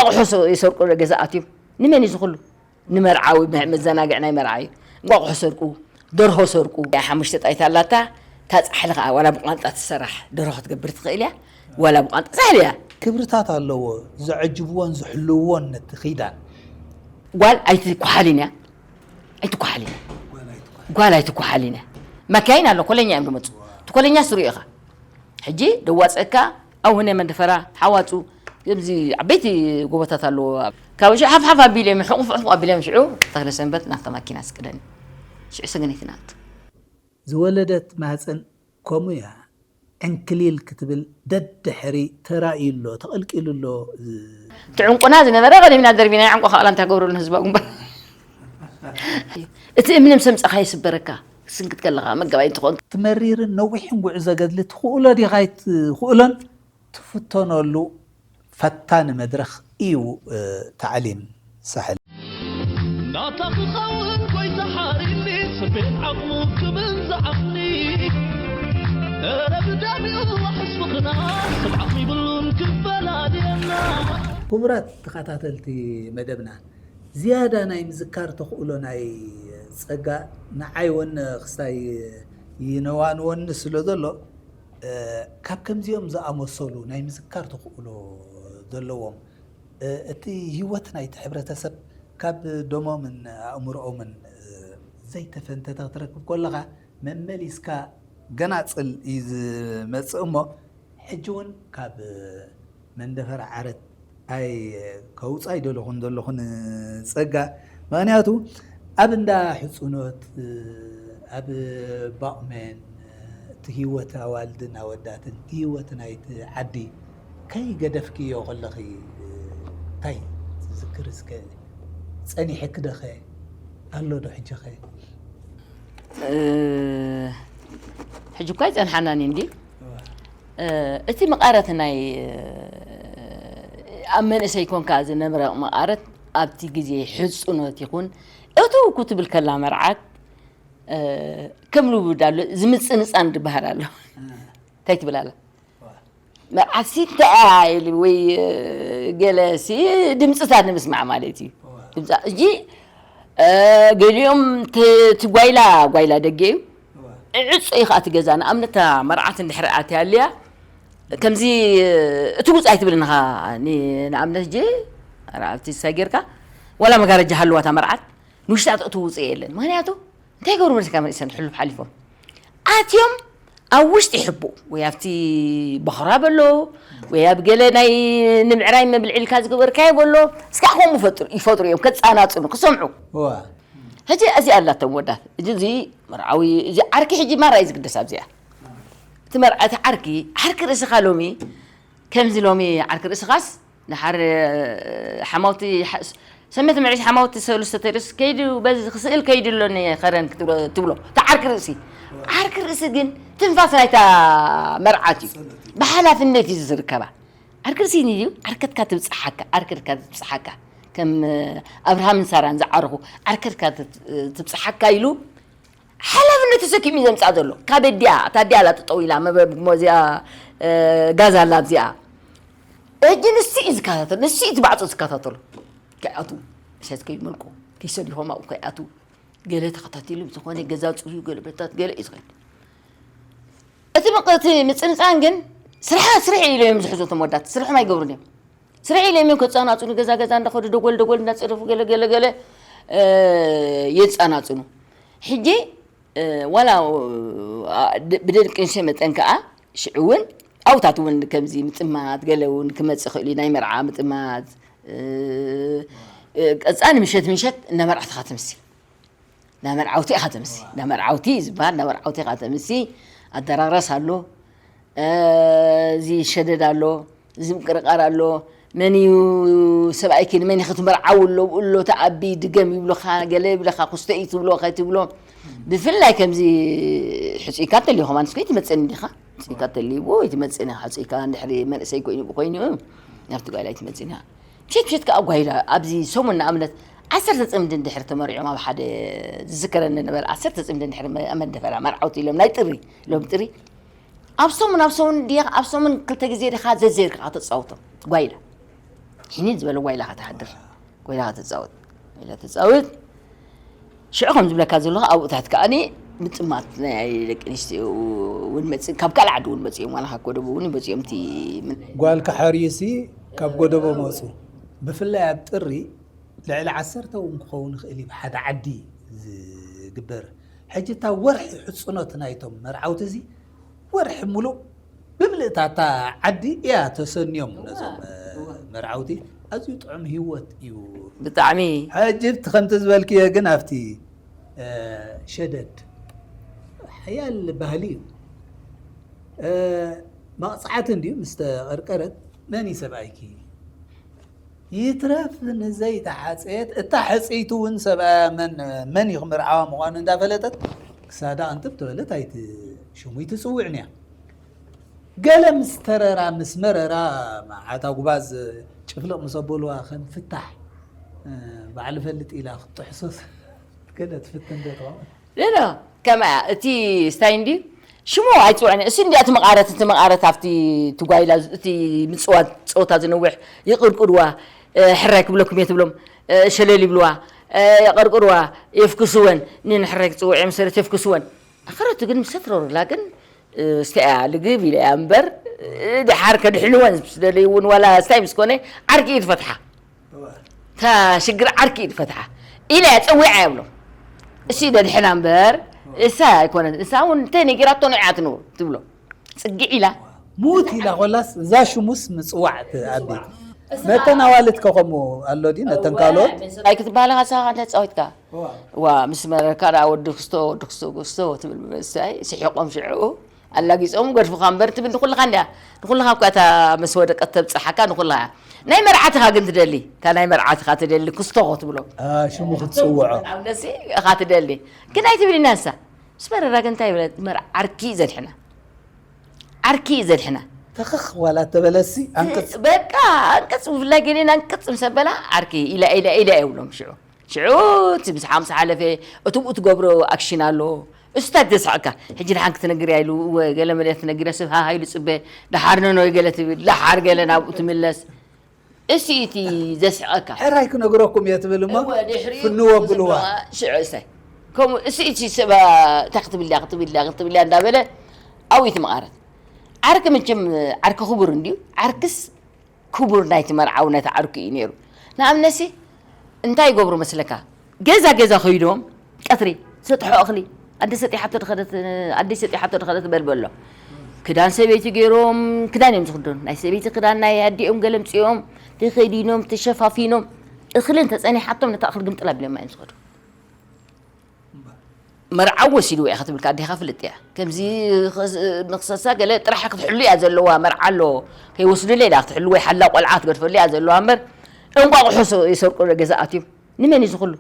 ኣቑሑ ሶ-፣ ይሰርቁ፣ ገዛ ኣትዮም። ንመን እዩ ዝኹሉ? ንመርዓዊ፣ መ-፣ መዘናግዒ ናይ መርዓ እዩ። እንቋቑሖ ሰርቁ፣ ደርሆ ሰርቁ። ሓሙሽተ ጣይታ ኣላታ፣ እታ ጻሕሊ ኸዓ ዋላ ብቋንጣ ትሰራሕ ደርሆ ክትገብር ትኽእል እያ፣ ዋላ ብቋንጣ ጻሕሊ እያ። ክብርታት ኣለዎ፣ ዘዕጅብዎን ዝሕልውዎን ነቲ ኪዳን። ጓል ኣይትኳሓልን እያ፣ ኣይትኳሓልን እያ። ጓል ኣይትኳሓልን እያ። መካይን ኣሎ፣ ኮለኛ እዮም ዝመጹ። እቲ ኮለኛ ስሩ ኢኻ። ሕጂ ደዋጸካ፣ ኣውነ መንደፈራ፣ ሓዋጹ፣ ከምዚ ዓበይቲ ጎቦታት ኣለዎ። ካብ ሽዑ ሓፍ ሓፍ ኣቢሎም፣ ሕቑፍ ሕቑፍ ኣቢሎም፣ ሽዑ ተኽለ ሰንበት ናብታ ማኪና ስቅደኒ። ሽዑ ሰገነይቲ ናት። ዝወለደት ማህፀን ከምኡ እያ። ዕንክሊል ክትብል ደድሕሪ ተራእዩ ኣሎ፣ ተቐልቂሉ ኣሎ። ትዕንቁና ዝነበረ ቀዲምና ደርቢና፣ ዕንቆ ካቕላ እንታይ ገብረሉ ንህዝባ ግንባር። እቲ እምኒ ምስ ኣምጻኻ ይስበረካ፣ ክትስንክት ከለኻ መጋባይ እንትኾን። ትመሪርን ነዊሕን ጉዕዞ ገድሊ ትኽእሎ ዲኻ ኣይትኽእሎን ትፍተነሉ ፈታኒ መድረኽ እዩ፣ እ፣ ታዕሊም ሳሕል። ናታ ክኸውን ጎይታ ሓሪኒ፣ ስርቤት ዓቕሙ ክብል ዝዓቕኒ። እረ ብደሚኡ ዋሕስ ፍቕርና፣ ስብዓት ይብሉን ክፈላልየና። ክቡራት ተኸታተልቲ መደብና፣ ዝያዳ ናይ ምዝካር ተኽእሎ ናይ ጸጋ ንዓይ ወነ ክስታይ ይነዋንወኒ ስለ ዘሎ፣ እ፣ ካብ ከምዚኦም ዝኣመሰሉ ናይ ምዝካር ተኽእሎ ዘለዎም፣ እ፣ እቲ ህይወት ናይቲ ሕብረተሰብ ካብ ደሞምን ኣእምሮኦምን፣ እ፣ ዘይተፈንተተ ክትረክብ ከለኻ፣ መመሊስካ ገናጽል እዩ ዝመጽእ እሞ፣ ሕጂ እውን ካብ መንደፈር ዓረት ኣይ ከውጻ ኣይደለኹን ዘለኹ ንጸጋ። ምኽንያቱ ኣብ እንዳ ሕጹኖት፣ ኣብ ባቑሜን፣ እቲ ህይወት ኣዋልድን ኣወዳትን፣ እቲ ህይወት ናይቲ ዓዲ ከይገደፍክዮ ከለኺ፣ እንታይ ትዝክሪ እስከ? ጸኒሕኪ ዶ ኸ? ኣሎ ዶ ሕጂ ኸ? እ፣ ሕጂ እኳ ኣይጸንሓናን እዩ እንዲ። እዋ። እ፣ እቲ መቓረት ናይ፣ እ፣ ኣብ መንእሰይ ኮንካ ዝነበረ መቓረት ኣብቲ ግዜ ሕጹኖት ይኹን እትው ክትብል ከላ መርዓት፣ እ፣ ከም ልውውድ ኣሎ፣ ዝምጽንጻን ዝበሃል ኣሎ። እ። እንታይ ትብል ኣላ? እዋ። መርዓትሲ እንታይ ኢሉ ወይ፣ እ፣ ገለሲ ድምጽታት ንምስማዕ ማለት እዩ። እዋ። ድምጻ-፣ እጂ፣ እ፣ ገሊኦም ት-፣ እቲ ጓይላ፣ ጓይላ ደገ እዩ። እዋ። ዕጹ እዩ ኸኣ እቲ ገዛ። ንኣብነት እታ መርዓት እንድሕር ኣትያ ኣልያ፣ ከምዚ፣ እ፣ እትውጽእ ኣይትብልን ኢኻ። ኒ-፣ ንኣብነት እጂ መርዓት እንታይ ጌርካ፣ ዋላ መጋረጃ ሃልዋ እታ መርዓት፣ ንውሽጣ እትውጽእ የለን። ምኽንያቱ እንታይ ይገብሩ መሲልካ መሪሰን ሕሉፍ ሓሊፎም ኣትዮም ኣብ ውሽጢ ሕቡእ ወይ ኣብቲ በኽራ በሎ ወይ ኣብ ገለ ናይ ንምዕራይ መብልዒ ኢልካ ዝገበርካዮ በሎ እስካዕ ከምኡ ፈጥሩ፣ ይፈጥሩ እዮም ከጻናጽኑ ክሰምዑ። እዋ። ሕጂ እዚኣ ኣላቶም ወዳት። እዚ፣ እዚ መርዓዊ፣ እዚ ዓርኪ ሕጂ ማራ እዩ ዝግደስ ኣብዚኣ። እቲ መርዓ፣ እቲ ዓርኪ፣ ዓርኪ ርእስኻ ሎሚ ከምዚ ሎሚ ዓርኪ ርእስኻስ፣ ድሓር፣ እ፣ ሓማውቲ፣ ሓ-፣ ሰመቲ መዒስ ሓማውቲ ሰሉስተ ተሪስ ከይዱ፣ በዚ ክስእል ከይዱ ኣሎኒ ኸረን ክትብሎ፣ ትብሎ። እታ ዓርኪ ርእሲ። ዓርኪ ርእሲ ግን ትንፋስ ናይታ መርዓት እዩ። ብሓላፍነት እዩ ዝርከባ። ዓርኪ ርእሲ እዩ ዓርከትካ ትብጽሓካ፣ ዓርከትካ ትብጽሓካ። ከም፣ እ፣ ኣብርሃምን ሳራን ዝዓረኹ ዓርከትካ ትብ-፣ ትብጽሓካ ኢሉ ሓላፍነት ተሰኪሙ እዩ ዘምጽኣ ዘሎ። ካብ ኣዲኣ፣ እታ ኣዲኣ ኣላ ጠጠው ኢላ፣ መበ-፣ ሞ-፣ እዚኣ፣ እ፣ ጋዛ ኣላ ኣብዚኣ። ሕጂ ንሱ እዩ ዝከታተል፣ ንሱ እዩ እቲ ማዕጾ ዝከታተሎ። ከይኣትዉ፣ እሸት ከይመልቁ፣ ከይሰዲኾም ኣብኡ ከይኣትዉ። ገለ ተኸታቲሉ፣ ዝኾነ ገዛ ጽርዩ፣ ገለ በታት፣ ገለ እዩ ዝኸይድ። እቲ ምቕ-፣ እቲ ምጽንጻን ግን ስርሓ-፣ ስርሒ ኢሎም እዮም ዝሕዙ እቶም ወዳት፣ ስርሖም ኣይገብሩን እዮም። ስርሒ ኢሎም እዮም ከጻናጽኑ፣ ገዛ ገዛ እንዳኸዱ፣ ደጎል ደጎል እንዳጸደፉ፣ ገለ ገለ ገለ፣ እ፣ የጻናጽኑ። ሕጂ፣ እ፣ ዋላ፣ እ፣ ድ-፣ ብደቂ ኣንስትዮ መጠን ከኣ ሽዑ እውን ኣብታት እውን ከምዚ ምጥማት ገለ እውን ክመጽእ ይኽእል እዩ። ናይ መርዓ ምጥማት፣ እ፣ እ፣ ቀጻሊ ምሸት ምሸት እንዳ መርዓት ኢኻ ትምሲ። እንዳ መርዓውቲ ኢኻ ትምሲ። እንዳ መርዓውቲ እዩ ዝበሃል፣ እንዳ መርዓውቲ ኢኻ ትምሲ። ኣደራረስ ኣሎ፣ እ፣ እዚ ሸደድ ኣሎ፣ እዚ ምቅርቃር ኣሎ። መን እዩ ሰብኣይኪ ንመን ኢኺ ትምርዓዊ ኣሎ፣ ብኡ ኣሎ፣ ተኣቢ፣ ድገም ይብሉኻ፣ ገለ ይብለኻ፣ ኩስቶ እዩ ትብሎ፣ ከይትብሎ። ብፍላይ ከምዚ ሕጹይካ እንተልዩ፣ ከማን እስከ ኣይትመጽእን ዲኻ? ሕጹይካ እንተልዩ፣ ኣይትመጽእን ኢኻ። ሕጹይካ እንድሕሪ መንእሰይ ኮይኑ፣ ኮይኑ፣ ናብቲ ጓይላ ኣይትመጽእን ኢኻ። ምሸት፣ ምሸት ከኣ ጓይላ፣ ኣብዚ ሰሙን ንኣብነት ዓሰርተ ጽምዲ እንድሕር ተመሪዖም ኣብ ሓደ ዝዝከረኒ ነበረ፣ ዓሰርተ ጽምዲ እንድሕር መ-፣ ኣብ መንደፈራ መርዓውቲ ኢሎም፣ ናይ ጥሪ፣ ሎም ጥሪ፣ ኣብ ሰሙን፣ ኣብ ሰሙን ድያ፣ ኣብ ሰሙን ክልተ ግዜ ዲኻ ዘዘይርካ ተጻውቶም፣ ጓይላ። ሕኒ ዝበለ ጓይላ ከተሕድር፣ ጓይላ ከተጻወት፣ ጓይላ ተጻወት። ሽዑ ከም ዝብለካ ዘለኹ ኣብኡ ታሕቲ ከኣኒ ምጽማት ናይ ደቂ ኣንስትዮ እውን መጽእ፣ ካብ ካልእ ዓዲ እውን መጽኦም፣ ዋላ ካብ ጎደቦ እውን መጽኦም እቲ ምን- ጓል ክሓርዩሲ ካብ ጎደቦ መጹ። ብፍላይ ኣብ ጥሪ ልዕሊ ዓሰርተ እውን ክኸውን ይኽእል እዩ፣ ብሓደ ዓዲ ዝግበር። ሕጂ እታ ወርሒ ሕጽኖት ናይቶም መርዓውቲ እዚ ወርሒ ሙሉእ ብምልእታ እታ ዓዲ እያ ተሰንዮም ነዞም፣ እ፣ መርዓውቲ። ኣዝዩ ጥዑም ህይወት እዩ። ብጣዕሚ። ሕጂ እቲ ከምቲ ዝበልክዮ ግን ኣብቲ፣ እ፣ ሸደድ ሓያል ባህሊ እዩ። እ፣ መቕጻዕቲ እንድዩ ምስ ተቐርቀረት መን እዩ ሰብኣይኪ? ይትረፍ ንዘይተሓጸየት፣ እታ ሕጽይቲ እውን ሰብኣያ መን፣ መን እዩ ክምርዓዋ ምዃኑ እንዳፈለጠት ክሳዳ ቅንጥብ ተበለት ኣይት-፣ ሽሙ ኣይትጽውዕን እያ። ገለ ምስ ተረራ፣ ምስ መረራ፣ መዓት ኣጉባዝ ጭፍልቕ ምስ ኣበልዋ ከም ፍታሕ፣ እ፣ ባዕሉ ፈልጥ ኢላ ክትጥሕሶስ ገለ ትፍትን ዶ ትኸውን? ኖ፣ ኖ፣ ከምኣ እቲ ስታይ እንዲ ሽሙ ኣይጽውዕን። እሱ እንዲ እቲ መቓረት፣ እቲ መቓረት ኣብቲ ትጓይላ፣ እቲ ምጽዋት ጸወታ ዝነውሕ ይቕርቅርዋ፣ እ፣ ሕራይ ክብለኩም እየ ትብሎም፣ እ፣ ሸለል ይብልዋ፣ እ፣ የቐርቅርዋ፣ የፍክስወን፣ ንንሕራይ ክጽውዕ እዮም ሰረት የፍክስወን። ኣኸረቱ ግን ምስ ተትረሩላ ግን፣ እ፣ ስቲያ ልግብ ኢለ እያ እምበር፣ እ፣ ድሓር ከድሕንወን ምስ ደለዩ እውን ዋላ ስታይ ምስ ኮነ ዓርኪ እዩ ዝፈትሓ። እታ ሽግር ዓርኪ እዩ ዝፈትሓ። ኢለ እያ ጸዊዐ እያ ብሎ። እሱ ደድሕና እምበር፣ እሳ ኣይኮነን። እሳ እውን እንተ ነጊራቶ ንዕኣ ትንብሮ ትብሎ። ጽግዕ ኢላ። ሙት ኢላ ኮላስ እዛ ሽሙስ ምጽዋዕ ትኣቢ። ነተን ኣዋልድ ከ ከምኡ ኣሎ ድዩ? ነተን ካልኦት? ኣይክትበሃል ኢኻ ንስኻ ተጻዊትካ። እዋ። ዋ፣ ምስ መረርካ ደኣ ወዲ ክስቶ፣ ወዲ ክስቶ፣ ክስቶ ትብል። ምስታይ ስሒቖም ሽዕኡ ኣላጊጾም ገድፉኻ እምበር ትብል ንኹልኻ እንድያ። ንኹልኻ እኳ እታ ምስ ወደቀት ተብጽሓካ ንኹልኻ። ናይ መርዓትኻ ግን ትደሊ። እታ ናይ መርዓትኻ ትደሊ ክስቶ ትብሎ። ኣ፣ ሽሙ ክትጽውዖ። ኣብ ነሲ ኢኻ ትደሊ። ግን ኣይትብልናን እሳ። ምስ መረራ ግን እንታይ ይብለ? መርዓ ዓርኪ እዩ ዘድሕና። ዓርኪ እዩ ዘድሕና። ተኸኽ ዋላ ተበለሲ፣ ኣንቅጽ። በቃ፣ ኣንቅጽ ብፍላይ ገሊአን ኣንቅጽ ምስ ኣበላ ዓርኪ ኢላ፣ ኢላ፣ ኢላ የብሎም ሽዑ። ሽዑ እቲ ምስ ሓምሳ ሓለፈ፣ እቲ ብኡ ትገብሮ ኣክሽን ኣሎ። እሱ እንታይ ዘስሕቐካ? ሕጂ ደሓን ክትነግርያ ኢሉ፣ እወ፣ ገለ መለ ክትነግርያ፣ ሰብ ሃሃ ኢሉ ጽበ፣ ደሓር ነኖይ ገለ ትብል፣ ደሓር ገለ ናብኡ ትምለስ። እሱ እቲ ዘስሕቐካ። ሕራይ ክነግረኩም እየ ትብል እሞ እወ፣ ድሕሪኡ ፍንዎ ብልዋ። ሽዑ እሰይ። ከምኡ እሱ እቲ ሰብ እንታይ ክትብል እያ፣ ክትብል እያ፣ ክትብል እያ እንዳበለ ኣብኡ ይትመቓረት። ዓርኪ መቸም ዓርኪ ክቡር እንድዩ። ዓርክስ ክቡር ናይቲ መርዓዊ ነቲ ዓርኩ እዩ ነይሩ። ንኣብነትሲ እንታይ ይገብሩ መስለካ? ገዛ ገዛ ከይዶም ቀትሪ ሰጥሖ እኽሊ፣ ኣደ ሰጢሓቶ ድኸደት፣ ኣደይ ሰጢሓቶ ድኸደት በል በሎ። ክዳን ሰበይቲ ገይሮም፣ ክዳን እዮም ዝኽደኑ። ናይ ሰበይቲ ክዳን ናይ ኣዲኦም ገለ ኣምጺኦም ተኸዲኖም፣ ተሸፋፊኖም፣ እኽሊ እንተጸኒሓቶም ነታ እኽሊ ግምጥል ኣቢሎማ እዮም ዝኸዱ። መርዓዊ ወሲድዎ ኢኻ ትብልካ ኣዴኻ ፍልጥ እያ። ከምዚ ኸስ-፣ ንኽሰሳ ገለ ጥራሕ ክትሕሉ እያ ዘለዋ። መርዓ ኣሎ፣ ከይወስዱለይ ኢላ ክትሕሉ ወይ ሓላ ቆልዓ ክትገድፈሉ እያ ዘለዋ እምበር፣ እንቋቑሖ ሶ-፣ ይሰርቁ ገዛ ኣትዮም። ንመን እዩ ዝኽሉ?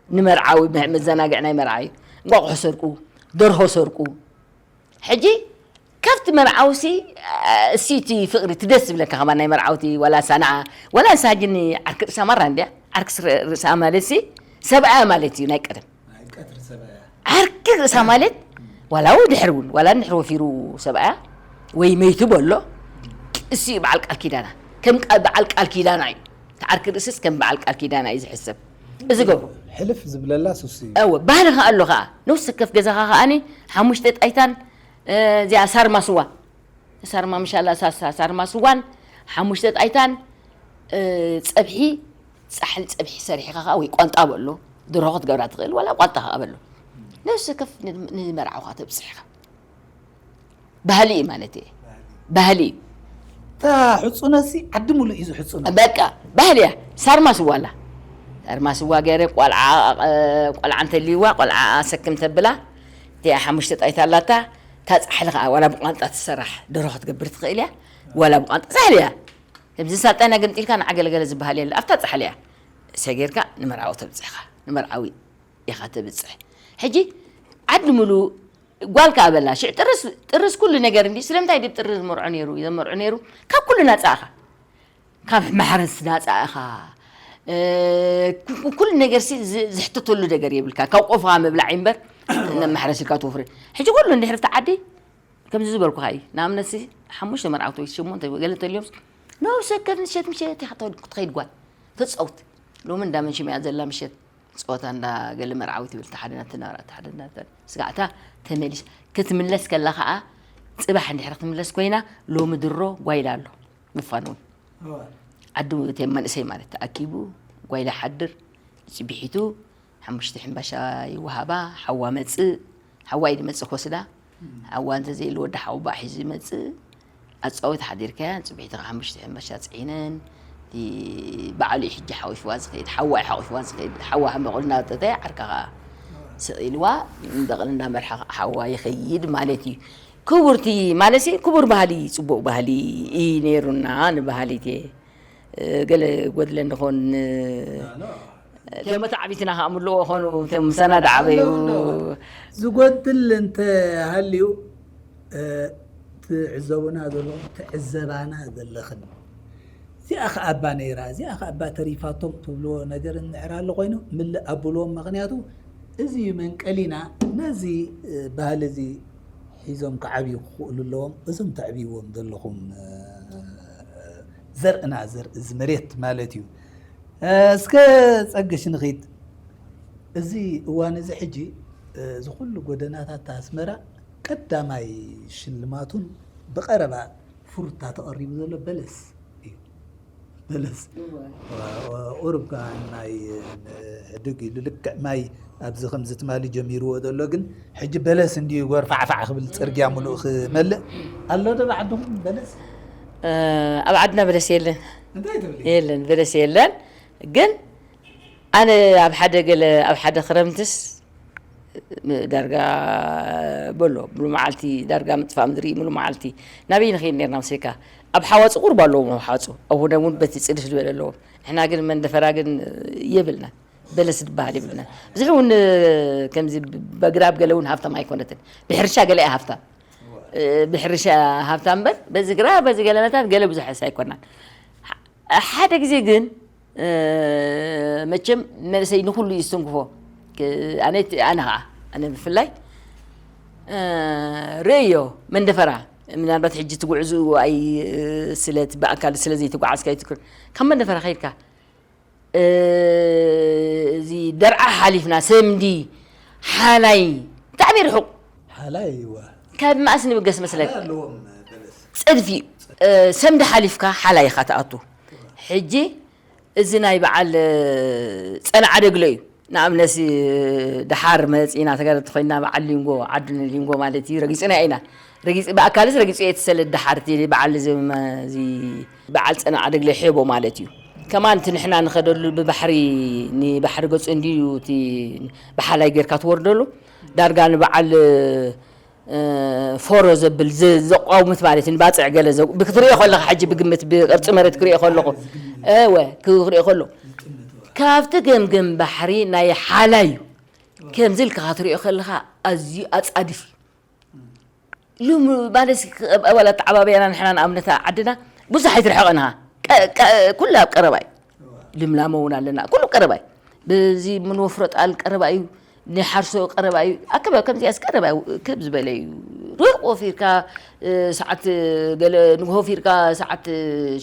ንመርዓዊ መ-፣ መዘናግዒ ናይ መርዓ እዩ። እንቋቑሖ ሰርቁ፣ ደርሆ ሰርቁ። ሕጂ ካብቲ መርዓውሲ፣ እ፣ እሲ እቲ ፍቕሪ እቲ ደስ ዝብለካ ከማን ናይ መርዓውቲ ዋላ ሳንዓ፣ ዋላ ንሳ ሕጂ ንዓርኪ ርእሳ ማራ እንድያ። ዓርኪ ስረ-፣ ርእሳ ማለትሲ ሰብኣያ ማለት እዩ ናይ ቀደም። ናይ ቀትሪ ሰብኣያ። ዓርኪ ርእሳ ማለት ዋላ ው ድሕሪ እውን፣ ዋላ እንድሕር ወፊሩ ሰብኣያ ወይ መይቱ በሎ፣ እሱ እዩ በዓል ቃል ኪዳና። ከም ቃል፣ በዓል ቃል ኪዳና እዩ። እቲ ዓርኪ ርእስስ ከም በዓል ቃል ኪዳና እዩ ዝሕሰብ። እዚ ገብሩ። ሕልፍ ዝብለላ ሱስ እዩ። እወ፣ ባህሊ ከኣ ኣሎ ከኣ። ነፍሲ ወከፍ ገዛኻ ከኣኒ ሓሙሽተ ጣይታን፣ እ፣ እዚኣ ሳርማ ስዋ። ሳርማ ምሻላ ሳሳ፣ ሳርማ ስዋን ሓሙሽተ ጣይታን፣ እ፣ ጸብሒ፣ ጻሕሊ ጸብሒ ሰሪሕኻ ከኣ ወይ ቋንጣ በሎ። ደርሆ ክትገብራ ትኽእል፣ ዋላ ቋንጣ ከኣ በሎ። ነፍሲ ወከፍ ን-፣ ንመርዓውኻ ተብጽሕ ኢኻ። ባህሊ እዩ ማለት እየ። ባህሊ እዩ። እታ ሕጹኖሲ ዓዲ ሙሉእ እዩ ዝሕጹኖ። በቃ፣ ባህሊ እያ። ሳርማ ስዋ ኣላ። ሳርማ ስዋ ገይረ፣ ቆልዓ፣ እ፣ ቆልዓ እንተልይዋ፣ ቆልዓ ኣሰክም ተብላ፣ እቲኣ ሓሙሽተ ጣይታ ኣላታ፣ እታ ጻሕሊ ከኣ ዋላ ብቋንጣ ትሰራሕ፣ ደርሆ ክትገብር ትኽእል እያ፣ ዋላ ብቋንጣ ጻሕሊ እያ። ከምዚ ሳልጣይና ገምጢልካ ንዓ ገለገለ ዝበሃል የለ፣ ኣብታ ጻሕሊ እያ። ሰጊርካ ንመርዓዊ ተብጽሕኻ፣ ንመርዓዊ ኢኻ ተብጽሕ። ሕጂ ዓዲ ሙሉእ ጓል ከኣ በላ፣ ሽዕ ጥርስ፣ ጥርስ ኩሉ ነገር እንዲ፣ ስለምንታይ ድብ ጥሪ ዝመርዖ ነይሩ፣ ዘመርዖ ነይሩ? ካብ ኩሉ ናጻ ኢኻ። ካብ ማሕረስ ናጻ ኢኻ። እ፣ ኩ-፣ ኩ-፣ ኩሉ ነገርሲ ዝ-፣ ዝሕተተሉ ነገር የብልካ። ካብ ቆፎኻ ምብላዕ እዩ እምበር፣ ማሕረስ ኢልካ ትወፍር። ሕጂ ኩሉ እንድሕር እቲ ዓዲ፣ ከምዚ ዝበልኩኻ እዩ። ንኣብነትሲ፣ ሓሙሽተ መርዓውቲ ወይ ሸሞንተ ገለ እንተልዮምስ፣ ነብሰ ወከፍ ምሸት ምሸት ኢኻ ትኸይድ ጓል ተጻውት። ሎሚ እንዳ መንሽም እያ ዘላ ምሸት ጸወታ እንዳ ገለ መርዓዊ ትብል፣ ተሓደና ትናራ ተሓደና ስጋዕታ ተመሊስ ክትምለስ ከላ ከኣ ጽባሕ እንድሕር ክትምለስ ኮይና ሎሚ ድሮ ጓይላ ኣሎ ምፋን እውን ዓዱ እቲ መንእሰይ ማለት ተኣኪቡ ጓይላ ሓድር ጽቢሒቱ ሓሙሽተ ሕምባሻ ይወሃባ። ሓዋ መጽእ ሓዋ እዩ ዝመጽእ ክወስዳ። ሓዋ እንተዘይሉ ወዲ ሓውባእ ሒዙ ይመጽእ። ኣጻዊት ሓዲርካያ ጽብሒቲ ሓሙሽተ ሕምባሻ ጽዒነን እቲ በዓሉ እዩ ሕጂ ሓቂፍዋ ዝኸይድ ሓዋ እዩ ሓቂፍዋ ዝኸይድ ሓዋ ሕመቑል እናወጠተ ዓርካ ከዓ ስቕ ኢልዋ እንደቕል እንዳመርሓ ከዓ ሓዋ ይኸይድ ማለት እዩ። ክቡርቲ ማለት ሲ ክቡር ባህሊ ጽቡቕ ባህሊ እዩ ነይሩና ንባህሊቴ ገለ ጎድለ እንድኾን እቶም መታዕቢትና ከዓ ምልእዎ ኾኑ እቶም ምሳና ደዓበዩ ኣለዉ ኣለዉ። ዝጎድል እንተ ሃልዩ ትዕዘቡና ዘለኹም ትዕዘባና ዘለኽን እዚኣ ከኣባ ነይራ እዚኣ ከኣባ ተሪፋቶም ትብልዎ ነገር እንዕር ኣሎ ኮይኑ ምልእ ኣብልዎም ምክንያቱ እዚ እዩ መንቀሊና ነዚ ባህሊ እዚ ሒዞም ክዓብዩ ክኽእሉ ኣለዎም እዞም ተዕብይዎም ዘለኹም ዘርእና ዘርኢ እዚ መሬት ማለት እዩ። እስከ ጸግሽ ንኺድ። እዚ እዋን እዚ ሕጂ እዚ ኩሉ ጎደናታት ኣስመራ ቀዳማይ ሽልማቱን ብቐረባ ፍሩታ ተቐሪቡ ዘሎ በለስ እዩ። በለስ ቁሩብ ከዓ ማይ ሕድግ ኢሉ ልክዕ ማይ ኣብዚ ከምዚ ትማሊ ጀሚርዎ ዘሎ ግን ሕጂ በለስ እንዲዩ ጎርፋዕፋዕ ክብል ፅርግያ ሙሉእ ክመልእ ኣሎ ዶ ብዓድኹም በለስ? ኣብ ዓድና በለስ የለን። እንታይ ትብሊ? የለን በለስ የለን። ግን ኣነ ኣብ ሓደ ገለ ኣብ ሓደ ክረምትስ ዳርጋ በሎ ሙሉ መዓልቲ ዳርጋ ምጥፋእ ምድሪ ሙሉ መዓልቲ ናበይ ንኸይድ ነርና መስለካ? ኣብ ሓዋፁ ቁርብ ኣለዎም ኣብ ሓዋፁ ኣብ ሁደም እውን በቲ ፅድፍ ዝበለ ኣለዎም። ንሕና ግን መንደፈራ ግን የብልና በለስ ዝበሃል የብልና። ብዙሕ እውን ከምዚ በግራብ ገለ እውን ሃብታም ኣይኮነትን። ብሕርሻ ገለ እያ ሃብታም ብሕርሻ ሃብታም እምበር በዚ ግራ በዚ ገለመታት ገለ ብዙሕ ኣይኮናን። ሓደ ግዜ ግን መቸም መንእሰይ ንኩሉ እዩ ዝትንክፎ። ኣነ ኣነ ከዓ ኣነ ብፍላይ ርእዮ መንደፈራ ምናልባት ሕጂ ትጉዕዙ ኣይ ስለ ብኣካል ስለ ዘይተጓዓዝካ ይትክር ካብ መንደፈራ ከይድካ እዚ ደርዓ ሓሊፍና ሰምዲ ሓላይ ብጣዕሚ ርሑቕ ሓላይ እዋ ካብ ማእስ ንብገስ መስለክ ሓላይ ኣለዎም በለስ። ጽድፊ ሰምዲ ሓሊፍካ ሓላይ ኢኻ ትኣቱ። ሕጂ እዚ ናይ በዓል ጸናዓ ደግሎ እዩ። ንኣብነት ደሓር መጺና ተጋደልቲ ኮይና በዓል ሊንጎ ዓድን ሊንጎ ማለት እዩ ረጊጽና ኢና። ረጊጽ ብኣካልስ ረጊጽ እየ ትሰለ ደሓርቲ በዓል እዚ በዓል ጸናዓ ደግሎ ሄቦ ማለት እዩ። ከማን እቲ ንሕና ንኸደሉ ብባሕሪ ንባሕሪ ገጹ እንድዩ እቲ ብሓላይ ጌርካ ትወርደሉ ዳርጋ ንበዓል ፎሮ ዘብል ዘቋውምት ማለት እዩ። ባፅዕ ገለ ብክትሪኦ ከለካ ሕጂ ብግምት ብቅርፂ መሬት ክሪኦ ከለኹ እወ ክሪኦ ከሎ ካብቲ ገምገም ባሕሪ ናይ ሓላ እዩ። ከምዚ ኢልካ ክትሪኦ ከለካ ኣዝዩ ኣፃድፍ እዩ። ሉም ማለት ኣባላት ተዓባብያና ንሕና ንኣብነት ዓድና ብዙሕ ኣይትርሕቐንሃ ኩሉ ኣብ ቀረባ እዩ። ልምላመ እውን ኣለና ኩሉ ቀረባ እዩ። በዚ ምንወፍሮ ጣል ቀረባ እዩ። ንሓርሶ ቀረባ እዩ። ኣከባ ከምዚኣስ ቀረባ ክብ ዝበለ እዩ። ርሕቕ ወፊርካ ሰዓት ገለ ንግሆ ፊርካ ሰዓት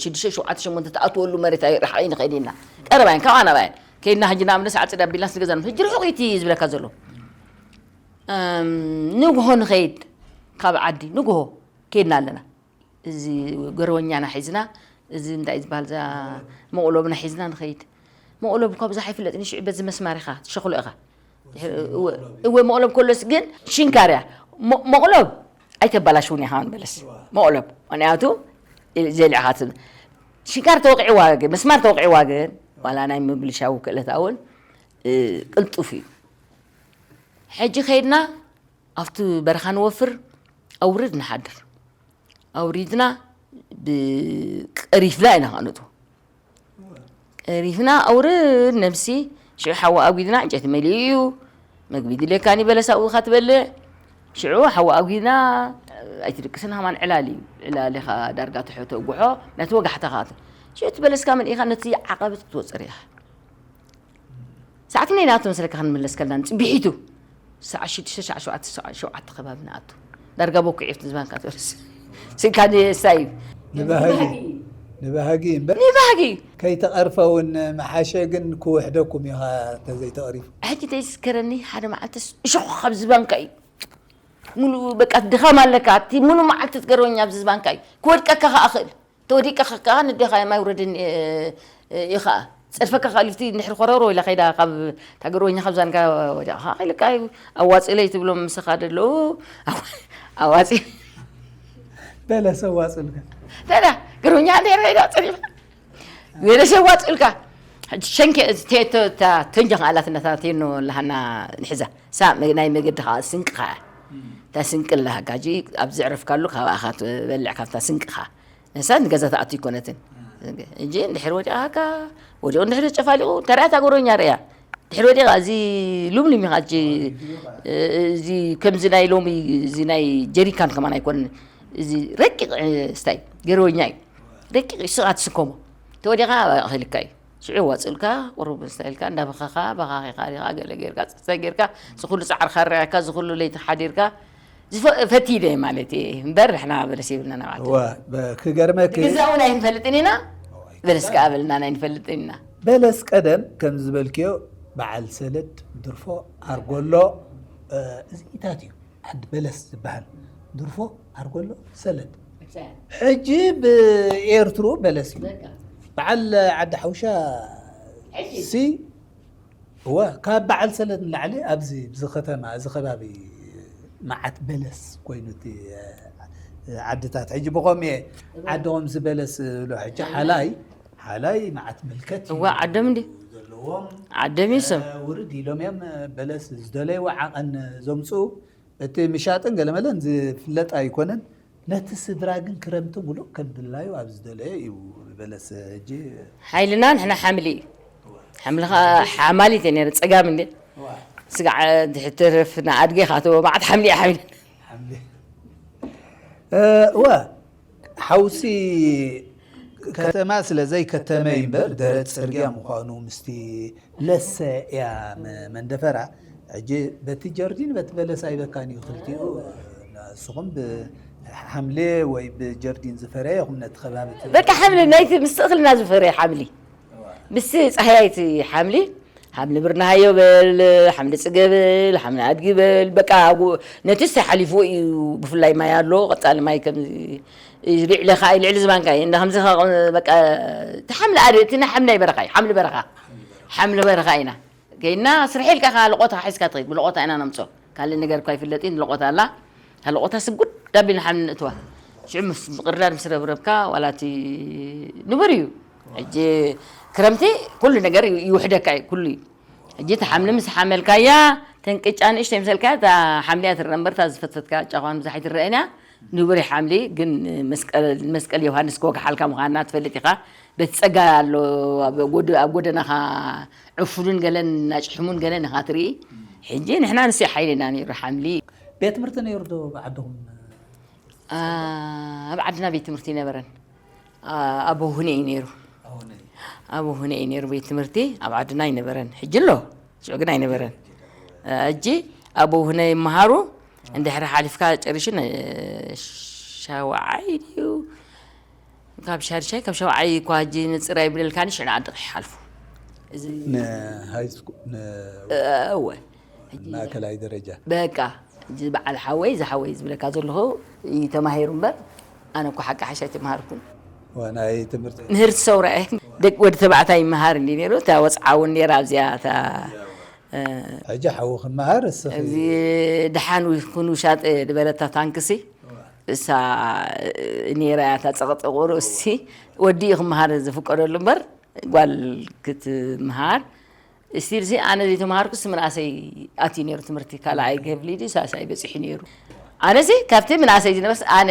ሽዱሽተ ሸውዓተ ሸሞንተ ትኣትወሉ መሬት ኣይርሕቕ ይንኸይድ ኢና። ቀረባ እየን ካብኣ ናባየን ከይድና ሕጂ ንኣብነት ሰዓት ጽዳ ቢልና ስለ ገዛና ሕጂ ርሑቕ እዩ እቲ ዝብለካ ዘሎ። ንግሆ ንኸይድ ካብ ዓዲ ንግሆ ከይድና ኣለና። እዚ ገረወኛና ሒዝና እዚ እንታይ ዝበሃል እዛ መቑለብና ሒዝና ንኸይድ። መቑለብ እኳ ብዙሕ ኣይፍለጥን እዩ። ሽዑ በዚ መስማር ኢኻ ትሸኽሎ ኢኻ። እወ መቑለብ ከሎስ ግን ሽንካር እያ። መቑለብ ኣይተባላሽውን ኢኻ ንበለስ መቑለብ ምክንያቱ ዘሊዕኻ ሽንካር ተወቂዕዋ ግን መስማር ተወቂዕዋ ግን ዋላ ናይ ምብልሻው ክእለታ እውን ቅልጡፍ እዩ። ሕጂ ከይድና ኣብቲ በረኻ ንወፍር ኣውርድ ንሓድር ኣውሪድና ብቀሪፍና ኢና ከነእትዎ። ቀሪፍና ኣውርድ ነብሲ ሽዑ ሓዊ ኣጒድና ዕንጨይቲ መሊኡ እዩ መግቢ ድልየካኒ በለስ ኣብኡ ኢኻ ትበልዕ። ሽዑ ሓዊ ኣጒድና ኣይትድቅስን ሃማን ዕላል እዩ። ዕላል ኢኻ ዳርጋ ትሕቶ ጉሖ ነቲ ወጋሕታ ኢኻ ሽዑ እቲ በለስካ መልኢኻ ነቲ ዓቐበት ክትወፅር ኢኻ። ሰዓት ክንደይ ንኣቱ መስለካ ክንምለስ ከለና ንጽቢሒቱ ሰዓት ሽዱሽተ ሰዓት ሸውዓተ ሰዓት ሸውዓተ ከባቢ ንኣቱ ዳርጋ በኩዕ ኢፍቲ ዝባንካ ትወርስ ስልካ ንሳይ እዩ ንባህሊ ንባህጊ እምበር ንባህጊ እዩ። ከይተቐርፈ እውን መሓሸ። ግን ክውሕደኩም ኢኻ እንተዘይተቐሪፉ። ሕጂ ተይስከረኒ ሓደ መዓልትስ እሾኽ ካብ ዝባንካ እዩ ሙሉ በቃ ድኻም ኣለካ። እቲ ሙሉ መዓልቲ ትገርበኛ ኣብዚ ዝባንካ እዩ ክወድቀካ ከኣ ክእል ተወዲቀ ከኣ ንዴኻ ማይ ውረድን ኢኻ ጸድፈካ ካልፍቲ ንድሕሪ ኮረሮ ኢላ ከይዳ ካብ ታገርበኛ ካብ ዛንጋ ወዲቕኻ ኢልካ እዩ። ኣዋፅለይ ትብሎም ምሳኻ ደለዉ ኣዋፂ በለስ ኣዋፅልካ ታዲያ ገርበኛ እንድሕር ኢላ ፀኒፋ በለስ ኣዋፅልካ ሸንከ ተንጀ ከኣላትነታቴኖ ለሃና ንሕዛ ሳ ናይ መገድኻ ስንቅኻ እታ ስንቂ ኣለሃካ ኣብዚ ዕረፍካሉ ካብኣኻ ትበልዕ ካብታ ስንቅኻ ነሳ ንገዛ ትኣቱ ይኮነትን እንጂ እንድሕር ወዲቓካ ወዲቑ እንድሕር ጨፋሊቑ ተራእያ ታጎረኛ ርእያ ድሕር ወዲቓ እዚ ሉምሉም ኢኻ እዚ ከምዚ ናይ ሎሚ እዚ ናይ ጀሪካን ከማን ኣይኮን እዚ ረቂቕ ስታይ ገርበኛ እዩ ረቂቕ እዩ ስቓ ትስከሞ ተወዲኻ ክልካ እዩ ሽዑ ዋፅልካ ቁሩብ ስታይልካ እንዳበኻኻ በኻኺኻ ዲኻ ገለ ጌርካ ፀፀ ጌርካ ዝኩሉ ፃዕርካ ሪኣካ ዝኩሉ ለይቲ ሓዲርካ ፈቲደ ማለት እየ እምበር ንሕና በለስ የብልና ናባዕልና ክገርመክ ግዛውን ኣይንፈልጥን ኢና በለስ ከዓ በልና ኣይንፈልጥን ኢና በለስ ቀደም ከም ዝበልክዮ በዓል ሰለድ ድርፎ ኣርጎሎ እዚኢታት እዩ ዓዲ በለስ ዝበሃል ድርፎ ኣርጎሎ ሰለድ ሕጂ ብኤርትሩ በለስ እዩ በዓል ዓዲ ሓውሻ ሲ እወ ካብ በዓል ሰለድ ንላዕሊ ኣብዚ ብዚ ከተማ እዚ ከባቢ መዓት በለስ ኮይኑ እቲ ዓድታት ሕጂ ብኸምኡ ዓዲ ከምዚ በለስ ብሎ ሕጂ ሓላይ ሓላይ መዓት ምልከት እዩ እዋ ዓዶም እንዲ ዘለዎም ዓዶም እዩ ስም ውርድ ኢሎም እዮም በለስ ዝደለይዎ ዓቐን ዘምፅኡ እቲ ምሻጥን ገለመለን ዝፍለጥ ኣይኮነን ነቲ ስድራ ግን ክረምቲ ሙሉእ ከም ድላዩ ኣብ ዝደለዮ እዩ በለስ ሕጂ ሓይልና ንሕና ሓምሊ እዩ ሓምሊ ከዓ ሓማሊት እየ ነረ ፀጋም እንደ ስጋዕ ድሕትርፍ ንኣድጌ ካተዎ ማዓት ሓምሊ እየ ሓሚል እወ ሓውሲ ከተማ ስለ ዘይከተመ እምበር ደረት ፅርግያ ምዃኑ ምስቲ ለሰ እያ መንደፈራ ሕጂ በቲ ጀርዲን በቲ በለስ ኣይበካን እዩ ክልቲኡ ንስኹም ብሓምሌ ወይ ብጀርዲን ዝፈረየ ኹም ነቲ ከባቢ በቃ ሓምሊ ናይቲ ምስ እኽልና ዝፈረየ ሓምሊ ምስ ፀሃያይቲ ሓምሊ ሓምሊ ብርናሃዮ በል ሓምሊ ፅገ በል ሓምሊ ኣድጊ በል በቃ ነቲ ሓሊፍዎ እዩ ብፍላይ ማይ ኣሎ ቀፃሊ ማይ ከም ልዕሊ ከዓ ልዕሊ ዝባንካ እዩ እንዳ ከምዚ በቃ እቲ ሓምሊ ኣደ እቲ ናይ ሓምሊ ናይ በረኻ እዩ ሓምሊ በረኻ ሓምሊ በረኻ ኢና ከይና ስርሒ ኢልካ ከዓ ልቆታ ሒዝካ ትኸይድ ብልቆታ ኢና ነምፅኦ ካልእ ነገር እኳ ይፍለጥ እዩ ልቆታ ኣላ እታ ልቆታ ስጉድ ዳቢልና ሓምሊ ንእትዋ ሽዑ ምስ ምቅርዳድ ምስ ረብረብካ ዋላ እቲ ንቡር እዩ ሕጂ ክረምቲ ኩሉ ነገር ይውሕደካ እዩ ኩሉ እዩ ሕጂ እቲ ሓምሊ ምስ ሓመልካያ ተንቅጫ ንእሽተይ ምሰልካ እታ ሓምሊያ ትረአ እምበር እታ ዝፈትፈትካ ጨቋን ብዙሕ ኣይትረአን እያ ንቡር ሓምሊ ግን መስቀል ዮሃንስ ክወግሓልካ ምዃንና ትፈልጥ ኢኻ በቲ ፀጋ ኣሎ ኣብ ጎደናኻ ዕፉንን ገለን ኣጭሕሙን ገለን ኢኻ ትርኢ ሕጂ ንሕና ንስዮ ሓይልና ነይሩ ሓምሊ ቤት ትምህርቲ ነይሩ ዶ ብዓድኹም ኣብ ዓድና ቤት ትምህርቲ ይነበረን ኣብ ሁነ እዩ ነይሩ ኣብ ሁነ እዩ ነይሩ ቤት ትምህርቲ ኣብ ዓድና ኣይነበረን ሕጂ ኣሎ ሽዑ ግን ኣይነበረን እጂ ኣብ ውህነ ይመሃሩ እንድሕሪ ሓሊፍካ ጨሪሹ ሻውዓይ ድዩ ካብ ሻድሻይ ካብ ሻውዓይ እኳ ሕጂ ንፅር ኣይብለልካኒ ሽዕና ዓዲ ይሓልፉ እወ ማእከላይ ደረጃ በቃ እዚ በዓል ሓወይ እዚ ሓወይ ዝብለካ ዘለኹ እዩ ተማሂሩ እምበር ኣነ እኮ ሓቂ ሓሽ ኣይተምሃርኩን ናይ ትምህርቲ ምህርቲ ሰውራ እየ ደቂ ወዲ ተባዕታይ ይመሃር እንዲ ነይሩ እታ ወፅዓ እውን ነይራ ኣብዚኣ እታ ሕጂ ሓዊ ክመሃር እስኺ እዚ ድሓን ይኹን ውሻጠ ዝበለታ ታንክሲ እሳ ነይራ እያ እታ ፀቕጥቑ ርእሲ ወዲ እዩ ክመሃር ዝፍቀደሉ እምበር ጓል ክትምሃር ስቲል ሲ ኣነ ዘይተምሃርኩ ሲ ምንኣሰይ ኣትዩ ነይሩ ትምህርቲ ካልኣይ ክፍሊ ድዩ ሳልሳይ በፂሑ ነይሩ ኣነ ሲ ካብቲ ምንኣሰይ ዝነበርስ ኣነ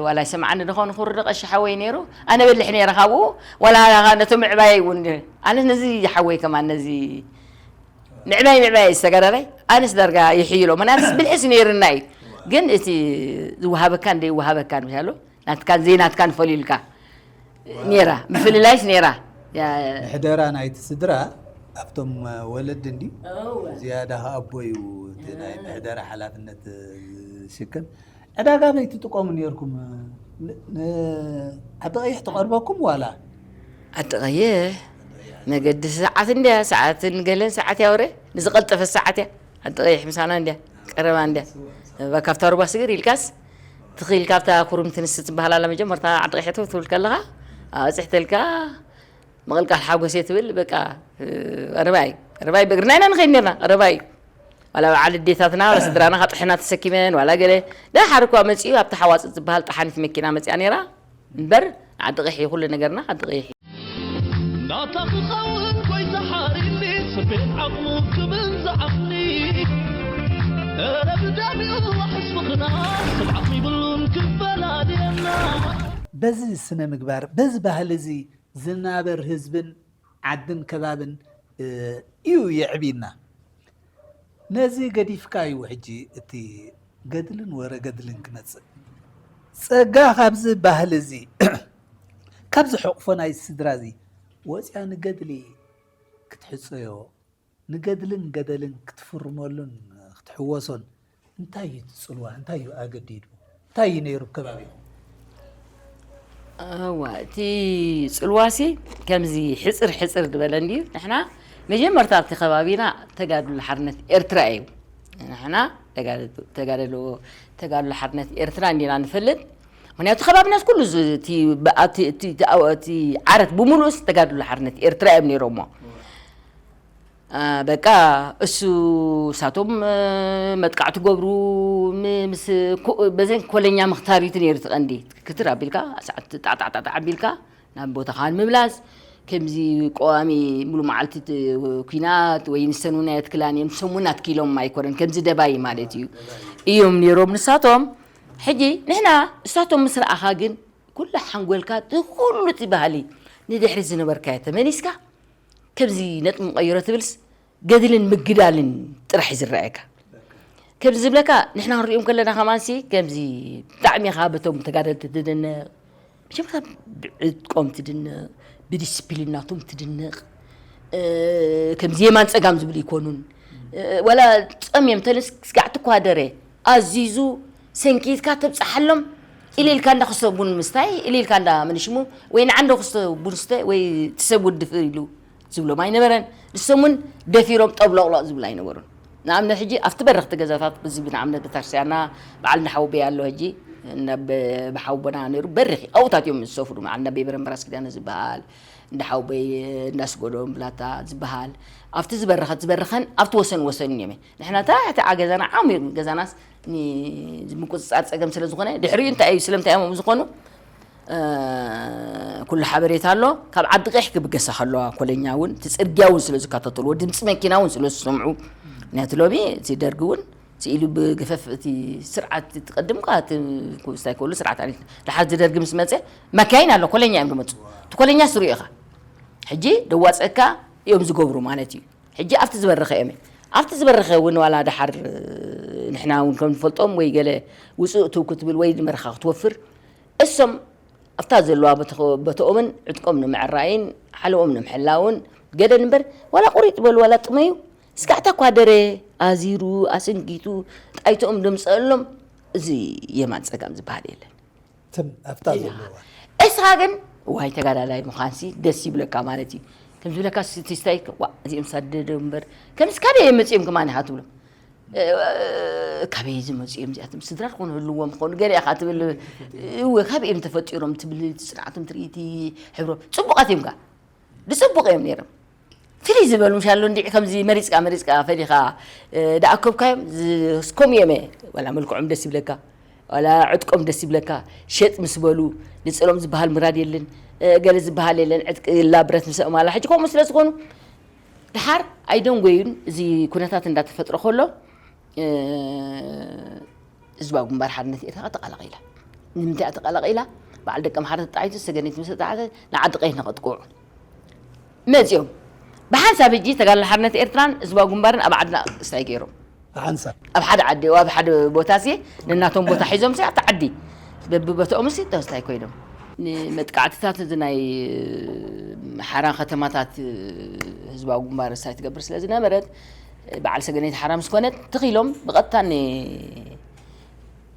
ዋላ ይሰምዓኒ ድኾን ክውርደ ቀሺ ሓወይ ነይሩ ኣነ በልሕ ነይረ ካብኡ ዋላ ነቶም ምዕባየይ እውን ኣነ ነዚ ሓወይ ከማን ነዚ ምዕባይ ምዕባይ ዝተጋዳላይ ኣነስ ዳርጋ ይሕይሎ ምናልስ ብልሕስ ነይርና እዩ ግን እቲ ዝወሃበካን ዘይወሃበካን ምሻሎ ናትካን ዘይናትካን ፈሊልካ ነራ ምፍልላይስ ነራ ምሕደራ ናይቲ ስድራ ኣብቶም ወለዲ እንዲ ዝያዳ ኣቦ እዩ እቲ ናይ ምሕደራ ሓላፍነት ዝሽክም ዕዳጋ ኣበይ ትጥቀሙ ነይርኩም? ን-፣ ን-፣ ዓዲ ቀይሕ ትቐርበኩም ዋላ? ዓዲ ቀይሕ መገዲ ሰዓት እንድያ፣ ሰዓትን ገለን ሰዓት ያውረ ንዝቐልጠፈ ሰዓት እያ። ዓዲ ቀይሕ ምሳና እንድያ፣ ቀረባ እንድያ። እባ ካብታ ሩባ ስግር ኢልካስ ትኽኢል ካብታ ኩርምቲ ንስ ትበሃል ኣላ መጀመርታ ዓዲ ቀይሕ ትብል ከለኻ ኣብፅሕተልካ ምቕልቃል ሓጎስ እየ ትብል። በቃ ቀረባ እዩ፣ ቀረባ እዩ። ብእግርና ኢና ንኸይድ ነርና፣ ቀረባ እዩ። ዋላ በዓል ኣዴታትና ዋላ ስድራና ካብ ጥሕና ተሰኪመን ዋላ ገለ ደሓር እኳ መፂኡ ኣብቲ ሓዋፅት ዝበሃል ጠሓኒት መኪና መፂኣ ነይራ እምበር ዓዲ ቀይሕ እዩ ኩሉ ነገርና፣ ዓዲ ቀይሕ እዩ። ናታ ክኸውን ጎይታ ሓሪኒ ስቤት ዓቕሙ ክብል ዝዓቕኒ እረ ብደሚኡ ዋሕስ ምኽና ስብ ዓቕሚ ይብሉን ክፈላልየና በዚ ስነ ምግባር በዚ ባህሊ እዚ ዝናበር ህዝብን ዓድን ከባብን እዩ የዕብና። ነዚ ገዲፍካ እዩ ሕጂ እቲ ገድልን ወረ ገድልን ክመፅእ። ፀጋ ካብዚ ባህሊ እዚ ካብዚ ሕቕፎ ናይ ስድራ እዚ ወፅያ ንገድሊ ክትሕፀዮ ንገድልን ገደልን ክትፍርመሉን ክትሕወሶን እንታይ እዩ እቲ ፅልዋ? እንታይ እዩ ኣገዲዱ? እንታይ እዩ ነይሩ ከባቢኹም? እዋ እቲ ፅልዋሲ ከምዚ ሕፅር ሕፅር ዝበለ እንድዩ። ንሕና መጀመርታ ኣብቲ ከባቢና ተጋድሎ ሓርነት ኤርትራ እዩ። ንሕና ተጋደሎ ተጋድሎ ሓርነት ኤርትራ እንዲና ንፈልጥ። ምክንያቱ ከባቢናስ ኩሉ እቲ ዓረት ብምሉእስ ተጋድሎ ሓርነት ኤርትራ እዮም ነይሮሞ። በቃ እሱ እሳቶም መጥቃዕቲ ገብሩ በዘን ኮለኛ ምክታር እዩ ነይሩ ትቐንዲ ክትር ኣቢልካ ሰዓት ጣዕጣዕጣዕ ኣቢልካ ናብ ቦታኻ ንምምላስ ከምዚ ቀዋሚ ሙሉ መዓልቲ ኩናት ወይ ንሰን እውን ኣየትክላን እዮም ሰሙን ኣትኪሎም ኣይኮነን ከምዚ ደባይ ማለት እዩ እዮም ነይሮም ንሳቶም። ሕጂ ንሕና እሳቶም ምስ ረኣኻ ግን ኩሉ ሓንጎልካ እቲ ኩሉ እቲ ባህሊ ንድሕሪ ዝነበርካዮ ተመሊስካ ከምዚ ነጥቢ ምቐይሮ ትብልስ ገድልን ምግዳልን ጥራሕ እዩ ዝረኣየካ። ከምዚ ዝብለካ ንሕና ክንሪኦም ከለና ከማንሲ ከምዚ ብጣዕሚ ኢኻ በቶም ተጋደልቲ ትድነቕ። መጀመርታ ብዕጥቆም ትድነቕ፣ ብዲስፕሊናቶም ትድነቕ። ከምዚ የማን ፀጋም ዝብሉ ይኮኑን። ዋላ ፀምዮም ተንስ ስጋዕ ትኳደረ ኣዚዙ ሰንኪትካ ተብፅሓሎም ኢለ ኢልካ እንዳ ክስተ ቡን ምስታይ ኢለ ኢልካ እንዳ ምንሽሙ ወይ ንዓ እንዳ ክስተ ቡን ስተ ወይ ትሰብ ውድፍ ኢሉ ዝብሎም ኣይነበረን። ንሶም እውን ደፊሮም ጠብሎቕሎቕ ዝብሉ ኣይነበሩን። ንኣብነት ሕጂ ኣብቲ በረኽቲ ገዛታት እዚ ንኣብነት ቤተክርስትያንና በዓል እንዳ ሓወቦይ ኣሎ ሕጂ ብሓወቦና ነይሩ በሪኽ ኣብኡታት እዮም ዝሰፍሩ በዓል እንዳ ቤበረምበራስ ኪዳነ ዝበሃል እንዳ ሓወቦይ እንዳ ስጎዶም ብላታ ዝበሃል ኣብቲ ዝበረኸት ዝበረኸን ኣብቲ ወሰን ወሰን እዮም። ንሕና ታሕቲ ገዛና ዓሚቕ ገዛናስ ምቁፅፃር ፀገም ስለ ዝኾነ ድሕሪኡ እንታይ እዩ ስለምንታይ እዮም ዝኾኑ ኩሉ ሓበሬታ ኣሎ። ካብ ዓዲ ቀይሕ ክብገሳ ከለዋ ኮለኛ እውን እቲ ፅርግያ እውን ስለ ዝከታተልዎ ድምፂ መኪና እውን ስለ ዝሰምዑ ምክንያቱ ሎሚ እቲ ደርጊ እውን ስኢሉ ብግፈፍ እቲ ስርዓት ትቀድም ኳ ስታይ ከሉ ስርዓት ኣሪት ድሓር እቲ ደርጊ ምስ መፀ መካይን ኣሎ ኮለኛ እዮም ዝመፁ እቲ ኮለኛ ስሩ ኢኻ ሕጂ ደዋፀካ እዮም ዝገብሩ ማለት እዩ። ሕጂ ኣብቲ ዝበረኸ እዮም ኣብቲ ዝበረኸ እውን ዋላ ድሓር ንሕና እውን ከም ንፈልጦም ወይ ገለ ውፅእ ትው ክትብል ወይ ንመርኻ ክትወፍር እሶም ኣብታ ዘለዋ በተኦምን ዕጥቆም ንምዕራይን ሓለኦም ንምሕላውን ገደን እምበር ዋላ ቁሪጥ በሉ ዋላ ጥመዩ ስጋዕታ እኳ ደረ ኣዚሩ ኣሰንጊቱ ጣይቶኦም ደምፀአሎም እዚ የማን ፀጋም ዝበሃል የለን። ትም ኣብታ ዘለዋ እስኻ ግን ዋይ ተጋዳላይ ምዃንሲ ደስ ይብለካ ማለት እዩ። ከም ዝብለካ ስቲስታይ ዋ እዚኦም ሳደደው እምበር ከምዚ ካበይ እዮም መፂኦም ከማን ኢኻ ትብሎ። ካበይ ዝመፁ እዮም እዚኣቶም ስድራ ዝኾኑ ህልዎም ዝኾኑ ገለ ኢኻ ትብል። እወ ካበይ እዮም ተፈጢሮም ትብል እቲ ፅንዓቶም ትርኢ እቲ ሕብሮም ፅቡቓት እዮም ከ ብፅቡቕ እዮም ነይሮም። ፍልይ ዝበሉ ምሻሎ እንዲዒ ከምዚ መሪፅካ መሪፅካ ፈሊኻ ደኣከብካዮም ከምኡ እዮም። ዋላ መልክዖም ደስ ይብለካ ዋላ ዕጥቆም ደስ ይብለካ ሸጥ ምስ በሉ ንፅሎም ዝበሃል ምራድ የለን። ገለ ዝበሃል የለን ዕጥቂ ላ ብረት ምስ ኣእማላ ሕጂ ከምኡ ስለ ዝኾኑ ድሓር ኣይደንጎዩን። እዚ ኩነታት እንዳተፈጥረ ከሎ ህዝባዊ ግንባር ሓርነት ኤርትራ ተቐላቒላ። ንምንታይ ተቐላቒላ? በዓል ደቀምሓረ ተጣዒቱ ሰገነይቲ ምስ ተጣዓተ ንዓዲ ቀይሕ ንኸጥቅዑ መፂኦም። ብሓንሳብ ሕጂ ተጋድሎ ሓርነት ኤርትራን ህዝባዊ ግንባርን ኣብ ዓድና ስታይ ገይሮም ብሓንሳብ ኣብ ሓደ ዓዲ ኣብ ሓደ ቦታ ሲ ነናቶም ቦታ ሒዞም ሲ ኣብቲ ዓዲ በብቦታኦም ሲ ተወስታይ ኮይኖም ንመጥቃዕትታት እዚ ናይ ሓራ ከተማታት ህዝባዊ ግንባር ሳይ ትገብር ስለ ዝነበረት በዓል ሰገነይቲ ሓራ ምስ ኮነት ትኺሎም ብቐጥታ ን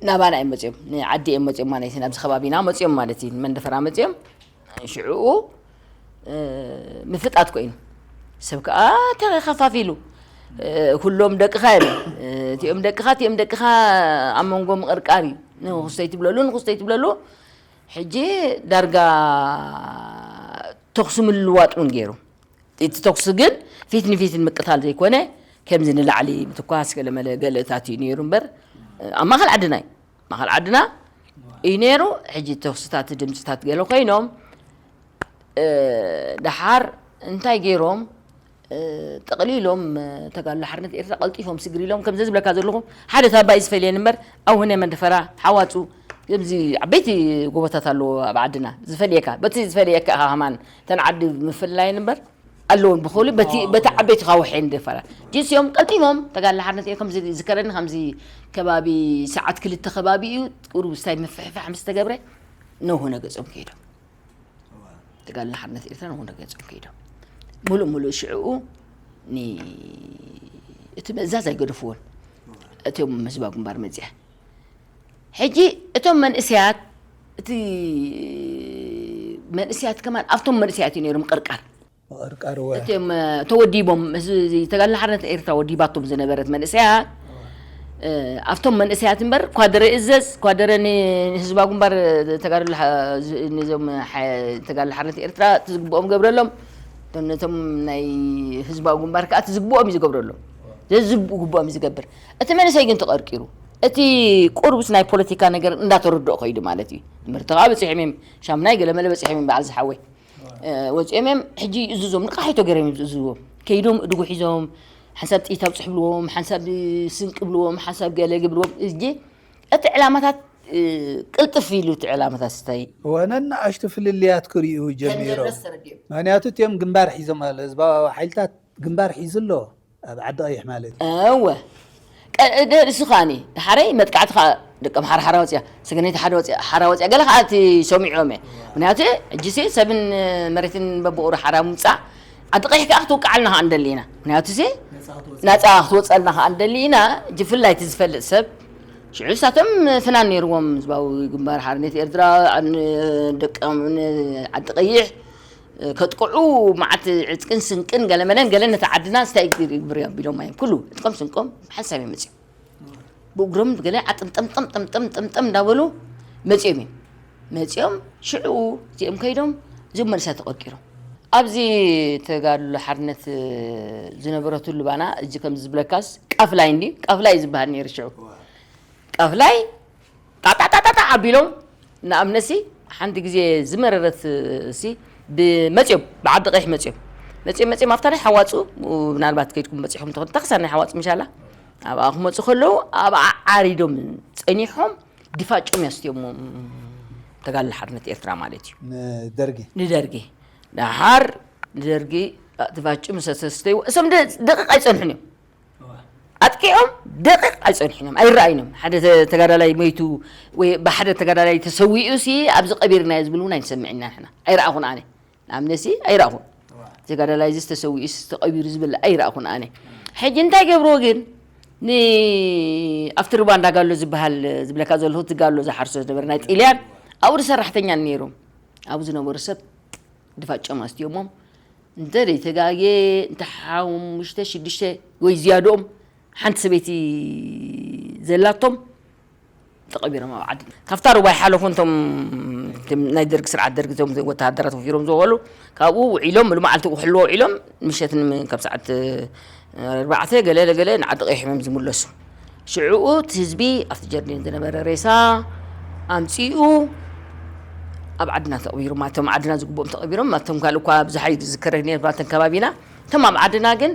ናባና እዮም መፅኦም፣ ንዓዲ እዮም መፅኦም ማለት እዩ። ናብዚ ከባቢና መፅኦም ማለት እዩ፣ መንደፈራ መፅኦም። ሽዕኡ ምፍጣጥ ኮይኑ ሰብ ከዓ ተኸፋፊሉ፣ ኩሎም ደቅኻ እዮም። እቲኦም ደቅኻ እቲኦም ደቅኻ ኣብ መንጎ ምቕርቃር እዩ። ንክስተይ ትብለሉ ንክስተይ ትብለሉ። ሕጂ ዳርጋ ተኹሲ ምልዋጥ እውን ገይሩ። እቲ ተኹሲ ግን ፊት ንፊት ንምቅታል ዘይኮነ፣ ከምዚ ንላዕሊ ምትኳስ ገለመለ ገለታት እዩ ነይሩ እምበር፣ ኣብ ማእኸል ዓድና እዩ፣ ማእኸል ዓድና እዩ ነይሩ። ሕጂ ተኹስታት ድምፅታት ገለ ኮይኖም፣ ደሓር እንታይ ገይሮም? ጠቕሊሎም፣ ተጋድሎ ሓርነት ኤርትራ ቀልጢፎም ስግር ኢሎም። ከምዚ ዝብለካ ዘለኹ፣ ሓደ ታባ እዩ ዝፈልየን እምበር፣ ኣብ ሁነ መንደፈራ ሓዋፁ፣ ከምዚ ዓበይቲ ጎቦታት ኣለዎ ኣብ ዓድና ዝፈልየካ። በቲ ዝፈልየካ ኢኻ ከማን እተን ዓዲ ምፍላየን እምበር ኣለውን ብኸሉ በቲ ዓበይቲ ካውሕ እየን ደፈራ። ጅንስዮም ቀልጢፎም ተጋድሎ ሓርነት እዮም። ከምዚ ዝከረኒ፣ ከምዚ ከባቢ ሰዓት ክልተ ከባቢ እዩ፣ ቁሩብ ስታይ ምፍሕፋሕ ምስ ተገብረ፣ ነሆ ነገጾም ከይዶም። ተጋድሎ ሓርነት ኤርትራ ነሆ ነገጾም ከይዶም። ሙሉእ ሙሉእ ሽዕኡ ኒ-፣ እቲ ምእዛዝ ኣይገደፍዎን። እቶም ህዝባዊ ግንባር መጺኣ። ሕጂ እቶም መንእሰያት፣ እቲ መንእሰያት ከማን ኣብቶም መንእሰያት እዩ ነይሩ ምቕርቃር። ምቕርቃር እወ። እቶም፣ እ፣ ተወዲቦም፣ እዚ፣ እዚ ተጋድሎ ሓርነት ኤርትራ ወዲባቶም ዝነበረት መንእሰያት፣ እ፣ ኣብቶም መንእሰያት እምበር፣ ኳደረ እዘዝ፣ ኳደረ ን-፣ ንህዝባዊ ግንባር፣ እ፣ ተጋድሎ ሓ-፣ ዝ-፣ ንዞም ሓ-፣ ተጋድሎ ሓርነት ኤርትራ እቲ ዝግብኦም ገብረሎም፣ እቶም ነቶም ናይ ህዝባዊ ግንባር ከኣ እቲ ዝግብኦም እዩ ዝገብረሎም። ዘዝግብኦም እዩ ዝገብር። እቲ መንእሰይ ግን ተቐርቂሩ። እቲ ቁርብስ ናይ ፖለቲካ ነገር እንዳተረድኦ ከይዱ ማለት እዩ። ትምህርቲ ከኣ በጺሖም እዮም። ሻምናይ ገለመለ በጺሖም እዮም በዓል ዝሓወይ። እ፣ ወጺኦም እዮም። ሕጂ ይእዝዞም፣ ንቃሕ ይተገርም እዮም ዝእዝዝዎም። ከይዶም እድጉ ሒዞም፣ ሓንሳብ ጥይት ኣብጽሑ ብልዎም፣ ሓንሳብ ስንቂ ብልዎም፣ ሓንሳብ ገለ ግብርዎም። እጂ እቲ ዕላማታት፣ እ፣ ቅልጥፍ ኢሉ እቲ ዕላማታት ስታይ። ወነ ንኣሽቱ ፍልልያት ክርእዩ ጀሚሮም። ከምዘለስ ተረዲኦም። ምኽንያቱ እቲኦም ግንባር ሒዞም ኣሎ፣ ህዝባዊ ሓይልታት ግንባር ሒዙ ኣሎ፣ ኣብ ዓዲ ቀይሕ ማለት እዩ። እወ። ቀ-፣ ደ-፣ እሱ ከኣኒ፣ ሓረይ መጥቃዕቲ ከኣ ደቂ ኣምሓራ ሓራ ወፅያ፣ ሰገነይቲ ሓደ ወፅያ፣ ሓራ ወፅያ፣ ገለ ከኣ እቲ ሰሚዖም እየ። ምኽንያቱ ሕጂሲ ሰብን መሬትን በብቑሩ ሓራ ምምፃእ፣ ዓዲ ቀይሕ ከኣ ክትውቅዓልና ከኣ ንደሊ ኢና። ምኽንያቱሲ ነፃ ክትወፅእ። ነፃ ክትወፀልና ከኣ ንደሊ ኢና። እጂ ብፍላይ እቲ ዝፈልጥ ሰብ፣ ሽዑ ንሳቶም ፍናን ነይርዎም፣ ህዝባዊ ግንባር ሓርነት ኤርትራ፣ ን-፣ ደቆም ንዓዲ ቀይሕ፣ ከጥቅዑ መዓት ዕጥቅን ስንቅን ገለመለን ገለን ነቲ ዓድና ስታይ ግብር ኣቢሎም እዮም። ኩሉ ዕጥቆም ስንቆም ሓንሳብ እዮም መፅዮም። ብእግሮም ገለ ዓጥምጠምጠም ጠምጠም ጠምጠም እንዳበሉ መፅዮም እዮም። መፅዮም ሽዑ እዚኦም ከይዶም እዞም መንእሰያት ተቐርቂሮም። ኣብዚ ተጋድሎ ሓርነት ዝነበረትሉ ባና፣ እዚ ከምዚ ዝብለካስ ቃፍላይ እንዲ፣ ቃፍላይ እዩ ዝበሃል ነይሩ ሽዑ። ቃፍላይ ጣጣጣጣጣ ኣቢሎም፣ ንኣብነሲ ሓንቲ ግዜ ዝመረረት ሲ ብመጽዮም፣ ብዓዲ ቀይሕ መጽዮም። መጽዮም፣ መጽዮም፣ ኣብታ ናይ ሓዋጹ፣ ምናልባት ከይድኩም በጺሕኩም ትኾኑ፣ ተኽሳን ናይ ሓዋጹ ምሻላ፣ ኣብኣ ክመጹ ከለዉ፣ ኣብኣ ዓሪዶም ጸኒሖም፣ ድፋጮም ኣስትዮሞም ተጋድሎ ሓርነት ኤርትራ ማለት እዩ። ንደርጊ። ንደርጊ። ደሓር ንደርጊ ድፋጭ ምስ ኣስተስተይዎ፣ እሶም ደ-፣ ደቂቕ ኣይጸንሑን እዮም። ኣጥቂዖም ደቂቕ ኣይጸንሑን እዮም፣ ኣይረኣዩን እዮም። ሓደ ተ-፣ ተጋዳላይ መይቱ ወይ ብሓደ ተጋዳላይ ተሰዊኡ ሲ ኣብዚ ቀቢርናዮ ዝብል እውን ኣይንሰምዕን ኢና ንሕና። ኣይረኣኹን ኣነ። ንኣብነሲ ኣይረኣኹን። ተጋዳላይ እዚ ተሰዊኡ ሲ ተቐቢሩ ዝብል ኣይረኣኹን ኣነ። ሕጂ እንታይ ገብርዎ ግን ን-፣ ኣብቲ ሩባ እንዳጋሎ ዝበሃል ዝብለካ ዘለኹ እቲ ጋሎ ዝሓርሶ ዝነበረ ናይ ጥልያን ኣብኡ ሰራሕተኛ ነይሮም። ኣብኡ ዝነበሩ ሰብ ድፋጮም ኣስትዮሞም እንተ ደይተጋግየ እንተ ሓሙሽተ ሽዱሽተ ወይ ዝያድኦም ሓንቲ ሰበይቲ ዘላቶም ተቐቢሮም ኣብ ዓዲ። ካብታ ሩባ ይሓለፉ እንቶም፣ እቶም ናይ ደርግ ስርዓት ደርግ እቶም ወተሃደራት ወፊሮም ዝበሉ ካብኡ ውዒሎም፣ ምሉእ መዓልቲ ክሕልዎ ውዒሎም፣ ምሸት ን-፣ ካብ ሰዓት ኣርባዕተ ገለ ገለ ንዓዲ ቀይሕ እዮም ዝምለሱ። ሽዕኡ እቲ ህዝቢ ኣብቲ ጀርዲን ዝነበረ ሬሳ ኣምጺኡ ኣብ ዓድና ተቕቢሩ፣ ማለት እቶም ዓድና ዝግብኦም ተቐቢሮም፣ ማለት እቶም ካልእ እኳ ብዙሓት ዝዝከረኒ ነባተን ከባቢና፣ እቶም ኣብ ዓድና ግን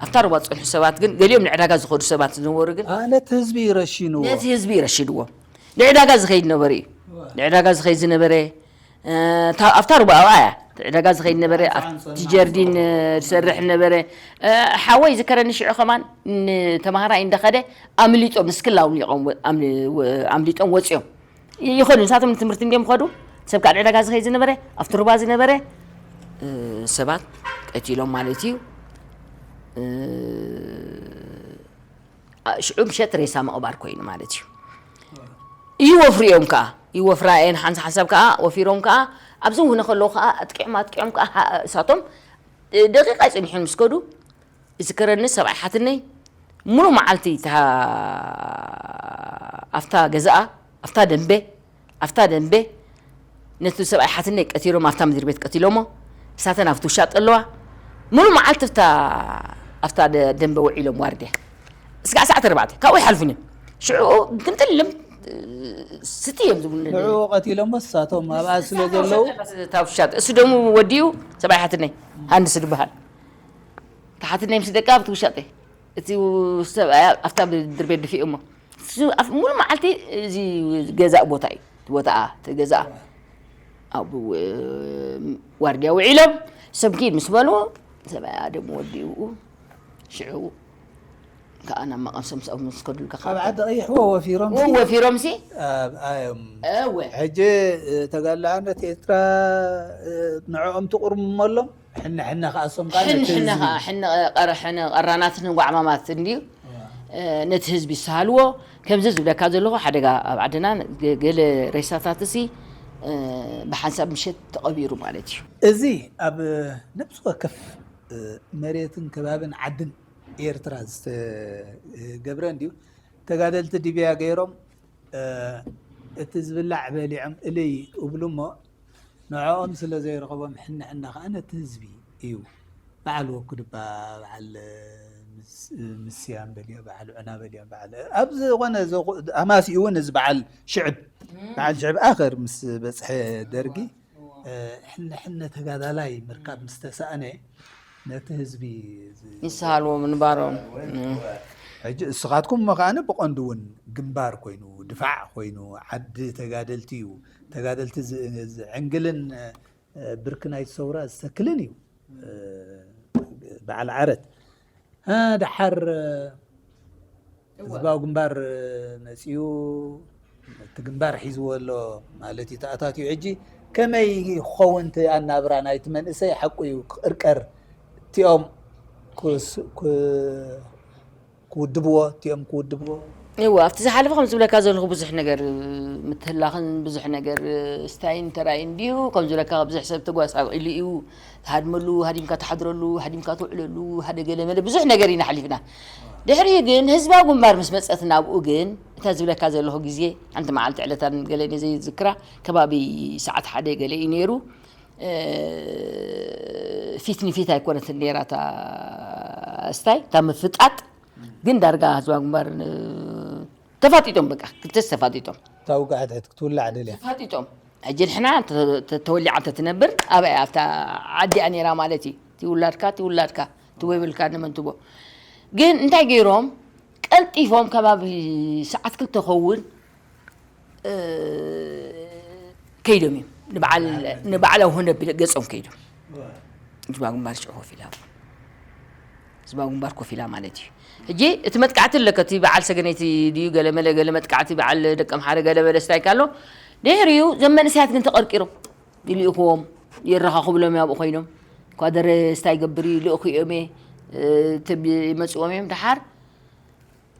ኣብታ ሩባ ዝጸንሑ ሰባት ግን፣ ገሊኦም ንዕዳጋ ዝኸዱ ሰባት ዝነበሩ ግን ኣነ እቲ ህዝቢ ረሺንዎ። ነቲ ህዝቢ ረሺንዎ። ንዕዳጋ ዝኸይድ ነበረ እዩ። ንዕዳጋ ዝኸይድ ዝነበረ፣ እ፣ እታ-፣ ኣብታ ሩባ ኣብኣ እያ። እቲ ዕዳጋ ዝኸይድ ነበረ፣ ኣብቲ ጀርዲን፣ እ፣ ዝሰርሕ ነበረ። እ፣ ሓወይ ዝከረኒ ሽዑ ከማን ንተማሃራይ እንዳኸደ ኣምሊጦም፣ ስክል ኣውሊቖም ወ-፣ ኣምሊ-፣ ወ-፣ ኣምሊጦም ወፂኦም። ይ-፣ ይኸዱ፣ ንሳቶም ንትምህርቲ እንዲዮም ይኸዱ። ሰብ ከዓ ንዕዳጋ ዝኸይድ ዝነበረ፣ ኣብቲ ሩባ ዝነበረ፣ እ፣ ሰባት ቀቲሎም ማለት እዩ። እ፣ ኣ-፣ ሽዑ ምሸት ሬሳ ምቕባር ኮይኑ ማለት እዩ። ይወፍሩ እዮም ከዓ፣ ይወፍራ እየን ሓንሳ ሓንሳብ ከዓ ወፊሮም ከዓ ኣብዚ ውህነ ከለዉ ከዓ ኣጥቂዖም ኣጥቂዖም ከዓ እሳቶም ደቂቃ ኣይፅንሑን ምስ ከዱ፣ እዝከረኒ ሰብኣይ ሓትነይ ሙሉ መዓልቲ እታ ኣብታ ገዛኣ ኣብታ ደንበ ኣብታ ደንበ ነቲ ሰብኣይ ሓትነይ ቀቲሎም ኣብታ ምድሪ ቤት ቀቲሎሞ፣ እሳተን ኣብቲ ውሻጠ ኣለዋ። ሙሉ መዓልቲ ኣብታ ኣብታ ደ- ደንበ ውዒሎም ዋርድያ እስካዕ ሰዓት ኣርባዕተ ካብኡ ይሓልፉን እዮም። ሽዑ ግንጥልም ስቲ እዮም ዝብሉ። ንዕኡ ቀቲሎሞ እሳቶም ኣብኣ ስለ ዘለዉ እታ ውሻጠ እሱ ደሙ ወዲኡ ሰብኣይ ሓትነይ ሃንድስ ዝበሃል ተሓትነይ ምስ ደቃ ኣብቲ ውሻጠ እቲ ሰብኣያ ኣብታ ብድር ቤት ድፊኡ እሞ እሱ ኣብ ሙሉ መዓልቲ እዚ ገዛእ ቦታ እዩ። እቲ ቦታኣ እቲ ገዛኣ ኣብኡ ዋርድያ ውዒሎም ሰምኪድ ምስ በሉ ሰብኣያ ደሞ ወዲኡ ሽዑ ከዓ ናብ መቐምሰ ምስ ምስ ከዱልካ ካብ ዓዲ ቀይሕዎ ወፊሮም ሲ ወፊሮም ሲ ኣብኣ እዮም እወ ሕጂ ተጋላዕነት ኤርትራ ንዕኦም ትቑርምመሎም ሕነ ሕነ ከኣሶም ከዓ ነቲ ሕንሕነ ህዝቢ ከዓ ሕነ ቀረ- ሕነ ቀራናትን ጓዕማማት እንድዩ ነቲ ህዝቢ ይሰሃልዎ። ከምዚ ዝብለካ ዘለኹ ሓደጋ ኣብ ዓድና ገ- ገለ ሬሳታት ሲ ብሓንሳብ ምሸት ተቐቢሩ ማለት እዩ። እዚ ኣብ ነብሲ ወከፍ መሬትን ከባብን ዓድን ኤርትራ ዝተገብረ እንድዩ። ተጋደልቲ ዲብያ ገይሮም እቲ ዝብላዕ በሊዖም እልይ እብሉ እሞ ንዕኦም ስለ ዘይረኸቦም ሕነ ሕነ ከዓ ነቲ ህዝቢ እዩ። በዓል ወኩድ እባ በዓል ምስ- ምስያም በልዮ በዓል ዑና በልዮም በዓል ኣብ ዝኾነ ዘኹ- ኣማሲኡ እውን እዚ በዓል ሽዕብ በዓል ሽዕብ ኣኸር ምስ በፅሐ ደርጊ ሕነ ሕነ ተጋዳላይ ምርካብ ምስ ተሳእነ ነቲ ህዝቢ ዝ- ይሰሃልዎ ምንባሮም ሕጂ እስኻትኩም እሞ ከዓነ ብቐንዱ እውን ግንባር ኮይኑ ድፋዕ ኮይኑ ዓዲ ተጋደልቲ እዩ። ተጋደልቲ ዝ- ዝዕንግልን ብርኪ ናይቲ ሰውራ ዝተክልን እዩ። በዓል ዓረት ደሓር ህዝባዊ ግንባር መፂኡ እቲ ግንባር ሒዝዎ ኣሎ ማለት እዩ ተኣታትዩ። ሕጂ ከመይ ክኸውን እቲ ኣናብራ ናይቲ መንእሰይ ሓቁ እዩ ክቕርቀር እቲኦም ክውድብዎ እቲኦም ክውድብዎ እወ ኣብቲ ዝሓለፈ ከም ዝብለካ ዘለኹ ብዙሕ ነገር ምትህላኽን ብዙሕ ነገር ስታይን ተራእዩ እንድዩ ከም ዝብለካ ብዙሕ ሰብ ተጓሳቒሉ እዩ ትሃድመሉ ሃዲምካ ትሓድረሉ ሃዲምካ ትውዕለሉ ሓደ ገለ መለ ብዙሕ ነገር ኢና ሓሊፍና ድሕሪኡ ግን ህዝባዊ ግንባር ምስ መፀት ናብኡ ግን እታ ዝብለካ ዘለኹ ግዜ ሓንቲ መዓልቲ ዕለታ ገለ ዘይዝክራ ከባቢ ሰዓት ሓደ ገለ እዩ ነይሩ ፊት ንፊት ኣይኮነትን ነይራ እታ ስታይ እታ ምፍጣጥ ግን ዳርጋ ህዝባዊ ግንባር ተፋጢጦም በቃ ክልተስ ተፋጢጦም እታ ውግእ ሕድሕድ ክትውላዕ ደልያ ተፋጢጦም ሕጂ ንሕና ተወሊዓ እንተትነብር ኣበይ ኣብታ ዓዲኣ ነይራ ማለት እዩ ትውላድካ ትውላድካ ትወይብልካ ንመንትቦ ግን እንታይ ገይሮም ቀልጢፎም ከባቢ ሰዓት ክልተ ኸውን ከይዶም እዮም ንበዓል ንበዓል ኣውሆነ ገጾም ከይዶም ህዝባዊ ግንባር ሽዑ ኮፍ ኢላ ህዝባዊ ግንባር ኮፍ ኢላ ማለት እዩ ሕጂ እቲ መጥቃዕቲ ኣለከ እቲ በዓል ሰገነይቲ ድዩ ገለመለ ገለ መጥቃዕቲ በዓል ደቂ ኣምሓረ ገለ በለ ስታይ ካሎ ድሕሪኡ ዘም መንእሰያት ግን ተቐርቂሮም ይልእኽዎም የረኻኽብሎም ኣብኡ ኮይኖም ኳደረ ስታይ ገብር እዩ ልእኹ እዮም ይመፅዎም እዮም ደሓር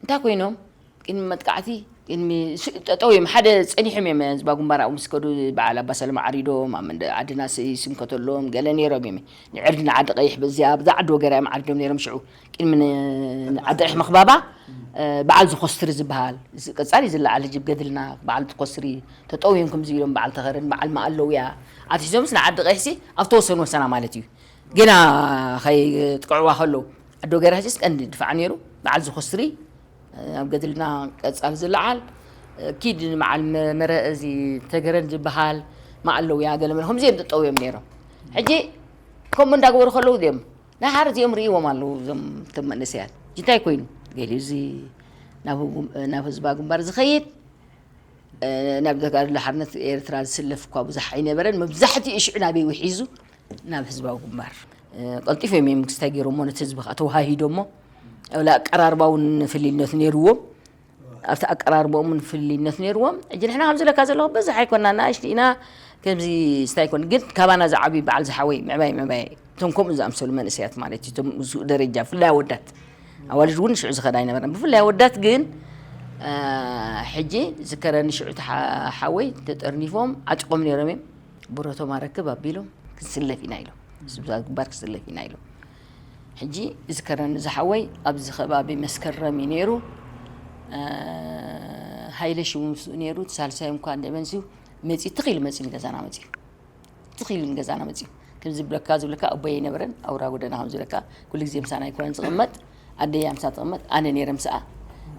እንታይ ኮይኖም ቅድሚ መጥቃዕቲ ቅድሚ ጠጠው እዮም ሓደ ፀኒሖም እዮም ህዝባ ጉንባር ኣብኡ ምስ ከዱ በዓል ኣባ ሰለማ ዓሪዶም ኣብ መንደ ዓድና ይስንከተሎም ገለ ነይሮም እዮም ንዕርዲ ንዓዲ ቀይሕ በዚኣ ብዛ ዓዲ ወገራ እዮም ዓሪዶም ነይሮም ሽዑ ቅድሚ ዓዲ ቀይሕ ምኽባባ በዓል ዝኮስትሪ ዝበሃል ቀፃሊ ዝለዓል ህጅብ ገድልና በዓል ዝኮስትሪ ተጠው እዮም ከምዚ ኢሎም በዓል ተኸርን በዓል ማኣለውያ ኣትሒዞምስ ንዓዲ ቀይሕሲ ኣብ ተወሰኑ ወሰና ማለት እዩ ገና ከይጥቅዕዋ ከለዉ ዓዲ ወገራ ህጅስ ቀንዲ ድፋዕ ነይሩ በዓል ዝኮስትሪ ኣብ ገድልና ቀጻል ዝለዓል ኪድ ንበዓል መረ እዚ ተገረን ዝበሃል ማኣለውያ ገለመለ ከምዚኦም ጠጠው እዮም ነይሮም ሕጂ ከምኡ እንዳገበሩ ከለዉ እዚኦም ናሓር እዚኦም ርእይዎም ኣለዉ እዞም እቶም መንእሰያት እንታይ ኮይኑ ገሊኡ እዚ ናብ ህዝባ ግንባር ዝኸይድ ናብ ተጋድሎ ሓርነት ኤርትራ ዝስለፍ እኳ ብዙሕ ኣይነበረን። መብዛሕትኡ ሽዑ ናበይ ውሒዙ? ናብ ህዝባዊ ግንባር። ቀልጢፎም እዮም ክስታይ ገይሮሞ ነቲ ህዝቢ ከዓ ተወሃሂዶሞ። ኣብላ ኣቀራርባ እውን ፍልይነት ነይርዎም። ኣብቲ ኣቀራርባኦም እውን ፍልይነት ነይርዎም። ሕጂ ንሕና ከምዚ ለካ ዘለኹ በዝሕ ኣይኮና ንኣሽቲ ኢና ከምዚ ስታይ ኣይኮን ግን ካባና ዝዓብዩ በዓል ዝሓወይ ምዕባይ ምዕባይ እቶም ከምኡ ዝኣምሰሉ መንእሰያት ማለት እዩ እቶም ዝኡ ደረጃ ብፍላይ ኣወዳት ኣዋልድ እውን ሽዑ ዝኸዳ ኣይነበረን ብፍላይ ኣወዳት ግን ሕጂ ዝከረኒ ሽዑ እቲ ሓ- ሓወይ ተጠርኒፎም ዓጢቖም ነይሮም እዮም። ብረቶም ኣረክብ ኣቢሎም ክንስለፍ ኢና ኢሎም፣ ስብዛ ግንባር ክንስለፍ ኢና ኢሎም። ሕጂ ዝከረኒ ዝሓወይ ኣብዚ ከባቢ መስከረም እዩ ነይሩ። ሃይለ ሽሙ ምስኡ ነይሩ። ሳልሳዮም እኳ እንደ መንስዩ መፂኡ ትኽ ኢሉ መፂኡ ንገዛና መፂኡ ትኽ ኢሉ ንገዛና መፂኡ። ከም ዝብለካ ዝብለካ ኣቦይ ኣይነበረን፣ ኣውራ ጎደና ከም ዝብለካ ኩሉ ግዜ ምሳና ኣይኮነን ዝቕመጥ። ኣደያ ምሳ ትቕመጥ፣ ኣነ ነይረ ምስኣ።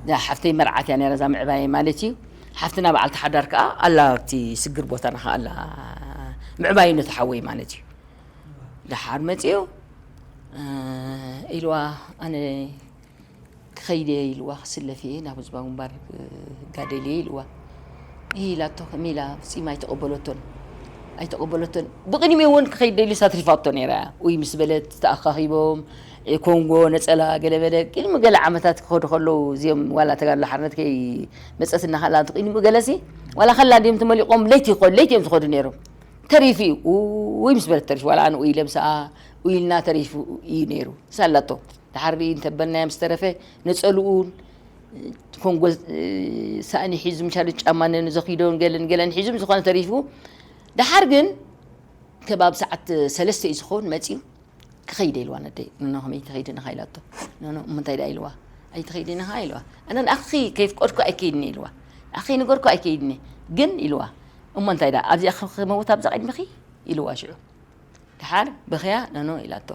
እዛ ሓፍተይ መርዓት እያ ነይራ፣ እዛ ምዕባየ ማለት እዩ። ሓፍትና በዓልቲ ሓዳር ከዓ ኣላ ኣብቲ ስግር ቦታና ከዓ ኣላ። ምዕባዩ ነቲ ሓወይ ማለት እዩ። ደሓር መፂኡ ኢልዋ፣ ኣነ ክኸይድ እየ ኢልዋ፣ ክስለፍ እየ ናብ ህዝባዊ ግንባር ክጋደል እየ ኢልዋ። ኢላቶ ከም ኢላ ፍጺም ኣይተቐበለቶን። ኣይተቐበለቶን። ብቕድሚኡ እውን ክኸይድ ደልዩ ኣትሪፋቶ ነይራ እያ። ውይ ምስ በለት ተኣኻኺቦም፣ ኮንጎ፣ ነጸላ፣ ገለ በለ። ቅድሚ ገለ ዓመታት ክኸዱ ከለዉ እዚኦም ዋላ ተጋድሎ ሓርነት ከይመጸትና ከላ ቅድሚኡ ገለሲ ዋላ ከላ ድዮም ተመሊቖም ለይቲ ይኸዱ፣ ለይቲ እዮም ዝኸዱ ነይሮም። ተሪፉ እዩ። ውይ ምስ በለት ተሪፉ። ዋላ ኣነ ውይ ኢለ ምስኣ ውይ ኢልና ተሪፉ እዩ ነይሩ። ሳላቶ። ድሓር እንተበልናዮ ምስ ተረፈ ነጸልኡን ኮንጎ ሳእኒ ሒዙ ምሻሉ ጫማ ነንዘኺዶን ገለን ገለን ሒዙ ዝኾነ ተሪፉ። ድሓር ግን ከባቢ ሰዓት ሰለስተ እዩ ዝኸውን መጺኡ። ክኸይደ ኢልዋ ነደይ። ኖኖ ከመይ ትኸይዲ ኢኻ ኢላቶ። ኖኖ እሞ እንታይ ደኣ ኢልዋ። ኣይትኸይዲ ኢኻ ኢልዋ። ኣነ ንኣኺ ከይፍቀድኩ ኣይከይድኒ ኢልዋ። ንኣኺ ከይነገርኩ ኣይከይድኒ። ግን ኢልዋ። እሞ እንታይ ደኣ ኣብዚኣ ክመውት ኣብዛ ቅድሚኺ ኢልዋ ሽዑ። ድሓር በኽያ ኖኖ ኢላቶ።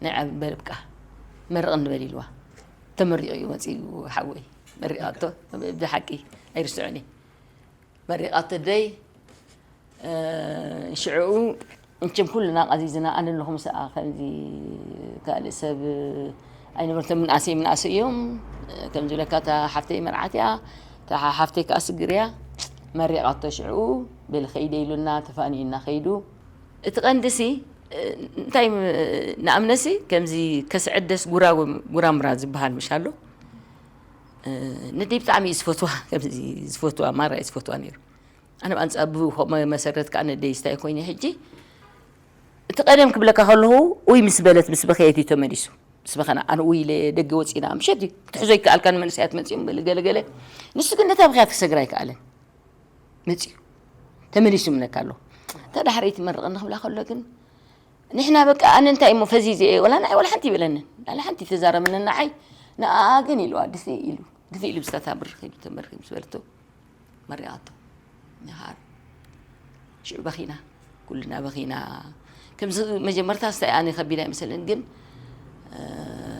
ናይ ዓቢ በል ብቃ መርቕኒ በል ኢልዋ። ተመሪቑ እዩ መጺኡ ሓወይ። መሪቓቶ ብሓቂ ኣይርስዖን እየ። መሪቓቶ ደይ ሽዕኡ እንችም ኩልና ቐዚዝና ኣነ ኣለኹ ምስኣ ከምዚ ካልእ ሰብ ኣይነበርቶም ምንኣሰይ ምንኣሰይ እዮም። ከም ዝብለካ እታ ሓፍተይ መርዓት እያ፣ እታ ሓፍተይ ከኣ ስግር እያ። መሪቓቶ ሽዕኡ በል ኸይደ ኢሉና ተፋኒዩና ኸይዱ። እቲ ቀንድሲ እንታይ ንኣብነሲ ከምዚ ከስዕደስ ጉራምራ ዝበሃል ምሽ ኣሎ። ነደይ ብጣዕሚ እዩ ዝፈትዋ፣ ከምዚ ዝፈትዋ ማራ እዩ ዝፈትዋ ነይሩ። ኣነ ብኣንጻ ብኡ መሰረት ከዓ ነደይ ስታይ ኮይነ ሕጂ እቲ ቀደም ክብለካ ከለኹ ውይ ምስ በለት ምስ በኸየት እዩ ተመሊሱ። ምስ በኸና ኣነ ውይ ኢለ ደገ ወፂና ምሸት እዩ ክትሕዞ ይከኣልካ ንመንእሰያት መፂኦም ገለ ገለ ገለ ንሱ ግን ነታ ብኽያት ክሰግር ኣይከኣለን። መፂኡ ተመሊሱ ምነካ ኣሎ። እታ ዳሕረይቲ መርቕኒ ክብላ ከሎ ግን ንሕና በቃ ኣነ እንታይ እሞ ፈዚዘ እየ ወላ ንዓይ ወላ ሓንቲ ይበለንን ላለ ሓንቲ ተዛረበንን ንዓይ ንኣ ግን ኢልዋ ድፊ ኢሉ ድፊ ኢሉ ብስታታ ብር ከይዱ ተመርኪ ምስ በልቶ መሪቓቶ ንሃር ሽዑ በኺና ኩልና በኺና። ከምዚ መጀመርታ ስታይ ኣነ ከቢድ ኣይመሰልን ግን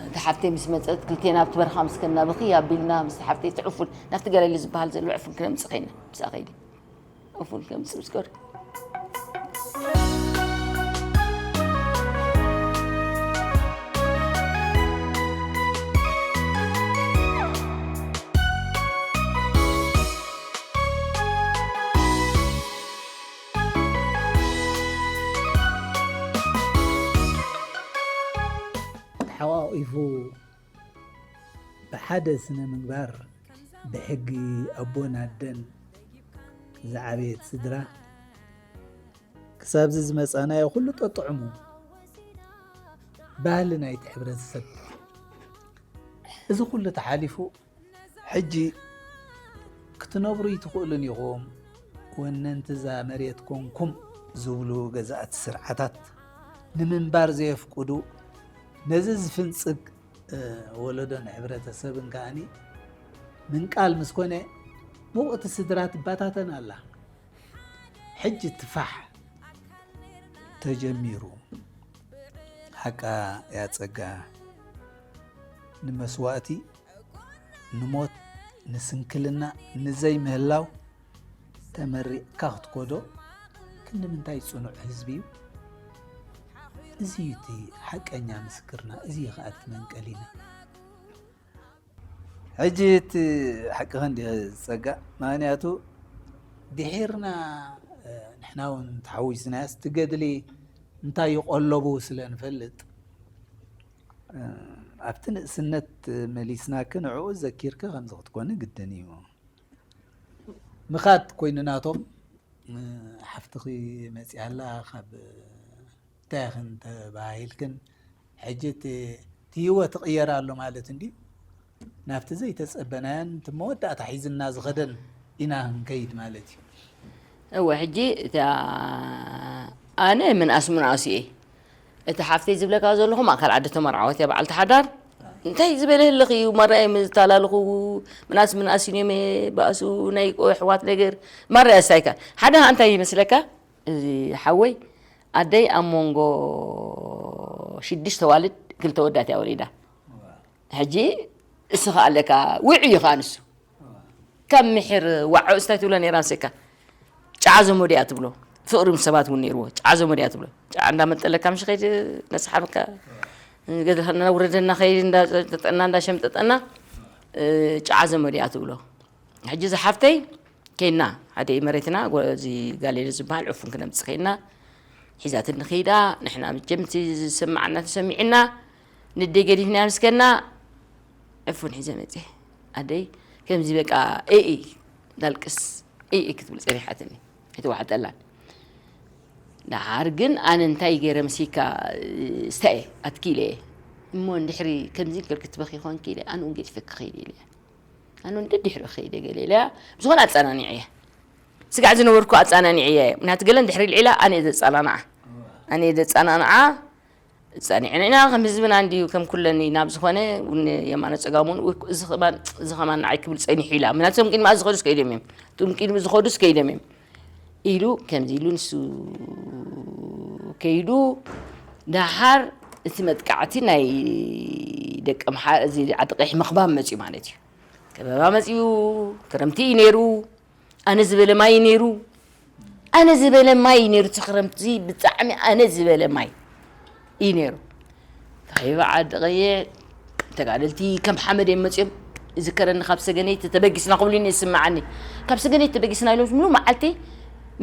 እታ ሓፍተይ ምስ መፀት ክልቴና ኣብቲ በረኻ ምስ ከና ብኺ ኣቢልና ምስ ሓፍተይ ትዕፉን ናብቲ ገለሊ ዝበሃል ዘሎ ዕፉን ክነምፅእ ኸይና ምስኣ ኸይደ። Auf und ganz Stuttgart. ተሓቋቒፉ ብሓደ ስነ ምግባር ብሕጊ ኣቦን ኣደን ዝዓበየት ስድራ ክሳብዚ ዝመጻናዮ ኩሉ ጠጥዕሙ ባህሊ ናይቲ ሕብረተሰብ እዚ ኩሉ ተሓሊፉ ሕጂ ክትነብሩ ይትኽእሉን ኢኹም ወነንቲ እዛ መሬት ኮንኩም ዝብሉ ገዛእቲ ስርዓታት ንምንባር ዘየፍቅዱ ነዚ ዝፍንጽግ ወለዶን ሕብረተሰብን ከኣኒ ምንቃል ምስ ኮነ ምውቕቲ ስድራ ትበታተን ኣላ። ሕጂ ትፋሕ ተጀሚሩ። ሓቃ እያ ጸጋ። ንመስዋእቲ፣ ንሞት፣ ንስንክልና፣ ንዘይምህላው ተመሪቕካ ክትኮዶ ክንዲ ምንታይ ጽኑዕ ህዝቢ እዩ። እዚ እዩ እቲ ሓቀኛ ምስክርና፣ እዚ እዩ ኸኣ እቲ መንቀሊና። ሕጂ እቲ ሓቅኻ እንዲኻ ዝጸጋእ፣ ምኽንያቱ ድሒርና ንሕና እውን ተሓዊስናዮስ እቲ ገድሊ እንታይ እዩ ቀለቡ ስለ ንፈልጥ፣ ኣብቲ ንእስነት መሊስናኪ ንዕኡ ዘኪርኪ ከምዚ ክትኮኒ ግድን እዩ። ምኻድ ኮይኑ ናቶም ሓፍትኺ መጺኣላ ካብ እንታይ ኢኽን ተባሂልክን ሕጂ እቲ ህይወት ይቕየር ኣሎ ማለት እንድዩ። ናብቲ ዘይተጸበናዮን እቲ መወዳእታ ሒዝና ዝኸደን ኢና ክንከይድ ማለት እዩ። እወ ሕጂ እታ ኣነ ምንኣስ ምንኣሱ እየ። እቲ ሓፍተይ ዝብለካ ዘለኹ ማእከል ዓዲ ተመርዓወት እያ በዓልቲ ሓዳር። እንታይ ዝበለ ህልኽ እዩ ማራ እዮም ዝተላለኹ። ምንኣስ ምንኣስ እዮም ባእሱ ናይ ኣሕዋት ነገር ማራ ያስታይካ። ሓደ እንታይ ይመስለካ እዚ ሓወይ ኣደይ ኣብ መንጎ ሽዱሽተ ዋልድ ክልተ ወዳት እያ ወሊዳ። ሕጂ እስኻ ኣለካ ውዑይ እዩ ከዓ ንሱ ካብ ምሕር ዋዖ እስታይ ትብሎ ነይራ ንስካ ጫዓ ዘመዱ እያ ትብሎ። ፍቅሪ ምስ ሰባት እውን ነይርዎ ጫዓ ዘመዱ እያ ትብሎ። ጫዓ እንዳመጠለካ ምሽ ከይድ ነስሓብካ ገድልና ውረደና ከይድ እንዳጠጠና እንዳሸምጠጠና እ፣ ጫዓ ዘመዱ እያ ትብሎ። ሕጂ ዝሓፍተይ ከይና ሓደ መሬትና ጎ- እዚ ጋሌለ ዝበሃል ዕፉን ክነምፅእ ከይና ሒዛትኒ ከይዳ ንሕና መቸም እቲ ዝሰማዓና ተሰሚዕና ንደይ ገዲፍና ምስከና ዕፉን ሒዘ መፅእ ኣደይ ከምዚ በቃ እይ እንዳልቅስ እይ ክትብል ፀኒሓትኒ ኣይተዋሕጠላን። ደሓር ግን ኣነ እንታይ ገይረ መሲካ ስታየ ኣትኪለ እሞ እንድሕሪ ከምዚ ገርክ ትበኺ ኮንኪ ኢለ ኣነ እውን ገዲፈኪ ከይደ ኢለ ኣነ እውን ደድሕሪ ከይደ ገለ ኢለ ዝኾነ ኣፀናኒዐ እየ። ስጋዕ ዝነበርኩ ኣፀናኒዐ እየ ምክንያቱ ገለ እንድሕሪ ልዒላ ኣነ እየ ዘፀናንዓ ኣነ እየ ዘፀናንዓ ጸኒዕና ኢና ከም ህዝብና እንድዩ ከም ኩለን ናብ ዝኾነ እውን የማነ ጸጋሙን እዚ ከማን ንዓይ ክብል ጸኒሑ ኢላ ምክንያቱ ቶም ቅድሚ ዝኸዱስ ከይዶም እዮም ቶም ቅድሚ ዝኸዱስ ከይዶም እዮም ኢሉ ከምዚ ኢሉ ንሱ ከይዱ ደሓር እቲ መጥቃዕቲ ናይ ደቂ ምሓር እዚ ዓዲ ቀይሕ ምኽባብ መፅዩ ማለት እዩ ከበባ መፅዩ ክረምቲ እዩ ነይሩ ኣነ ዝበለ ማይ ነይሩ ኣነ ዝበለ ማይ ነይሩ እቲ ክረምቲ ብጣዕሚ ኣነ ዝበለ ማይ እዩ ነይሩ ካይበ ዓዲ ቀይሕ ተጋደልቲ ከም ሓመድ እዮም መፅኦም ይዝከረኒ ካብ ሰገነይቲ ተበጊስና ክብሉ ይስምዓኒ ካብ ሰገነይቲ ተበጊስና ኢሎም ምሉ መዓልቲ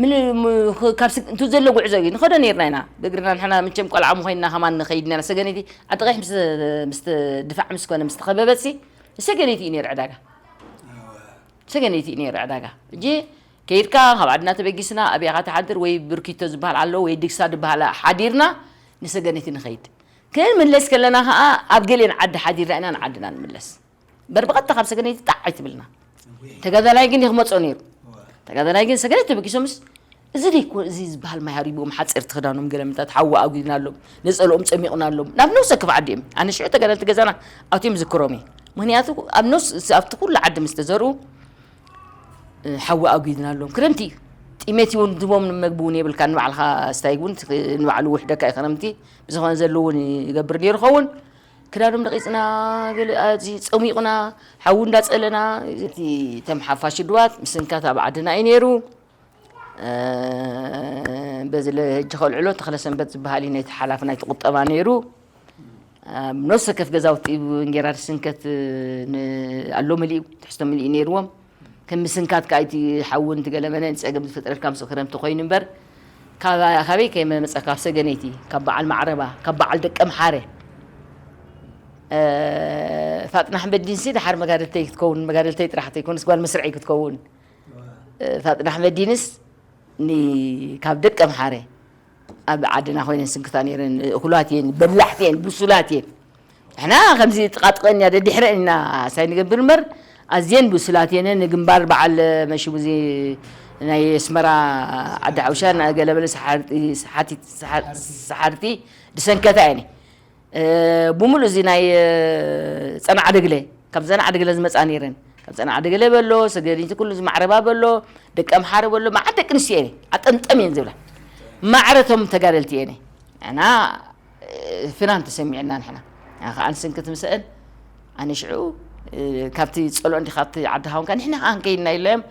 ምሉ ም- ክ- ካብ ስግ- እንቱ ዘሎ ጉዕዞ እዩ ንኸዶ ነርና ኢና ብእግርና ንሕና ምቸም ቆልዓ ምኮይንና ከማን ንኸይድ ነና ሰገነይቲ ዓዲ ቀይሕ ምስ ምስ ድፋዕ ምስ ኮነ ምስ ተኸበበትሲ ሰገነይቲ እዩ ነይሩ ዕዳጋ ሰገነይቲ እዩ ነይሩ ዕዳጋ እጂ ከይድካ ካብ ዓድና ተበጊስና ኣብያኻ ትሓድር ወይ ብርኪቶ ዝበሃል ኣሎ ወይ ድግሳ ዝበሃል ሓዲርና ንሰገነይቲ ንኸይድ ክንምለስ ከለና ከዓ ኣብ ገሌን ዓዲ ሓዲርና ኢና ንዓድና ንምለስ በር ብቐጥታ ካብ ሰገነይቲ ጣዕ ኣይትብልና ተጋዳላይ ግን ይክመፆ ነይሩ ተጋዳላይ ግን ሰገነይቲ ተበጊሶምስ እዚ ደይኮ እዚ ዝበሃል ማይ ሃሪቦም ሓፀርቲ ክዳኖም ገለምታት ሓዊ ኣጉድናሎም ነፀልኦም ፀሚቑናሎም ናብ ነብሰ ክፍ ዓዲ እዮም ኣነ ሽዑ ተጋዳልቲ ገዛና ኣትዮም ዝክሮም እዩ ምክንያቱ ኣብ ነብስ ኣብቲ ኩሉ ዓዲ ምስ ተዘርኡ ሓዊ ኣጉድናሎም ክረምቲ እዩ ጢሜት እውን ድቦም መግቢ እውን የብልካ ንባዕልካ ስታይ እውን ንባዕሉ ውሕደካ እዩ ክረምቲ ብዝኾነ ዘለውን ይገብር ነይሩ ኸውን ክዳኖም ነቒፅና ፀሚቑና ሓዊ እንዳፀለና እቲ ተምሓፋሽ ድዋት ምስንካት ኣብ ዓድና እዩ ነይሩ በዚ ሕጂ ከልዕሎ ተኽለ ሰንበት ዝበሃል እዩ ነቲ ሓላፊ ናይቲ ቁጠባ ነይሩ ኣብ ነፍሰ ከፍ ገዛውቲ እንጌራ ስንከት ኣሎ መሊኡ ትሕዝቶ መሊኡ ነይርዎም ከም ምስንካት ከዓ እቲ ሓውን ትገለመነ ንፀገም ዝፈጥረልካ ምስ ክረምቲ ኮይኑ እምበር ካበይ ከይመመፀ ካብ ሰገነይቲ ካብ በዓል ማዕረባ ካብ በዓል ደቀ ምሓረ ፋጥና ኣሕመዲንሲ ድሓር መጋደልተይ ክትከውን መጋደልተይ ጥራሕ ተይኮነስ ጓል መስርዐይ ክትከውን ፋጥና ኣሕመዲንስ ካብ ደቀ ምሓረ ኣብ ዓድና ኮይነን ስንክታ ነይረን እኩላት እየን በላሕቲ እየን ብሱላት እየን ንሕና ከምዚ ጥቓጥቐን እያ ደድሕረን ኢና ሳይ ንገብር እምበር ኣዝየን ብሱላት እየን ንግንባር በዓል መሽቡ እዚ ናይ ኣስመራ ዓዲ ሓውሻ ገለበለ ሰሓርቲ ድሰንከታ እየን ብሙሉእ እዚ ናይ ጸናዕ ደግለ ካብ ጸናዕ ደግለ ዝመጻ ነይረን ካብ ጸናዕ ደግለ በሎ ሰገሪቲ ኩሉ ዝማዕረባ በሎ ደቂ ኣምሓረ በሎ መዓት ደቂ ኣንስትዮ እየን ኣጠምጠም እየን ዝብላ ማዕረቶም ተጋደልቲ እየን እና ፍናን ተሰሚዕና ንሕና ከዓ ንስንክት ምስአን ኣነ ሽዑ ካብቲ ጸልኦ እንዲ ካብቲ ዓዲ ሃውንካ ንሕና ከዓ ንከይድና ኢሎም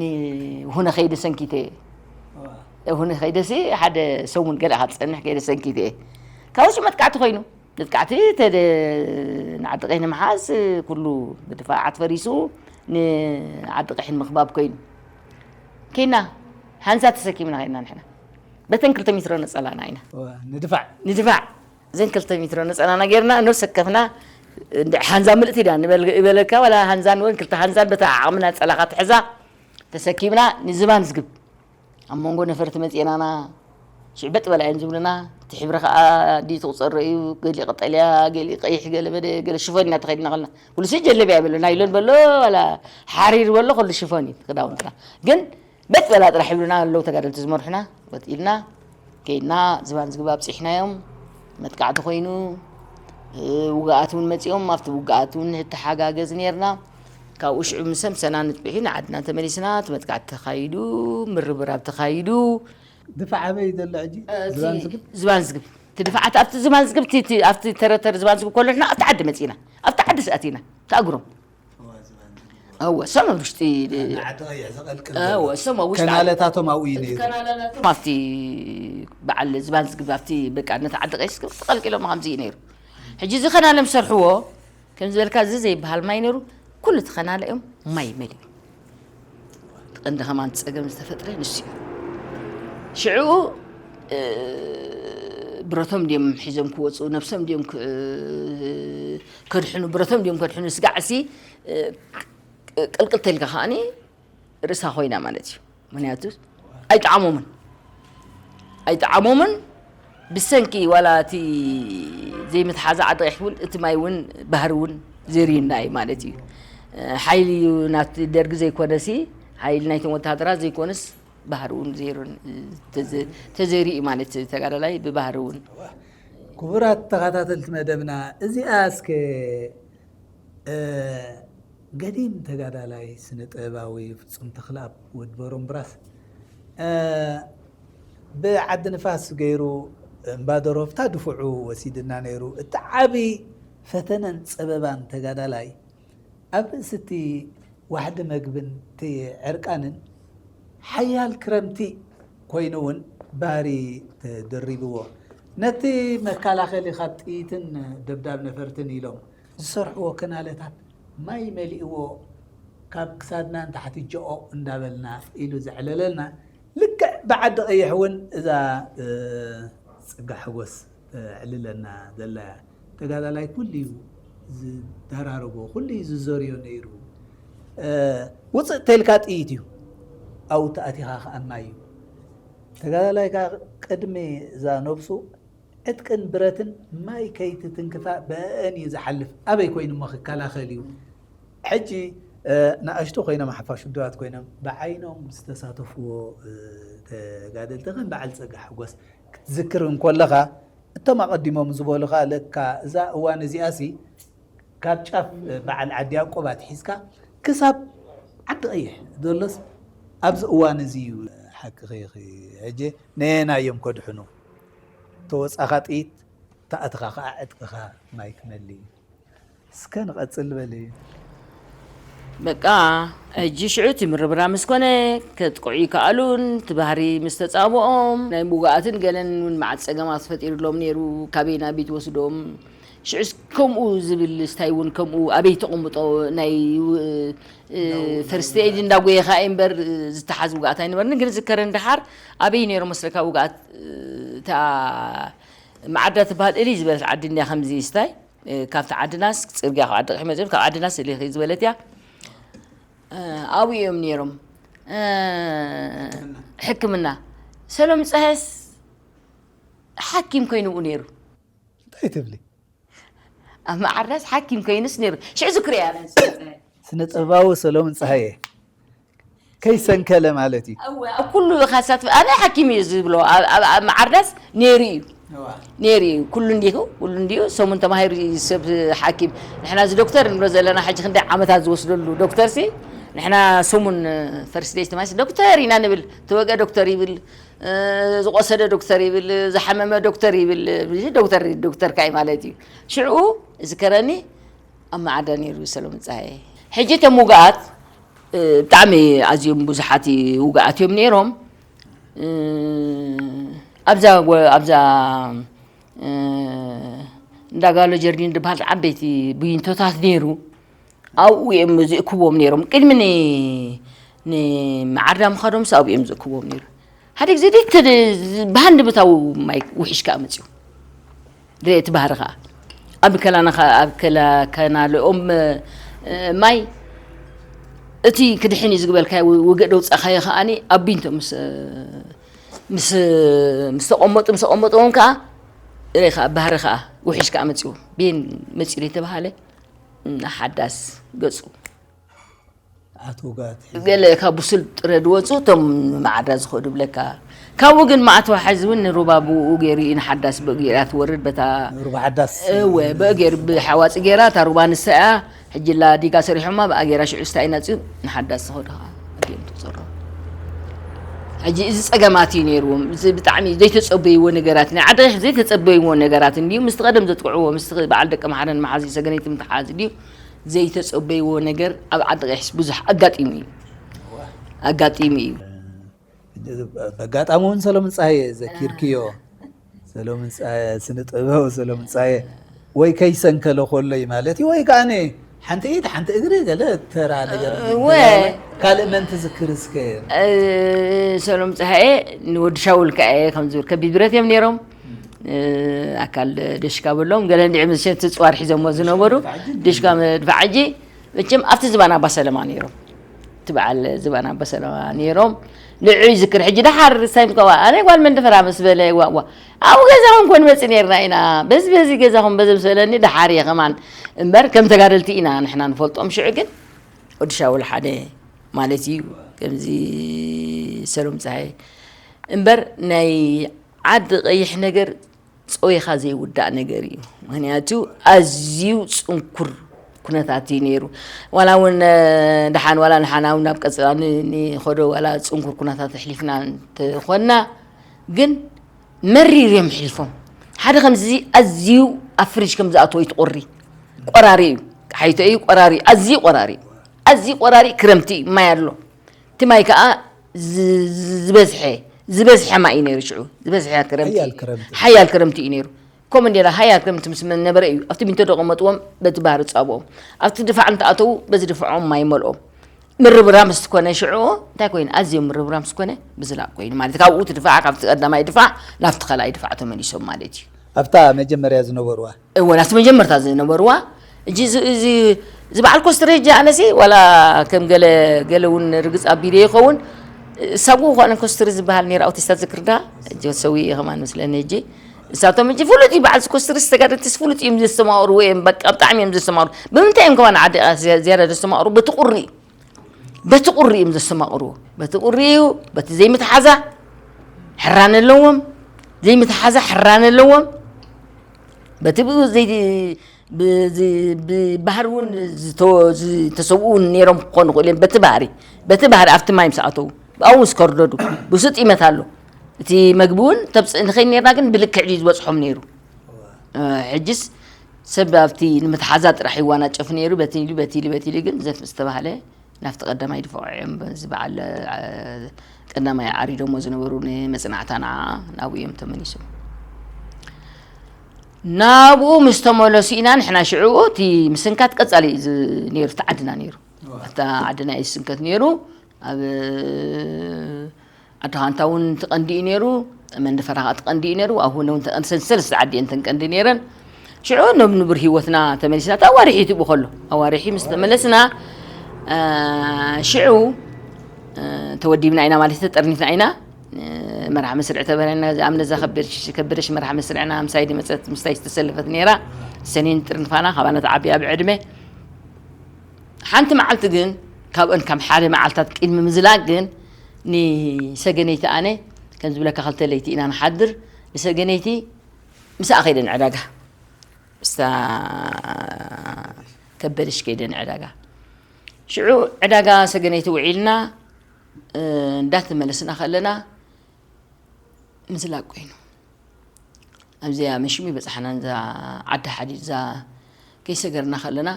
ንሁነ ከይደ ሰንኪተ እየ። ሁነ ከይደሲ ሓደ ሰሙን ገለ ካብ ዝጸንሕ ከይደ ሰንኪተ እየ። ካብኡ ሽዑ መጥቃዕቲ ኮይኑ። መጥቃዕቲ ተደ ንዓዲ ቀይሕ ንምሓዝ ኩሉ ብድፋዓት ፈሪሱ ንዓዲ ቀይሕ ንምኽባብ ኮይኑ። ከይና ሓንሳ ተሰኪምና ከይና ንሕና። በተን ክልተ ሜትሮ ነጸላና ኢና። ንድፋዕ ንድፋዕ እዘን ክልተ ሜትሮ ነጸላና ጌርና ነብሰ ከፍና እንድዒ ሓንዛ ምልእቲ ዳ ንበል- ይበለካ ዋላ ሓንዛን ወን ክልተ ሓንዛን በታ ዓቕምና ጸላኻ ትሕዛ ተሰኪምና ንዝባን ዝግብ ኣብ መንጎ ነፈርቲ መጽኤናና ሽዕበጥ በላየን ዝብሉና እቲ ሕብሪ ከዓ ድዩ ትቑፀሮ እዩ፣ ገሊ ቀጠልያ፣ ገሊ ቀይሕ፣ ገለ በደ፣ ገለ ሽፎን ኢና ተኸዲና ከለና። ኩሉ ሲ ጀለብያ በሎ፣ ናይሎን በሎ፣ ዋላ ሓሪር በሎ፣ ኩሉ ሽፎን እዩ ክዳውንትና። ግን በጥ በላ ጥራሕ ይብሉና ኣለዉ ተጋደልቲ ዝመርሑና። ወጥ ኢልና ከይድና ዝባን ዝግባ ኣብፂሕናዮም። መጥቃዕቲ ኮይኑ፣ እ፣ ውግኣት እውን መፂኦም። ኣብቲ ውግኣት እውን ንተሓጋገዝ ነርና። ካብኡ ሽዑ ምስ ሰምሰና ንጥቂሑ ንዓድና ተመሊስና። እቲ መጥቃዕቲ ተኻይዱ፣ ምርብራብ ተኻይዱ። ድፋዕ ኣበይ ዘሎ ሕጂ? እቲ ዝባን ዝግብ? ዝባን ዝግብ። እቲ ድፋዓት ኣብቲ ዝባን ዝግብ፣ እቲ፣ እቲ፣ ኣብቲ ተረተር ዝባን ዝግብ ከሎ ንሕና ኣብቲ ዓዲ መፂና። ኣብቲ ዓዲ ስኣቲና። ተኣግሮም። እዋ፣ ዝባን ዝግብ። እወ፣ ሰም ኣብ ውሽጢ ንዓዲ ቀይሕ ዘቐልቅል እወ፣ ዘሎ። ሰም ኣብ ውሽጢ ዓዲ ከናለታቶም ኣብኡ እዩ እቲ ነይሩ። ከናለታቶም ኣብቲ በዓል ዝባን ዝግብ፣ ኣብቲ በቃ ነቲ ዓዲ ቀይሕ ዝግብ ተቐልቂሎም ከምዚ እዩ ነይሩ። ሕጂ እዚ ከናለ ምስ ሰርሕዎ፣ ከም ዝበልካ እዚ ዘይበሃል ማይ ነይሩ፣ ኩሉ እቲ ከናለ እዮም ማይ መሊኡ። እቲ ቀንዲ ከማን ጸገም ዝተፈጥረ ንሱ እዩ። ሽዑ፣ እ፣ ብረቶም ድዮም ሒዞም ክወጹ፣ ነብሶም ድዮም ክ-፣ ከድሕኑ፣ ብረቶም ድዮም ከድሕኑ፣ ስጋዕሲ፣ እ፣ ቅልቅል ተልካ ከኣኒ ርእሳ ኮይና ማለት እዩ። ምክንያቱ ኣይጠዓሞምን፣ ኣይጠዓሞምን። ብሰንኪ ዋላ እቲ ዘይምትሓዛ ዓዲ ቀይሕ እውን እቲ ማይ እውን ባህሪ እውን ዘርዩና እዩ ማለት እዩ። ሓይሊ እዩ ናቲ ደርጊ ዘይኮነሲ፣ ሓይሊ ናይቶም ወተሃደራት ዘይኮነስ፣ ባህሪ እውን ዜሮን ተዘ-፣ ተዘሪኡ ማለት ተጋዳላይ ብባህሪ እውን። ክቡራት ተኸታተልቲ መደብና፣ እዚኣ እስከ፣ እ፣ ገዲም ተጋዳላይ ስነ ጥበባዊ ፍጹም ተኽለኣብ ወዲ በሮምብራስ፣ እ፣ ብዓዲ ንፋስ ገይሩ እምባ ደሮፍታ ድፉዑ ወሲድና ነይሩ። እቲ ዓቢ ፈተነን ጸበባን ተጋዳላይ ኣብ ርእሲ እቲ ዋሕዲ መግብን እቲ ዕርቃንን ሓያል ክረምቲ ኮይኑ እውን ባሪ ተደሪብዎ። ነቲ መከላኸሊ ካብ ጥይትን ደብዳብ ነፈርትን ኢሎም ዝሰርሕዎ ከናለታት ማይ መሊእዎ ካብ ክሳድና ንታሕቲ ጀኦ እንዳበልና ኢሉ ዘዕለለልና። ልክዕ ብዓዲ ቀይሕ እውን እዛ፣ እ፣ ጽጋ ሓጎስ ተዕልለና ዘላ እያ። ተጋዳላይ ኩሉ እዩ ዝደራረቦ፣ ኩሉ እዩ ዝዘርዮ ነይሩ። እ፣ ውፅእ ተልካ ጥይት እዩ፣ ኣብኡ ተኣቲኻ ከኣ ማይ እዩ። ተጋዳላይ ከኣ ቅድሚ እዛ ነብሱ ዕጥቅን ብረትን ማይ ከይትትንክፋ ብአእን እዩ ዝሓልፍ። ኣበይ ኮይኑ እሞ ክከላኸል እዩ? ሕጂ፣ እ፣ ንኣሽቱ ኮይኖም ሓፋሽ ውድባት ኮይኖም ብዓይኖም ዝተሳተፍዎ፣ እ፣ ተጋደልቲ ከም በዓል ጸጋ ሓጎስ ክትዝክር እንኮለኻ፣ እቶም ኣቐዲሞም ዝበሉኻ ለካ እዛ እዋን እዚኣሲ ካብ ጫፍ፣ እ፣ በዓል ዓዲ ያዕቆብ ኣትሒዝካ ክሳብ ዓዲ ቀይሕ ዘሎስ ኣብዚ እዋን እዚ እዩ። ሓቅኺ ኢኺ። ሕጂ ነየናይ እዮም ከድሕኑ? ተወጻኻ ጥይት፣ ተኣትኻ ኸዓ ዕጥቅኻ ማይ ክመሊ እዩ። እስከ ንቐጽል በሊ። በቃ፣ ሕጂ ሽዑ እቲ ምርብራብ ምስ ኮነ፣ ከጥቅዑ ይከኣሉን፣ እቲ ባህሪ ምስ ተጻብኦም፣ ናይ ምውጋኣትን ገለን እውን መዓት ጸገማት ፈጢሩሎም ነይሩ። ካበይ ናበይ ትወስዶም? ሽዑስ ከምኡ ዝብል ስታይ እውን ከምኡ ኣበይ ተቐምጦ ናይ ው-፣ እ፣ ፈርስት ኤድ እንዳጎየኻ እዩ እምበር፣ ዝተሓዝ ውግኣት ኣይነበርንን። ግን ዝከረን ደሓር ኣበይ ነይሩ መስለካ ውግኣት፣ እ፣ እታ መዓዳ ትበሃል እልይ ዝበለት ዓዲ እንድያ ከምዚ ስታይ፣ እ፣ ካብቲ ዓድናስ ጽርግያ ካብ ዓዲ ቀይሕ መጺኦም ካብ ዓድናስ እልይ ዝበለት እያ። እ፣ ኣብኡ እዮም ነይሮም። እ፣ ሕክምና። ሕክምና። ሰሎም ጸሃየስ ሓኪም ኮይኑ ብኡ ነይሩ። እንታይ ትብሊ? ኣብ መዓርዳስ ሓኪም ኮይኑስ ነይሩ። ሽዑ ዝክርያ ስነ ጥበባዊ ሰሎምን ጸሃየ ከይሰንከለ ማለት እዩ። እወ፣ ኣብ ኩሉ ካሳት ኣነ ሓኪም እዩ ዝብሎ። ኣብ፣ ኣብ፣ ኣብ መዓርዳስ ነይሩ እዩ። እዋ። ነይሩ እዩ። ኩሉ እንዲሁ፣ ኩሉ እንዲሁ ሰሙን ተማሂሩ እዩ ሰብ ሓኪም። ንሕና እዚ ዶክተር ንብሎ ዘለና ሕጂ ክንደይ ዓመታት ዝወስደሉ ዶክተር ሲ፣ ንሕና ሰሙን ፈርስት ደይ ተማሂርሲ ዶክተር ኢና ንብል። ተወግአ ዶክተር ይብል፣ እ፣ ዝቆሰደ ዶክተር ይብል፣ ዝሓመመ ዶክተር ይብል። እዚ ዶክተር፣ ዶክተር ካይ ማለት እዩ። ሽዑ ዝከረኒ ኣብ መዓዳ ነይሩ ሰሎሞን ጸሃየ። ሕጂ እቶም ውግኣት፣ እ፣ ብጣዕሚ ኣዝዮም ብዙሓት ውግኣት እዮም ነይሮም። እ፣ ኣብዛ ወ-፣ ኣብዛ፣ እ፣ እንዳ ጋሎ ጀርዲን ዝበሃል ዓበይቲ ብይንቶታት ነይሩ። ኣብኡ እዮም ዝእክብዎም ነይሮም። ቅድሚ ን-፣ ንመዓርዳ ምኻዶምስ ኣብኡ እዮም ዝእክብዎም ነይሩ። ሓደ ግዜ ደይ ተደ-፣ ብሃንደበታዊ ማይ ውሒሽ ከኣ መጺኡ። ደ-፣ እቲ ባህሪ ከኣ ኣብ ከላና ከ-፣ ኣብ ከላ-፣ ከናልኦም፣ እ፣ ማይ እቲ ክድሕን እዩ ዝግበልካዮ ው-፣ ውግእ ደውጻኻዮ ከኣኒ ኣብ ቢንቶ ምስ፣ ምስ፣ ምስ ተቐመጡ፣ ምስ ተቐመጥዎም ከኣ ርእ ከኣ ባህሪ ከኣ ውሕሽ ከኣ መጺኡ። ቤን መጺኡ ዘይተባሃለ ሓዳስ ገጹ ኣትውጋት ገለ ካብ ብሱል ጥረ ዝወፁ እቶም ማዕዳ ዝኸዱ ብለካ። ካብኡ ግን ማዕተዋ ሓዚ እውን ንሩባ ብኡ ገይሩ እዩ ንሓዳስ ብኡ ገይራ ትወርድ በታ ሩባ ሓዳስ እወ ብኡ ገይሩ ብሓዋፂ ገይራ እታ ሩባ ንሳ እያ። ሕጂ ላ ዲጋ ሰሪሖማ ብኣ ገይራ ሽዑ ስታይ ናፅኡ ንሓዳስ ዝኸዱ ከዓ ኣዲኦም ትፀሮ። ሕጂ እዚ ፀገማት እዩ ነይርዎም። እዚ ብጣዕሚ ዘይተፀበይዎ ነገራት ናይ ዓዲ ዘይተፀበይዎ ነገራት እንድዩ ምስቲ ቀደም ዘጥቅዕዎ ምስቲ በዓል ደቂ መሓረን መሓዚ ሰገነይቲ ምትሓዝ ድዩ ዘይተጸበይዎ ነገር ኣብ ዓዲ ቀይሕስ ብዙሕ ኣጋጢሙ እዩ ኣጋጢሙ እዩ። በጋጣሚ እውን ሰሎምን ፀሃየ ዘኪርክዮ ሰሎምን ፀሃየ ስነ ጥበብ ሰሎምን ፀሃየ ወይ ከይሰንከለ ከሎ እዩ ማለት እዩ ወይ ከዓ ሓንቲ ኢድ ሓንቲ እግሪ ገለ ተራ ነገር ወ- ካልእ መን ትዝክር እስከ ሰሎም ፀሃየ ንወዲ ሻውል ከኣ ከም ዝብል ከቢድ ብረት እዮም ነይሮም። ኣካል ደሽካ በሎም ገለ እንዲዕ ምሸት ፅዋር ሒዞሞ ዝነበሩ ደሽካ መድፍዓጂ መቸም ኣብቲ ዝባን ኣባ ሰለማ ነይሮም። እቲ በዓል ዝባን ኣባ ሰለማ ነይሮም። ንዑ ይዝክር ሕጂ ደሓር ሳይ ምከዋ ኣነ ጓል መንደፈራ ምስ በለ ዋዋ ኣብኡ ገዛኹም ኮን መፅ ነርና ኢና በዚ በዚ ገዛኹም በዚ ምስ በለኒ ደሓር እየ ከማን እምበር ከም ተጋደልቲ ኢና ንሕና ንፈልጦም ሽዑ ግን ወዲ ሻውል ሓደ ማለት እዩ። ከምዚ ሰሎም ፀሃይ እምበር ናይ ዓዲ ቀይሕ ነገር ፀዊኻ ዘይውዳእ ነገር እዩ። ምክንያቱ ኣዝዩ ፅንኩር ኩነታት እዩ ነይሩ። ዋላ እውን ደሓን ዋላ ንሓና እውን ናብ ቀፅላ ንኸዶ ዋላ ፅንኩር ኩነታት ኣሕሊፍና እንተኾንና ግን መሪር እዮም ሕልፎም። ሓደ ከምዚ ኣዝዩ ኣብ ፍሪጅ ከም ዝኣተወ ይትቆሪ ቆራሪ እዩ። ሓይቶ እዩ ቆራሪ ኣዝዩ ቆራሪ ኣዝዩ ቆራሪ ክረምቲ እዩ ማይ ኣሎ እቲ ማይ ከዓ ዝበዝሐ ዝበዝሐ ማይ እዩ ነይሩ ሽዑ ዝበዝሐ ክረምቲ ሓያል ክረምቲ እዩ ነይሩ። ከምኡ እንዴላ ሃያ ከም ትምስመን ነበረ እዩ ኣብቲ ቢንቶ ደቆመጥዎም በቲ ባህሪ ጻብኦም ኣብቲ ድፋዕ እንተኣተዉ በዚ ድፍዖም ማይ መልኦም ምርብራም ምስ ትኮነ ሽዑ እንታይ ኮይኑ ኣዝዮም ምርብራም ምስ ኮነ ብዝላቅ ኮይኑ ማለት ካብኡ እቲ ድፋዕ ካብቲ ቀዳማይ ድፋዕ ናብቲ ካልኣይ ድፋዕ ተመሊሶም ማለት እዩ ኣብታ መጀመርያ ዝነበርዋ እወ ናብቲ መጀመርታ ዝነበርዋ እዚ በዓል ኮስትሪ ሕጂ ኣነሲ ዋላ ከም ገለ ገለ እውን ርግፅ ኣቢለ ይኸውን ሳጉ ኳነ ኮስትሪ ዝበሃል ነይራ ኣውቲስታ ዝክርዳ ሰዊ ከማን መስለኒ ሕጂ እሳቶም ሕጂ ፍሉጥ እዩ በዓል ኮስትሪ ዝተጋደልትስ ፍሉጥ እዮም ዘስተማቕሩ ወይም በቃ ብጣዕሚ እዮም ዘስተማቕሩ ብምንታይ እዮም ከማን ዓዲ ዝያዳ ዘስተማቕሩ በቲ ቁሪ እዩ በቲ ቁሪ እዮም ዘስተማቕሩ በቲ ቁሪ እዩ በቲ ዘይምትሓዛ ሕራን ኣለዎም ዘይምትሓዛ ሕራን ኣለዎም በቲ ብኡ ዘይ ብባህሪ እውን ዝተሰብኡ እውን ነይሮም ክኾኑ ክእሉ እዮም በቲ ባህሪ በቲ ባህሪ ኣብቲ ማይ ምስ ኣተዉ ብኣው ምስ ከርደዱ ብሱ ጢመት ኣሎ እቲ መግቢ እውን ተብፅእ ንኸይድ ነርና ግን ብልክዕ ድዩ ዝበፅሖም ነይሩ ሕጅስ ሰብ ኣብቲ ንምትሓዛ ጥራሕ ይዋናጨፍ ነይሩ በቲ ኢሉ በቲ ኢሉ በቲ ኢሉ ግን ዘት ዝተባህለ ናብቲ ቀዳማይ ድፍዖ እዮም በዚ በዓል ቀዳማይ ዓሪዶሞ ዝነበሩ ንመፅናዕታ ንዓ ናብኡ እዮም ተመሊሶም ናብኡ ምስ ተመለሱ ኢና ንሕና ሽዑ እቲ ምስንካት ቀፃሊ እዩ ነይሩ እቲ ዓድና ነይሩ እታ ዓድና እዩ ዝስንከት ነይሩ ኣብ ዓዲ ኻንታ እውን ትቐንዲ እዩ ነይሩ መንደፈራ ከዓ ትቐንዲ እዩ ነይሩ ኣብ ሁነ እውን ሰለስተ ዓዲ እየን ተንቀንዲ ነይረን ሽዑ ናብ ንቡር ህይወትና ተመሊስና እቲ ኣዋርሒ ትብኡ ከሎ ኣዋርሒ ምስ ተመለስና ሽዑ ተወዲብና ኢና ማለት ተጠርኒፍና ኢና መርሓ መስርዕ ተበረና ኣምነዛ ከበደሽ መርሓ መስርዕና ምሳይ ድመፀት ምስታይ ዝተሰለፈት ነይራ ሰኔን ጥርንፋና ካባና ተዓቢያ ብዕድመ ሓንቲ መዓልቲ ግን ካብአን ካብ ሓደ መዓልታት ቅድሚ ምዝላቅ ግን ንሰገነይቲ ኣነ ከም ዝብለካ ክልተ ለይቲ ኢና ንሓድር ንሰገነይቲ ምሳኣ ከይደ ንዕዳጋ ምስታ ከበደሽ ከይደ ንዕዳጋ ሽዑ ዕዳጋ ሰገነይቲ ውዒልና እንዳተመለስና ከለና ምዝላቅ ኮይኑ ኣብዚኣ መሽሙ ይበፃሓና እዛ ዓዲ ሓዲድ እዛ ከይሰገርና ከለና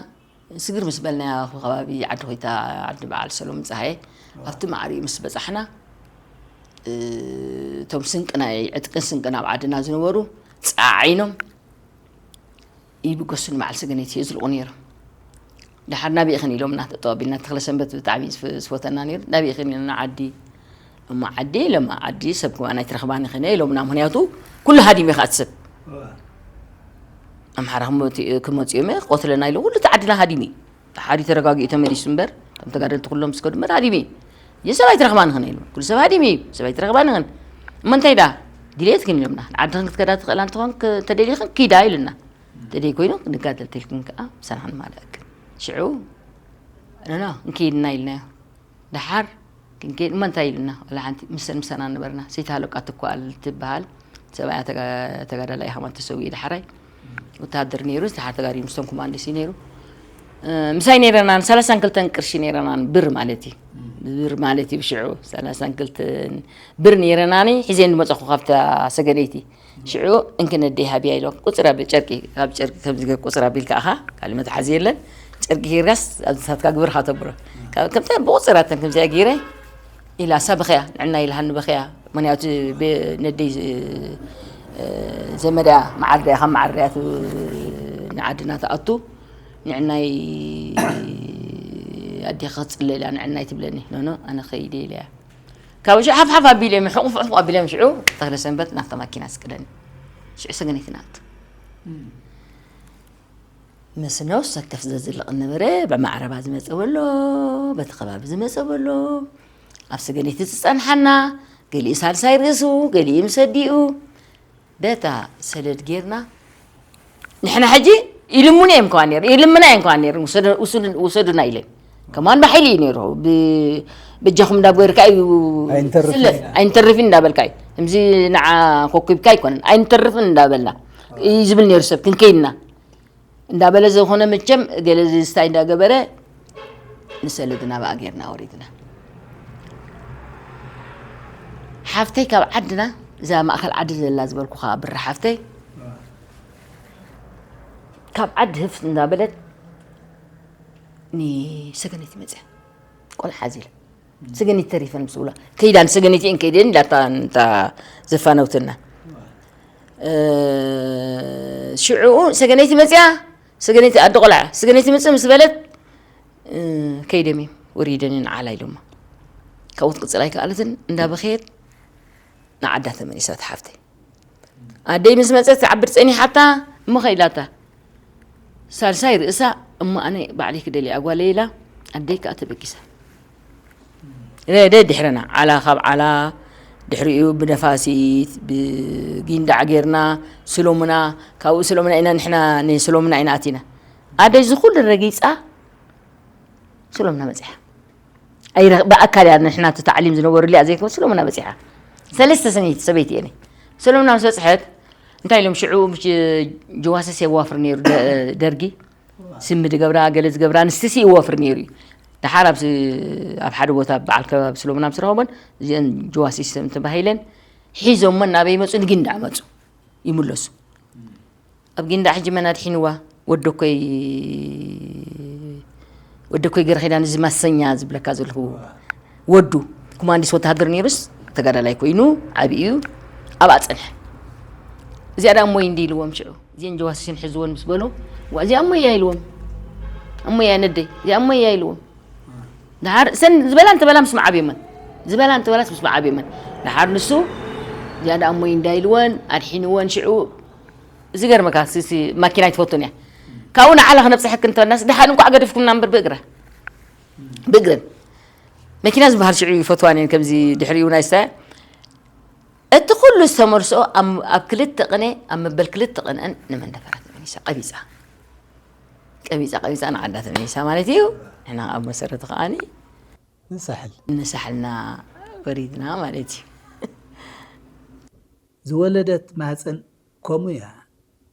ስግር ምስ በልና ኣብ ከባቢ ዓዲ ኮይታ ዓዲ በዓል ሰሎም ፀሃየ ኣብቲ ማዕሪኡ ምስ በፃሕና እቶም ስንቅና ዕጥቅን ስንቅን ኣብ ዓድና ዝነበሩ ፀዓዒኖም ይብገሱ ንበዓል ሰገነይቲ የዝልቑ ነይሮም። ድሓር ናበይ ኢኽን ኢሎምና ጠጠው ኣቢልና ተኽለ ሰንበት ብጣዕሚ እዩ ዝፈ- ዝፈተና ነይሩ ናበይ ኢኽን ኢሎምና ዓዲ እሞ ዓዲ ኢሎማ ዓዲ ሰብ ክማን ኣይትረኽባን ኢኽን ኢሎምና ምክንያቱ ኩሉ ሃዲሙ እዩ ከዓ እቲ ሰብ ኣምሓራ ክመ- ክመፅኡ እዮም ክቆትለና ኢሎም ኩሉ እቲ ዓድና ሃዲሙ እዩ ድሓር እዩ ተረጋጊኡ ተመሊሱ እምበር ከም ተጋደልቲ ኩሎም ስከዱ እምበር ሃዲሙ እዩ የሰብ ኣይትረኽባን ኢኽን ኢሎም ኩሉ ሰብ ሃዲሙ እዩ ሰብ ኣይትረኽባን ኢኽን እሞ እንታይ ዳ ድሌትክን ኢሎምና። ንዓድኽን ክትከዳ ትኽእላ እንተኾን፣ ክ-፣ እንተደሊኽን ኪዳ ኢሉና። እንተደይ ኮይኑ፣ ክንጋደል ተልክን ከኣ ምሳና ክንማልኣክን። ሽዑ፣ ኖ፣ ኖ፣ እንኪድና ኢልናዮ። ደሓር ክንከይድ እሞ እንታይ ኢሉና? ወላ ሓንቲ። ምሰን ምሳና ነበርና። ሰይትሃለቃ ትኳል ትበሃል ሰብኣያ ተጋ-፣ ተጋዳላይ ኢኻ ማለት ተሰዊኡ። ደሓራይ ወተሃደር ነይሩ፣ ደሓር ተጋዲሉ ምስቶም ኮማንዶስ እዩ ነይሩ። እ፣ ምሳይ ነይረናን ሰላሳን ክልተን ቅርሺ ነይረናን፣ ብር ማለት እዩ። ብር ማለት እዩ ብሽዑ ሰላሳን ክልተን ብር ነይረናኒ። ሒዘን ዝመጸኹ ካብታ ሰገነይቲ። ሽዑ እንክነደይ ሃብያ ኢሎም ቁጽር ኣቢል ጨርቂ፣ ካብ ጨርቂ ከምዚ ገር ቁጽር ኣቢልካ ኢኻ፣ ካልእ መትሓዚ የለን። ጨርቂ ሂርካስ ኣብ ንሳትካ ግብርካ ተብሎ። ካብ፣ ከምታ ብቁጽር ኣተን ከምዚኣ ገይረ ኢላ እሳ በኸያ፣ ንዕና ኢልሃኒ በኸያ። ምኽንያቱ ብ-፣ ነደይ ዝ-፣ እ፣ ዘመዳ መዓር እያ፣ ካብ መዓር እያ ት-፣ ንዓድና ትኣቱ። ንዕናይ ኣዴኻ ክትጽለ ኢላ ንዕናይ ትብለኒ። ኖ፣ ኖ፣ ኣነ ኸይደ ኢለያ። ካብ ሽዑ ሓፍ ሓፍ ኣቢሎም፣ ሕቑፍ ሕቑፍ ኣቢሎም ሽዑ ተኽለ ሰንበት ናብታ ማኪና ስቅለኒ። ሽዑ ሰገነይቲ ንኣቱ። ምስ ነፍስ ወከፍ ዘዝልቕ ነበረ፣ ብማዕረባ ዝመጸ በሎ፣ በቲ ከባቢ ዝመጸ በሎ፣ ኣብ ሰገነይቲ ዝጸንሓና፣ ገሊኡ ሳልሳይ ርእሱ፣ ገሊኡ ምስ ኣዲኡ፣ በታ ሰለድ ጌርና፣ ንሕና ሕጂ ይልምኑ እዮም ከዋ ነይሩ፣ ይልምና እዮም ከዋ ነይሩ፣ ውሰዱ-፣ ውሰዱ-፣ ውሰዱና ኢለን። ከማን ብሓይሊ እዩ ነይሩ። ብ-፣ በጃኹም እንዳገርካ እዩ ኣይንተርፍን ስለት፣ ኢና። ኣይንተርፍን እንዳበልካ እዩ። ከምዚ ንዓ ኮኩብካ ኣይኮነን፣ ኣይንተርፍን እንዳበልና እዩ ዝብል ነይሩ ሰብ፣ ክንከይድና እንዳበለ፣ ዝኾነ መቸም ገለ ዝስታይ እንዳገበረ ንሰለድ ናብኣ ጌርና ወሪድና። ሓፍተይ ካብ ዓድና፣ እዛ ማእከል ዓዲ ዘላ ዝበልኩኻ ብሪ ሓፍተይ፣ ካብ ዓዲ ህፍ እንዳበለት ንሰገነይቲ መፅያ። ቆልዓ ሓዚላ። ሰገነይቲ ተሪፈን ምስ ብላ፣ ከይዳ ንሰገነይቲ እየን ከይደን ኢላታ፣ እንታ ዘፋነውትና። እ፣ ሽዑ ሰገነይቲ መፅያ፣ ሰገነይቲ ኣደ ቆልዓ፣ ሰገነይቲ መፅያ ምስ በለት፣ እ፣ ከይደም እዮም ወሪደን ንዓላ ኢሎማ። ካብኡ ክትቅፅል ኣይከኣለትን፣ እንዳበኸየት ንዓዳ ተመሊሳ እታ ሓፍተይ። ኣደይ ምስ መጸት ትዓብድ ጸኒሓታ፣ እሞ ከ ኢላታ፣ ሳልሳይ ርእሳ፣ እሞ ኣነ ባዕለይ ክደልያ ጓለይ ኢላ፣ ኣደይ ከኣ ተበጊሳ። ደ-፣ ደድሕረና፣ ዓላ ካብ ዓላ፣ ድሕሪኡ ብነፋሲት፣ ብጊንዳዕ ጌርና፣ ስሎሙና፣ ካብኡ ስሎሙና ኢና፣ ንሕና ንስሎሙና ኢና ኣቲና። ኣደይ እዚ ኩሉ ረጊጻ፣ ስሎምና መጺሓ። ኣይረ-፣ ብኣካል እያ ንሕና እቲ ታዕሊም ዝነበሩሉ እያ ዘይኮን ስሎምና በጺሓ። ሰለስተ ሰነይቲ ሰበይቲ እየ። ስሎምና ምስ በጽሐት እንታይ ኢሎም ሽዑ ምሽ-፣ ጀዋስስ የዋፍር ነይሩ ደ-፣ ደርጊ። ስሚ ዝገብራ፣ ገለ ዝገብራ ኣንስትሲ ይወፍር ነይሩ እዩ። ደሓር ኣብዚ፣ ኣብ ሓደ ቦታ በዓል ከባቢ ስሎምና ምስ ረኸቦን እዚአን ጀዋስስ ተባሂለን ሒዞመን ናበይ መጹ? ንጊንዳዕ መጹ። ይምለሱ። ኣብ ጊንዳዕ ሕጂ መን ኣድሒንዋ? ወደኮይ፣ ወደኮይ ገረኺዳን እዚ ማሰኛ ዝብለካ ዘለኹ ወዱ፣ ኮማንዲስ ወተሃደር ነይሩስ ተጋዳላይ ኮይኑ ዓብዩ ኣብኣ ጸንሐ። እዚኣ ደኣ እሞይ እንዲ ኢልዎም ሽዑ፣ እዚአን ጀዋሲስን ሕዝወን ምስ በሎ፣ "ዋ፣ እዚኣ እሞይ እያ" ኢልዎም። "እሞይ እያ ነደይ፣ እዚኣ እሞይ እያ" ኢልዎም። ደሓር እሰን ዝበላ እንተበላ ምስ መዓብዮመን፣ ዝበላ እንተበላስ ምስ መዓብዮመን። ደሓር ንሱ፣ "እዚኣ ደኣ እሞይ እንዳ" ኢልወን፣ ኣድሒንወን ሽዑ። ዝገርመካ፣ ሲ-፣ ሲ-፣ ማኪና ኣይትፈቱን እያ። ካብኡ ንዓላ ክነብጽሐክ እንተበልናስ፣ ደሓን እንኳዕ ገደፍኩምና እምበር ብእግራ፣ ብእግረን። መኪና ዝበሃል ሽዑ ይፈትዋን እየን፣ ከምዚ ድሕሪኡ ናይ ስታያ። እቲ ኩሉ ዝተመልስኦ ኣብ፣ ኣብ ክልተ ቅነ፣ ኣብ መበል ክልተ ቅንአን ንመንደፈራ ተመሊሳ፣ ቀቢጻ። ቀቢጻ፣ ቀቢጻ ንዓዳ ተመሊሳ ማለት እዩ። ንሕና ኣብ መሰረቱ ከኣኒ ንሳሕል። ንሳሕልና ወሪድና ማለት እዩ። ዝወለደት ማህፀን ከምኡ እያ።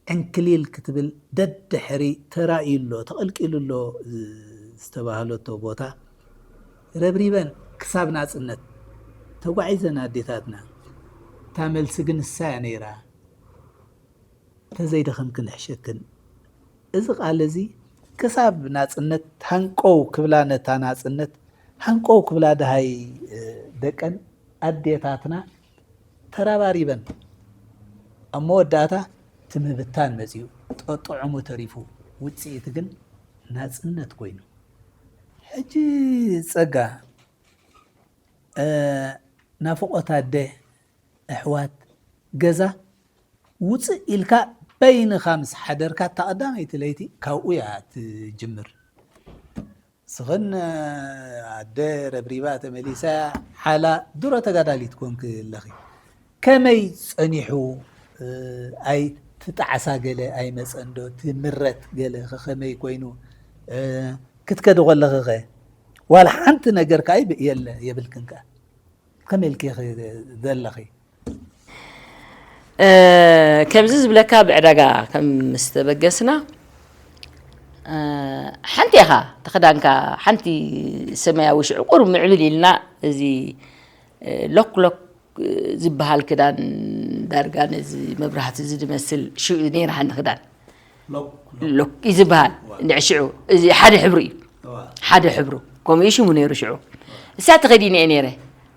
ዕንክሊል ክትብል ደድሕሪ ተራእዩ ኣሎ፣ ተቐልቂሉ ኣሎ ዝተባህለቶ ቦታ ረብሪበን ክሳብ ናፅነት ተጓዒዘን ኣዴታትና። እታ መልሲ ግን እሳ እያ ነይራ። ተዘይደኸምክን እሕሸክን። እዚ ቃል እዚ ክሳብ ናጽነት ሃንቀው ክብላ፣ ነታ ናጽነት ሃንቀው ክብላ ደሃይ፣ እ፣ ደቀን ኣዴታትና ተራባሪበን ኣብ መወዳእታ እቲ ምብታን መጺኡ፣ ጠጥዑሙ ተሪፉ፣ ውጽኢት ግን ናጽነት ኮይኑ። ሕጂ ጸጋ፣ እ፣ ናፍቖት ኣደ፣ ኣሕዋት፣ ገዛ፣ ውፅእ ኢልካ በይንኻ ምስ ሓደርካ፣ እታ ቀዳመይቲ ለይቲ ካብኡ እያ ትጅምር። ስኽን ኣደ ረብሪባ ተመሊሳ፣ ሓላ ድሮ ተጋዳሊት ኮንክ ኣለኺ። ከመይ ጸኒሑ? ኣይ ትጣዕሳ ገለ ኣይመጸን ዶ? ትምረት ገለ ከመይ ኮይኑ? ክትከዲ ከለኺ ኸ ዋላ ሓንቲ ነገር ከኣ የለ የብልክን ከ? ከመይ ኢልኪ ዘለኺ? ከምዚ ዝብለካ ብዕዳጋ ከም ምስተበገስና ሓንቲ ኢኻ ተኽዳንካ ሓንቲ ሰማያዊ ሽዕቁር ምዕብል ኢልና እዚ ሎክ ሎክ ዝበሃል ክዳን ዳርጋ ነዚ መብራህቲ እዚ ዝመስል ሽኡ ነይራሃኒ ክዳን ሎክ እዩ ዝበሃል። እንድዒ ሽዑ እዚ ሓደ ሕብሩ እዩ። ሓደ ሕብሩ ከምኡ እዩ ሽሙ ነይሩ ሽዑ። እሳ ተኸዲነ እየ ነይረ።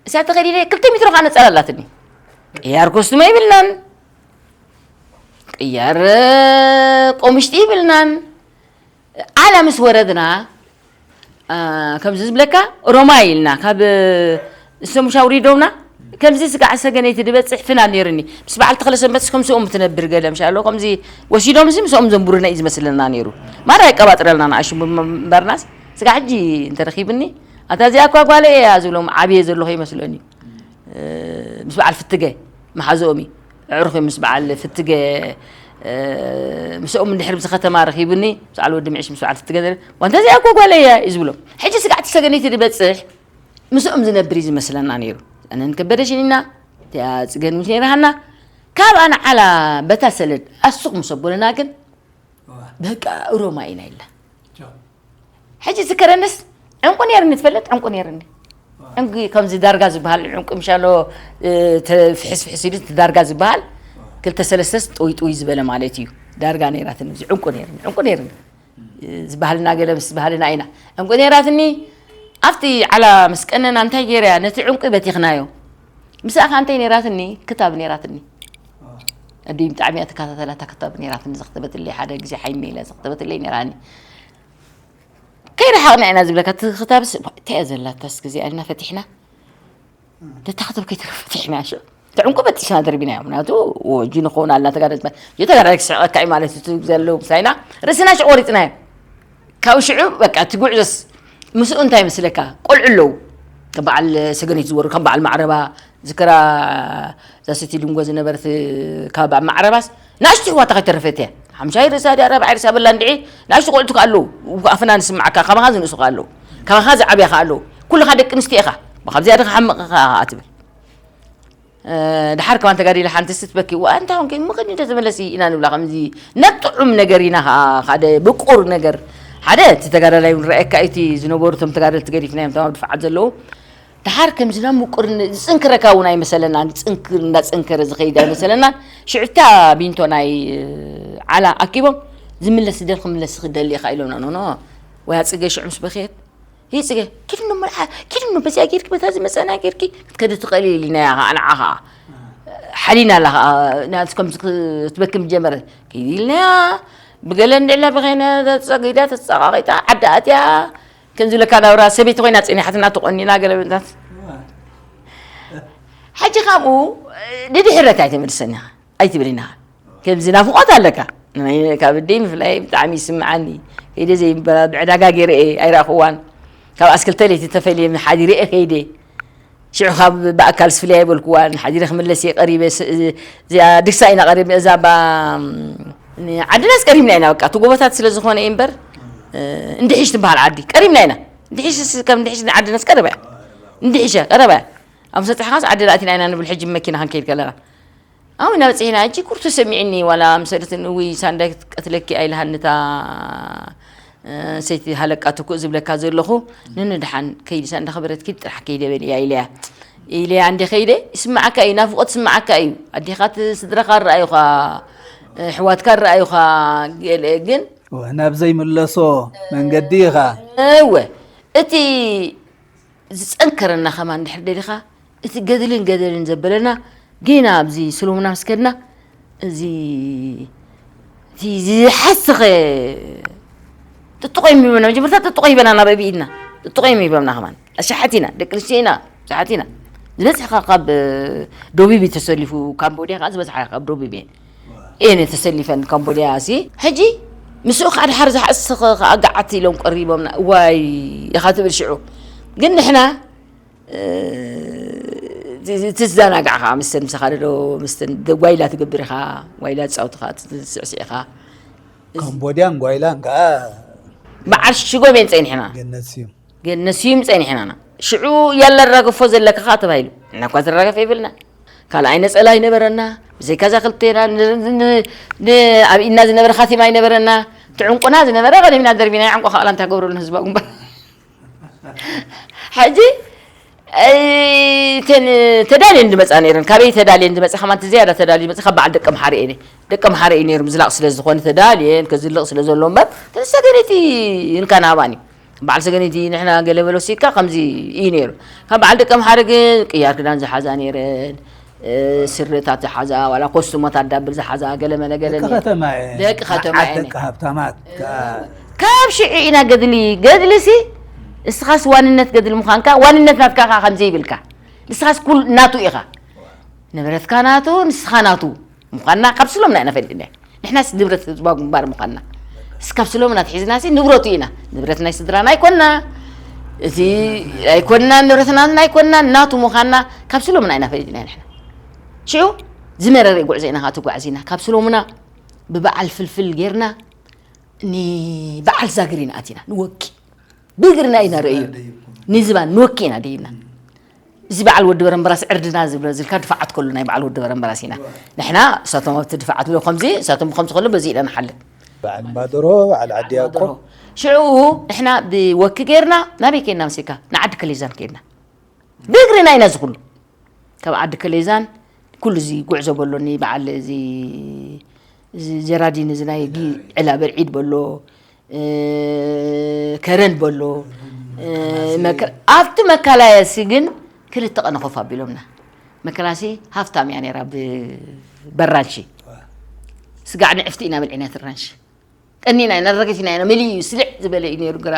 እሳ ተኸዲነ ክልተ ሜትሮ ከዓ ነፀላ ኣላትኒ። ቅያር ኮስቱመ ይብልናን ቅያር ቆምሽጢ ይብልናን። ዓላ ምስ ወረድና ከምዚ ዝብለካ ሮማይ ኢልና ካብ እሶም ሻውሪዶምና ከምዚ ስጋዕ ሰገነይቲ ድበፅሕ ፍና ነይርኒ። ምስ በዓል ተኽለ ሰንበትስ ከምስኦም ትነብር ገለ ምሻሎ ከምዚ ወሲዶም እዚ ምስኦም ዘንቡርና እዩ ዝመስለና ነይሩ። ማራ ይቀባጥረልና ንኣሽሙ እምበርናስ ስጋዕ ሕጂ እንተረኺብኒ ኣታ እዚኣ እኳ ጓለ እያ ዝብሎም ዓብየ ዘለኹ ይመስለኒ። ምስ በዓል ፍትገ መሓዝኦም እዩ። ኣዕሩኽ እዮም ምስ በዓል ፍትገ ምስኦም እንድሕር ብዚ ከተማ ረኺቡኒ ምስ በዓል ወዲ ምዕሽ ምስ በዓል ፍትገ ዘለ ዋንታ እዚኣ እኮ ጓለ እያ እዩ ዝብሎም። ሕጂ ስጋዕቲ ሰገነይቲ ዝበፅሕ ምስኦም ዝነብር እዩ ዝመስለና ነይሩ። ኣነን ከበደ ሽኒና እቲኣ ፅገን ምስ ነይራሃና ካብ ኣነ ዓላ በታ ሰለድ ኣሱቕ ምስ ኣቦለና ግን በቃ ሮማ ኢና ኢልና ሕጂ ዝከረንስ ዕንቁ ነይርኒ ትፈልጥ ዕንቁ ነይርኒ ዕንቁ ከምዚ ዳርጋ ዝበሃል ዕንቁ ምሻሎ ፍሕስ ፍሕስ ኢሉ ዳርጋ ዝበሃል ክልተ ሰለስተስ ጥውይ ጥውይ ዝበለ ማለት እዩ ዳርጋ ነይራትኒ እዚ ዕንቁ ነይርኒ ዕንቁ ነይርኒ ዝበሃልና ገለ ምስ ባህልና ኢና ዕንቁ ነይራትኒ ኣብቲ ዓላ ምስ ቀነና እንታይ ገይረያ ነቲ ዕንቁ በቲኽናዮ ምስኣ ከ እንታይ ነይራትኒ ክታብ ነይራትኒ ኣደይ ብጣዕሚ እያ ትከታተላ እታ ክታብ ነይራትኒ ዘክተበትለይ ሓደ ግዜ ሓይኒ ኢላ ዘክተበትለይ ነይራኒ ከይረሓቕና ኢና ዝብለካ እቲ ክታብስ እንታይ እያ ዘላታስ ግዜ ኣልና ፈቲሕና ተታ ክታብ ከይተረፈ ፈቲሕና ሽዑ እቲ ዕንቁ በጢስና ደርቢናዮ ምክንያቱ ወጂ ንኸውን ኣልና ተጋደልትና ዮ ተጋዳላይ ክስሕቐካ እዩ ማለት እዩ ዘለዉ ምሳይና ርእስና ሽዑ ቆሪፅናዮ ካብ ሽዑ በቃ እቲ ጉዕዞስ ምስኡ እንታይ መስለካ ቆልዑ ኣለዉ ከም በዓል ሰገነይቲ ዝበሩ ከም በዓል ማዕረባ ዝክራ እዛ ሰቲ ድንጎ ዝነበረት ካብ ኣብ ማዕረባስ ንኣሽቱ ኣሕዋታ ከይተረፈት እያ ሓምሻይ ርእሳ ድያ ራብዓይ ርእሳ በላ እንድዒ ንኣሽቱ ቆልዑ ከኣ ኣለዉ ኣፍና ንስምዓካ ካባኻ ዝንእሱ ከኣ ኣለዉ ካባኻ ዝዓብያ ከኣ ኣለዉ ኩልኻ ደቂ ኣንስትዮ ኢኻ ካብዚኣ ድኻ ሓምቕ ኢኻ ትብል ድሓር ከማን ተጋዲለ ሓንቲ ስትበኪ ዋ እንታይ ኾንኪ ምኽድ እንደ ተመለሲ ኢና ንብላ ከምዚ ናብ ጥዑም ነገር ኢና ከዓ ሓደ ብቁር ነገር ሓደ እቲ ተጋዳላይ እውን ረኣየካ እቲ ዝነበሩ እቶም ተጋደልቲ ገዲፍናዮም ተማም ድፋዓት ዘለዉ ድሓር ከምዚ ናብ ምቁር ዝፅንክረካ እውን ኣይመሰለናን ዝፅንክር እንዳፀንከረ ዝኸይድ ኣይመሰለናን ሽዑታ ቢንቶ ናይ ዓላ ኣኪቦም ዝምለስ ደል ክምለስ ክደሊ ኢኻ ኢሎምና ኖኖ ወይ ኣፅገ ሽዑ ምስ በኽየት ይህ ፅገ ኪድ ኖ መልሓ ኪድ ኖ በዚኣ ጌርኪ በታ ዝመፀና ጌርኪ ክትከዲ ትኽእሊ ኢልናያ ከዓ ንዓ ከዓ ሓሊና ኣላ ከዓ ናት ከምዚ ክትበክም ጀመረት ኪድ ኢልናያ ብገለ እንድዕላ በኸይና ተፀጊዳ ተፀቃቂጣ ዓዲ ኣትያ ከምዚ ለካ ናብራ ሰበይቲ ኮይና ፅኒሓትና ተቆኒና ገለ ምንታት ሕጂ ካብኡ ንድሕረት ኣይተመልሰን ኢኻ ኣይትብል ኢና ከምዚ ናፍቆት ኣለካ ካብ ደይ ምፍላይ ብጣዕሚ ይስምዓኒ ከይደ ዘይበላ ብዕዳጋ ገይረ እየ ኣይረእኽዋን ካብ ኣስክልተ ለይቲ ተፈልየ ሓዲረ እየ ከይደ ሽዑ ካብ ብኣካል ስፍልያ ይበልክዋን ሓዲረ ክምለስ እየ ቀሪበ እዚኣ ድግሳ ኢና ቀሪብ እዛ ባ ዓድናስ ቀሪብና ኢና በቃ እቲ ጎቦታት ስለ ዝኾነ እዩ እምበር እንድሒሽ ትበሃል ዓዲ ቀሪብና ኢና እንድሒሽ ከም እንድሒሽ ዓድናስ ቀረባ እያ እንድሒሽ ቀረባ እያ ኣብ ሰጥሕኻስ ዓዲ ላእቲና ኢና ንብል ሕጂ መኪና ክንከይድ ከለና ኣብና በፂሕና እጂ ኩርቱ ሰሚዕኒ ዋላ ምሰልትን እውይ ሳንዳይ ክትቀትለኪ ኣይልሃንታ ሰይቲ ሃለቃ ትኩእ ዝብለካ ዘለኹ ንንድሓን ከይዲ ሳንዳ ክበረትኪ ጥራሕ ከይደ በል እያ ኢለያ ኢለያ እንደ ከይደ ይስማዓካ እዩ ናፍቆት ይስማዓካ እዩ ኣዴኻት ስድራኻ ረኣዩኻ ኣሕዋትካ ረኣዩኻ ገለ ግን ናብ ዘይምለሶ መንገዲ ኢኻ እወ እቲ ዝፀንከረና ከማን እንድሕር ደሊኻ እቲ ገድልን ገደልን ዘበለና ጌና ኣብዚ ስሎምና ምስ ከድና እዚ እቲ ዝሓሰኸ ጥጥቆ ይህበና መጀመርታ ጥጥቆ ሂበና ናብ ኣቢኢድና ጥጥቆ ሂበና ከማን ኣሻሓት ኢና ደቂ ኣንስትዮ ኢና ብዙሓት ኢና ዝበዝሕኻ ካብ ዶቢቢ ተሰሊፉ ካምቦድያ ከዓ ዝበዝሓ ካብ ዶቢቢ እየን ተሰሊፈን ካምቦድያ ሲ ሕጂ ምስኡ ከዓ ድሓር ዝሓስኸ ከዓ ገዓት ኢሎም ቀሪቦምና እዋይ ኢኻ ትብል ሽዑ ግን ንሕና ትዘናጋዕ ከዓ ምስተን ምሳኻ ደሎ ምስተን ጓይላ ትገብር ኢኻ። ጓይላ ትፃወት ኢኻ፣ ትስዕስዕ ኢኻ። ካምቦድያን ጓይላን ከዓ በዓል ሽጎም እየን ፀኒሕና። ገነት ስዩም ገነት ስዩም ፀኒሕና ኢና። ሽዑ ያለ ራገፎ ዘለካ ከዓ ተባሂሉ። እና እኳ ዝራገፍ የብልና። ካልኣይ ነፀላ ይነበረና። ብዘይካ እዛ ክልቴና ን- ን- ን- ኣብ ኢድና ዝነበረ ካቲማ ይነበረና። ትዕንቁና ዝነበረ ቀደሚና ደርቢና ይዕንቆ ካቕላ እንታይ ገብረሉ ህዝባ ግንባር። ሕጂ እተን ተዳልየን ዝመፃ ነይረን። ካበይ ተዳልየን ዝመፃ ከማን ዝያዳ ተዳልዩ ዝመፃ ካብ በዓል ደቀ መሓሪ እየ። ደቀ መሓሪ እዩ ነይሩ ምዝላቕ ስለ ዝኾነ ተዳልየን ከዝልቕ ስለ ዘሎ እምበር ተሰገነይቲ እንካ ናባን እዩ። በዓል ሰገነይቲ ንሕና ገለ በሎ ሲካ ከምዚ እዩ ነይሩ። ካብ በዓል ደቀ መሓሪ ግን ቅያር ክዳን ዝሓዛ ነይረን፣ ስርታት ዝሓዛ ዋላ ኮስሞታት ዳብል ዝሓዛ ገለ መለ ገለ ደቂ ነይሩ። ከተማ እየ ደቂ ከተማ መዓት እየ ደቂ ሃብታማት ከኣ ካብ ሽዑ ኢና ገድሊ ገድልሲ እስኻስ ዋንነት ገድሊ ምዃንካ ዋንነት ናትካ ከኣ ከምዚ ይብልካ ንስኻስ ኩል ናቱ ኢኻ ንብረትካ ናቱ ንስኻ ናቱ ምዃንና ካብ ስሎምና ኢና ፈሊጥና ንሕናስ ንብረት ህዝባዊ ግንባር ምዃንና እስካብ ስሎምና ትሒዝናሲ ንብረቱ ኢና ንብረት ናይ ስድራና ኣይኮንና እቲ ኣይኮንና ንብረትና ኣይኮንና ናቱ ምዃንና ካብ ስሎምና ኢና ፈሊጥና ንሕና ሽዑ ዝመረረ ጉዕዞ ኢና ከዓ ተጓዕዚና ካብ ስሎምና ብበዓል ፍልፍል ጌርና ንበዓል ዛግር ኢና ኣቲና ንወኪ ብእግርና ኢና ርእዩ ንዝባን ንወኪ ኢና ደይብና እዚ በዓል ወዲ በረምበራስ ዕርድና ዝብለ ዝልካ ድፋዓት ከሉ ናይ በዓል ወዲ በረምበራስ ኢና ንሕና እሳቶም ኣብቲ ድፋዓት ብሎ ከምዚ እሳቶም ብከምዚ ከሎ በዚ ኢና ንሓልፍ በዓል ማደሮ በዓል ዓዲ ያቆብ ሽዑ ንሕና ብወኪ ጌርና ናበይ ኬድና መሲልካ ንዓዲ ከሌዛን ኬድና ብእግርና ኢና እዚ ኩሉ ካብ ዓዲ ከሌዛን ኩሉ እዚ ጉዕዞ በሎ ንበዓል እዚ እዚ ጀራዲን እዚ ናይ ጊ ዕላ በርዒድ በሎ ከረን በሎ ኣብቲ መካላየሲ ግን ክልተ ቀነ ኮፍ ኣቢሎምና መከላሲ ሃፍታም እያ ነራ ብበራንሺ ስጋዕ ንዕፍቲ ኢና በልዒና ትራንሺ ቀኒና ኢና ረገፊና ኢና መሊኡ ስልዕ ዝበለ እዩ ነሩ ግራ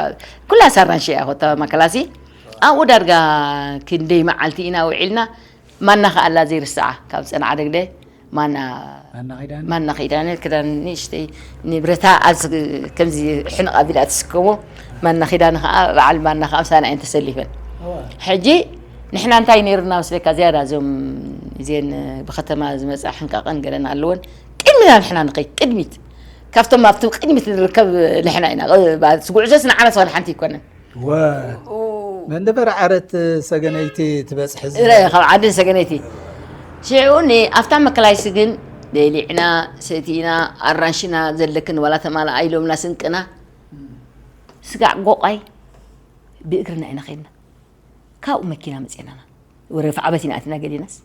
ኩላ ሳራንሺ እያ ኮታ መከላሲ ኣብኡ ዳርጋ ክንደይ መዓልቲ ኢና ውዒልና ማና ከኣላ ዘይርስዓ ካብ ፀንዓ ደግደ ማና ማና ኺዳነ ማና ኺዳነ ክዳን ንእሽተይ ንብረታ ኣዝ ከምዚ ሕንቕ ኣቢላ ትስከሞ ማና ኺዳነ ከዓ በዓል ማና ከዓ ምሳና እየን ተሰሊፈን ሕጂ ንሕና እንታይ ነይሩና መስለካ ዝያዳ እዞም እዚአን ብከተማ ዝመፃ ሕንቃቐን ገለን ኣለወን ቅድሚና ንሕና ንኸይድ ቅድሚት ካብቶም ኣብቲ ቅድሚት ንርከብ ንሕና ኢና እቲ ጉዕዞስ ንዓና ዝኾነ ሓንቲ ይኮነን ወ መንደበር ዓረት ሰገነይቲ ትበፅሕ ካብ ዓድን ሰገነይቲ ሽዑ ኣብታ መከላይሲ ግን በሊዕና ሰቲና ኣራንሽና ዘለክን ዋላ ተማልኣ ኢሎምና ስንቅና ስጋዕ ጎቋይ ብእግርና ኢና ከይድና ካብኡ መኪና መፅናና ወረ ኣፍዓበት ኢና ኣቲና ገሊናስ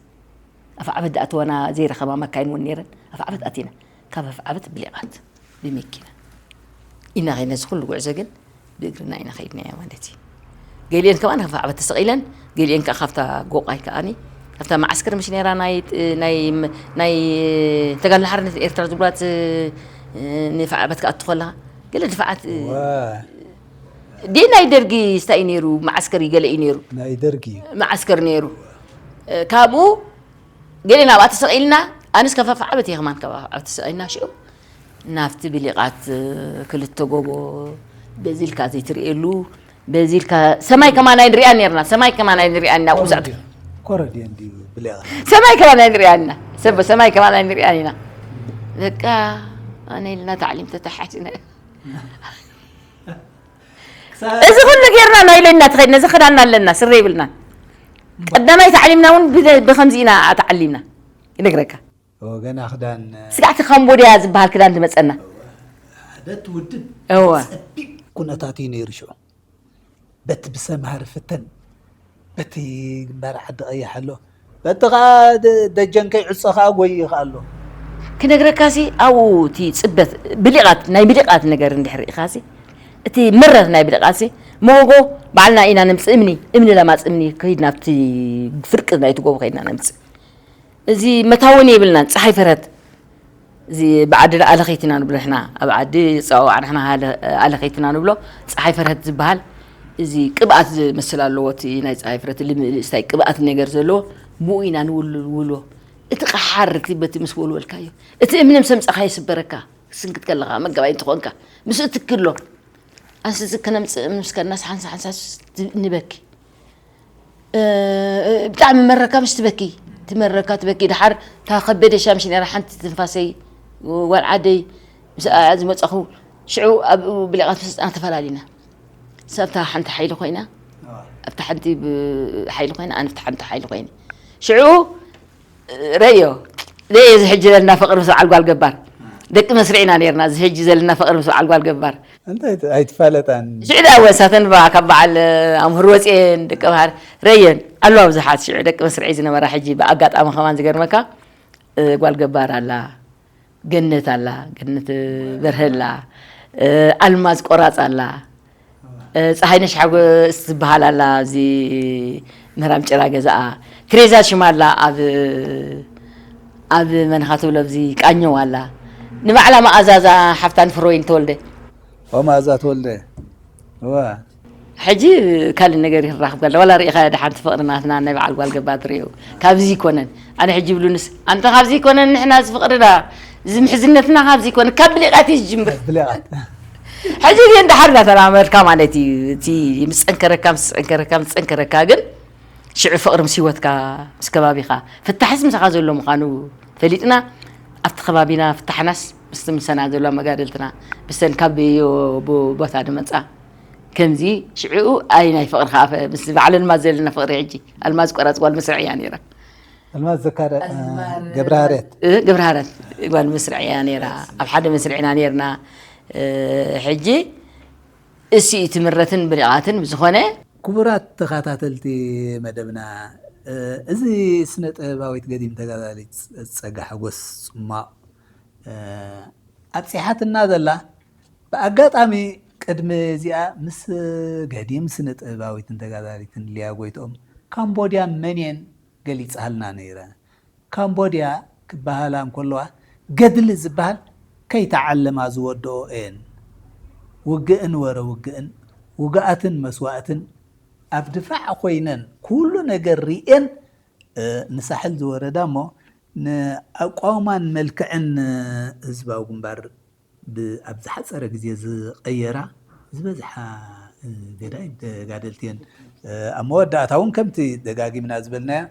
ኣፍዓበት ዝኣተወና ዘይረኸባ መካይን እውን ነይረን ኣፍዓበት ኣቲና ካብ ኣፍዓበት ብሊቓት ብመኪና ኢና ከይድና እዚ ኩሉ ጉዕዞ ግን ብእግርና ኢና ከይድናዮ ማለት እዩ ገሊአን ከማን ካብ ኣፍዓበት ተሰቒለን ገሊአን ከዓ ካብታ ጎቋይ ከዓኒ ኣብታ ማዓስከር ምሽ ነራ ናይ ናይ ናይ ተጋድሎ ሓርነት ኤርትራ ዝብላት ንፍዓበት ክኣቱ ከለኻ ገለ ድፍዓት ዲ ናይ ደርጊ ስታይ ነይሩ መዓስከር ገለ እዩ ነይሩ ናይ ደርጊ መዓስከር ነይሩ ካብኡ ገለ ናብኣ ተሰቒልና ኣነስ ካብ ኣፍዓበት እየ ከማን ካብ ኣፍዓበት ተሰቒልና ሽዑ ናብቲ ብሊቓት ክልተ ጎቦ በዚ ኢልካ ዘይትርእየሉ በዚ ኢልካ ሰማይ ከማን ኣይንሪኣን ነርና ሰማይ ከማን ኣይንሪኣን ኢና ውዛዕቲ ኮረድ እየን ድዩ ብሌቓ ሰማይ ከማን ኣይንሪኣን ኢና ሰብ ሰማይ ከማን ኣይንሪኣን ኢና በቃ ኣነ ኢልና ታዕሊም ተተሓሒዝና እዚ ኩሉ ጌርና ናይ ለና ትኸድና እዚ ክዳና ኣለና ስረ ይብልና ቀዳማይ ታዕሊምና እውን ብከምዚ ኢና ተዓሊምና ይነግረካ ወገና ክዳን ስጋዕቲ ካምቦድያ ዝበሃል ክዳን ዝመፀና ሓደት ውድብ እወ ጸቢብ ኩነታት እዩ ነይሩ ሽዑ በቲ ብሰምሃር ፍተን በቲ ግንባር ዓዲ ቀይሕ ኣሎ በቲ ከዓ ደጀን ከይዕፆ ከዓ ጎይ ይኽኣሎ ክነግረካሲ ኣብኡ እቲ ፅበት ብሊቓት ናይ ብሊቓት ነገር እንድሕር ኢኻሲ እቲ መረር ናይ ብሊቓትሲ መጎ ባዕልና ኢና ነምፅእ እምኒ እምኒ ለማፅ እምኒ ከይድ ናብቲ ፍርቂ ናይቲ ጎቦ ከይድና ነምፅእ እዚ መታወኒ የብልናን ፀሓይ ፈረት እዚ ብዓዲ ኣለኸይትና ንብሎ ንሕና ኣብ ዓዲ ፀዋዕ ንሕና ኣለኸይትና ንብሎ ፀሓይ ፈረት ዝበሃል እዚ ቅብኣት ዝመስል ኣለዎ እቲ ናይ ፀሓይ ፈረት ልምልስታይ ቅብኣት ነገር ዘለዎ ብኡ ኢና ንውሉ ንውሎ እቲ ቀሓር እቲ በቲ ምስ ወልወልካዮ እቲ እምኒ ምስ ኣምፀኻ ይስበረካ ስንክት ከለኻ መጋባይ እንትኾንካ ምስ እትክሎ ኣንስዚ ከነምፅእ ምስ ከናስ ሓንሳ ሓንሳስ ንበኪ እ፣ ብጣዕሚ መረካ፣ ምሽ ትበኪ፣ ትመረካ፣ ትበኪ። ድሓር እታ ከበደ ሻምሽ ነይራ፣ ሓንቲ ትንፋሰይ፣ ጓል ዓደይ፣ ምስ ዝመጻኹ፣ ሽዑ ኣብ ብሊቓት ምስጣና ተፈላሊና። ንሳ ኣብታ ሓንቲ ሓይሊ ኮይና፣ ኣብታ ሓንቲ ብ-፣ ሓይሊ ኮይና፣ ኣነ ኣብታ ሓንቲ ሓይሊ ኮይነ። ሽዑ ረዮ፣ ረዮ፣ እዚ ሕጂ ዘለና ፍቕሪ ምስ በዓል ጓል ገባር። ደቂ መስርዕ ኢና ነይርና፣ እዚ ሕጂ ዘለና ፍቕሪ ምስ በዓል ጓል ገባር። እንታይ ት-፣ ኣይትፋለጣን? ሽዑ ደኣ ወሳተን ባ-፣ ካብ በዓል ኣምሁር ወፅየን ደቂ ባህር ረየን ኣለዋ ብዙሓት። ሽዑ ደቂ መስርዕ ዝነበራ፣ ሕጂ ብኣጋጣሚ ከማን ዝገርመካ፣ እ፣ ጓል ገባር ኣላ፣ ገነት ኣላ፣ ገነት በርሀ ኣላ፣ እ፣ ኣልማዝ ቆራፅ ኣላ፣ እ፣ ፀሃይነሽ ሓጎስ ትበሃል ኣላ፣ ኣብዚ ምህራም ጭራ ገዛኣ። ትሬዛ ሽማ ኣላ፣ ኣብ፣ ኣብ መን ኢኻ ትብሎ፣ ኣብዚ ቃኘው ኣላ። ንባዕላ መኣዛ፣ እዛ ሓፍታ ንፍሮይን ተወልደ። ኦ፣ መኣዛ ተወልደ። እዋ። ሕጂ ካልእ ነገር ይራኽብ ከሎ፣ ዋላ ርኢኻ ደሓንቲ ፍቕሪ ናትና ናይ በዓል ጓል ገባር ትርእዩ። ካብዚ ይኮነን። ኣነ ሕጂ ይብሉንስ፣ ኣንተ ካብዚ ይኮነን፣ ንሕና እዚ ፍቕርና፣ እዚ ምሕዝነትና ካብዚ ይኮነን፣ ካብ ብሌቓት እዩ ዝጅምር። ብሌቓት። ሕጂ ግን ደሓር እናተላመድካ ማለት እዩ። እቲ ምስ ጸንከረካ፣ ምስ ጸንከረካ፣ ምስ ጸንከረካ ግን ሽዑ ፍቕሪ ምስ ህይወትካ፣ ምስ ከባቢኻ፣ ፍታሕስ ምሳኻ ዘሎ ምዃኑ ፈሊጥና፣ ኣብቲ ከባቢና ፍታሕናስ ምስቲ ምሰና ዘለዋ መጋደልትና፣ ብሰን ካብ በዮ ቦ-፣ ቦታ ዝመጻ። ከምዚ ሽዑኡ ኣይ ናይ ፍቕርኻ ኣፈ-፣ ምስ በዓል ኣልማዝ ዘለና ፍቕሪ ሕጂ፣ ኣልማዝ ቆራጽ ጓል መስርዕ እያ ነይራ። ኣልማዝ ዘካረ-፣ እ፣ ኣዝማር ገብረሃርያት። እ፣ ገብረሃርያት ጓል መስርዕ እያ ነይራ። ኣብ ሓደ መስርዕ ኢና ነይርና። እ፣ ሕጂ እሱ እዩ ትምረትን ብልቓትን ብዝኾነ። ክቡራት ተኸታተልቲ መደብና፣ እ፣ እዚ ስነ ጥበባዊት ገዲም ተጋዳሊት ጸጋ ሓጎስ ጽማቕ፣ እ፣ ኣብጺሓትና ዘላ፣ ብኣጋጣሚ ቅድሚ እዚኣ ምስ ገዲም ስነ ጥበባዊትን ተጋዳሊትን ሊያ ጎይትኦም ካምቦድያ መን እየን ገሊጻልና ነይረ። ካምቦድያ ክበሃላ እንከለዋ፣ ገድሊ ዝበሃል ከይተዓለማ ዝወድኦ እየን። ውግእን ወረ ውግእን፣ ውግኣትን መስዋእትን ኣብ ድፋዕ ኮይነን፣ ኩሉ ነገር ሪኤን፣ እ፣ ንሳሕል ዝወረዳ እሞ፣ ንኣቋውማን መልክዕን፣ እ፣ ህዝባዊ ግንባር ብ-፣ ኣብ ዝሓጸረ ግዜ ዝቐየራ ዝበዝሓ፣ እ፣ ገዳይም ተጋደልቲ እየን። እ፣ ኣብ መወዳእታ እውን ከምቲ ደጋጊምና ዝበልናዮ፣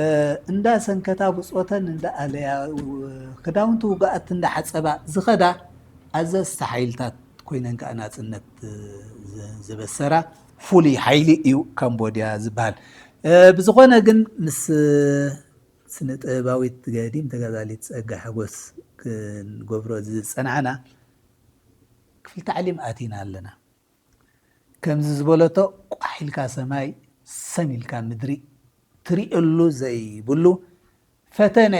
እ፣ እንዳ ሰንከታ ብጾተን እንዳ ኣለያ፣ ው-፣ ክዳውንቲ ውግኣት እንዳ ሓጸባ ዝኸዳ ኣዘዝቲ ሓይልታት ኮይነን ከኣ ናጽነት፣ እ፣ ዘ-፣ ዘበሰራ ፍሉይ ሓይሊ እዩ ካምቦድያ ዝበሃል። እ፣ ብዝኾነ ግን ምስ፣ እ፣ ስነ ጥበባዊት ገዲም ተጋዳሊት ጸጋ ሓጎስ ክንገብሮ ዝጸናሕና ክፍሊ ታዕሊም ኣቲና ኣለና። ከምዚ ዝበለቶ ቋሕ ኢልካ ሰማይ፣ ሰም ኢልካ ምድሪ ትርእየሉ ዘይብሉ ፈተነ፣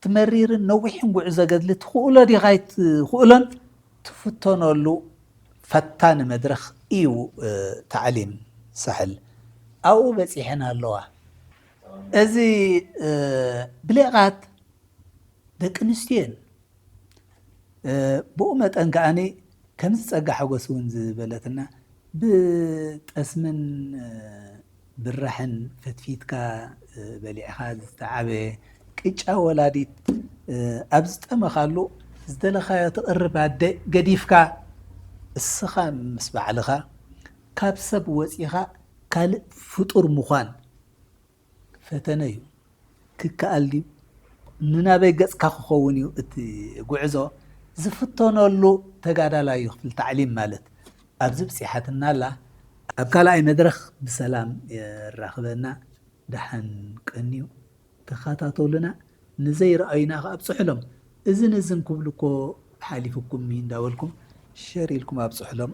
ትመሪርን ነዊሕን ጉዕዞ ገድሊ ትኽእሎ ዲኻ ኣይትኽእሎን ትፍተነሉ ፈታኒ መድረኽ እዩ፣ እ፣ ታዕሊም ሳሕል። ኣብኡ በጺሐን ኣለዋ። እዚ፣ እ፣ ብሌቓት ደቂ ኣንስትዮ እየን። እ፣ ብኡ መጠን ከኣኒ ከምዚ ጸጋ ሓጎስ እውን ዝበለትና ብጠስምን፣ እ፣ ብራሕን ፈትፊትካ፣ እ፣ በሊዕኻ ዝተዓበየ ቅጫ ወላዲት፣ እ፣ ኣብ ዝጠመኻሉ ዝደለኻዮ ትቕርብ ኣደ ገዲፍካ እስኻ ምስ ባዕልኻ ካብ ሰብ ወጺኻ ካልእ ፍጡር ምዃን ፈተነ እዩ። ክከኣል ድዩ? ንናበይ ገጽካ ክኸውን እዩ እቲ ጉዕዞ? ዝፍተነሉ ተጋዳላይ እዩ ክፍሊ ታዕሊም ማለት። ኣብዚ ብጺሓትና ኣላ። ኣብ ካልኣይ መድረኽ ብሰላም የራኽበና። ደሓን ቀንዩ። ተኸታተሉና። ንዘይረኣዩና ከኣ ኣብጽሑሎም። እዝን እዝን ክብሉ እኮ ሓሊፉኩም እዩ እንዳበልኩም ሸር ኢልኩም ኣብጽሑሎም።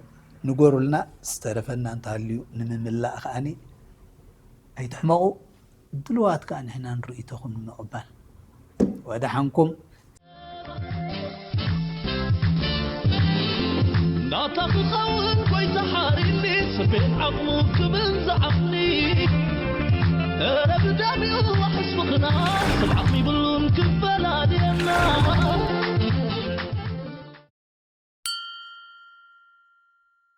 ንገሩልና። ዝተረፈና እንተሃልዩ ንምምላእ ከኣኒ ኣይትሕመቑ። ድልዋት ከኣ ንሕና ንርእይቶኹም ንምቕባል። ወደሓንኩም። ናታ ክኸውን ጎይታ ሓሪኒ፣ ስቤት ዓቕሙ ክብል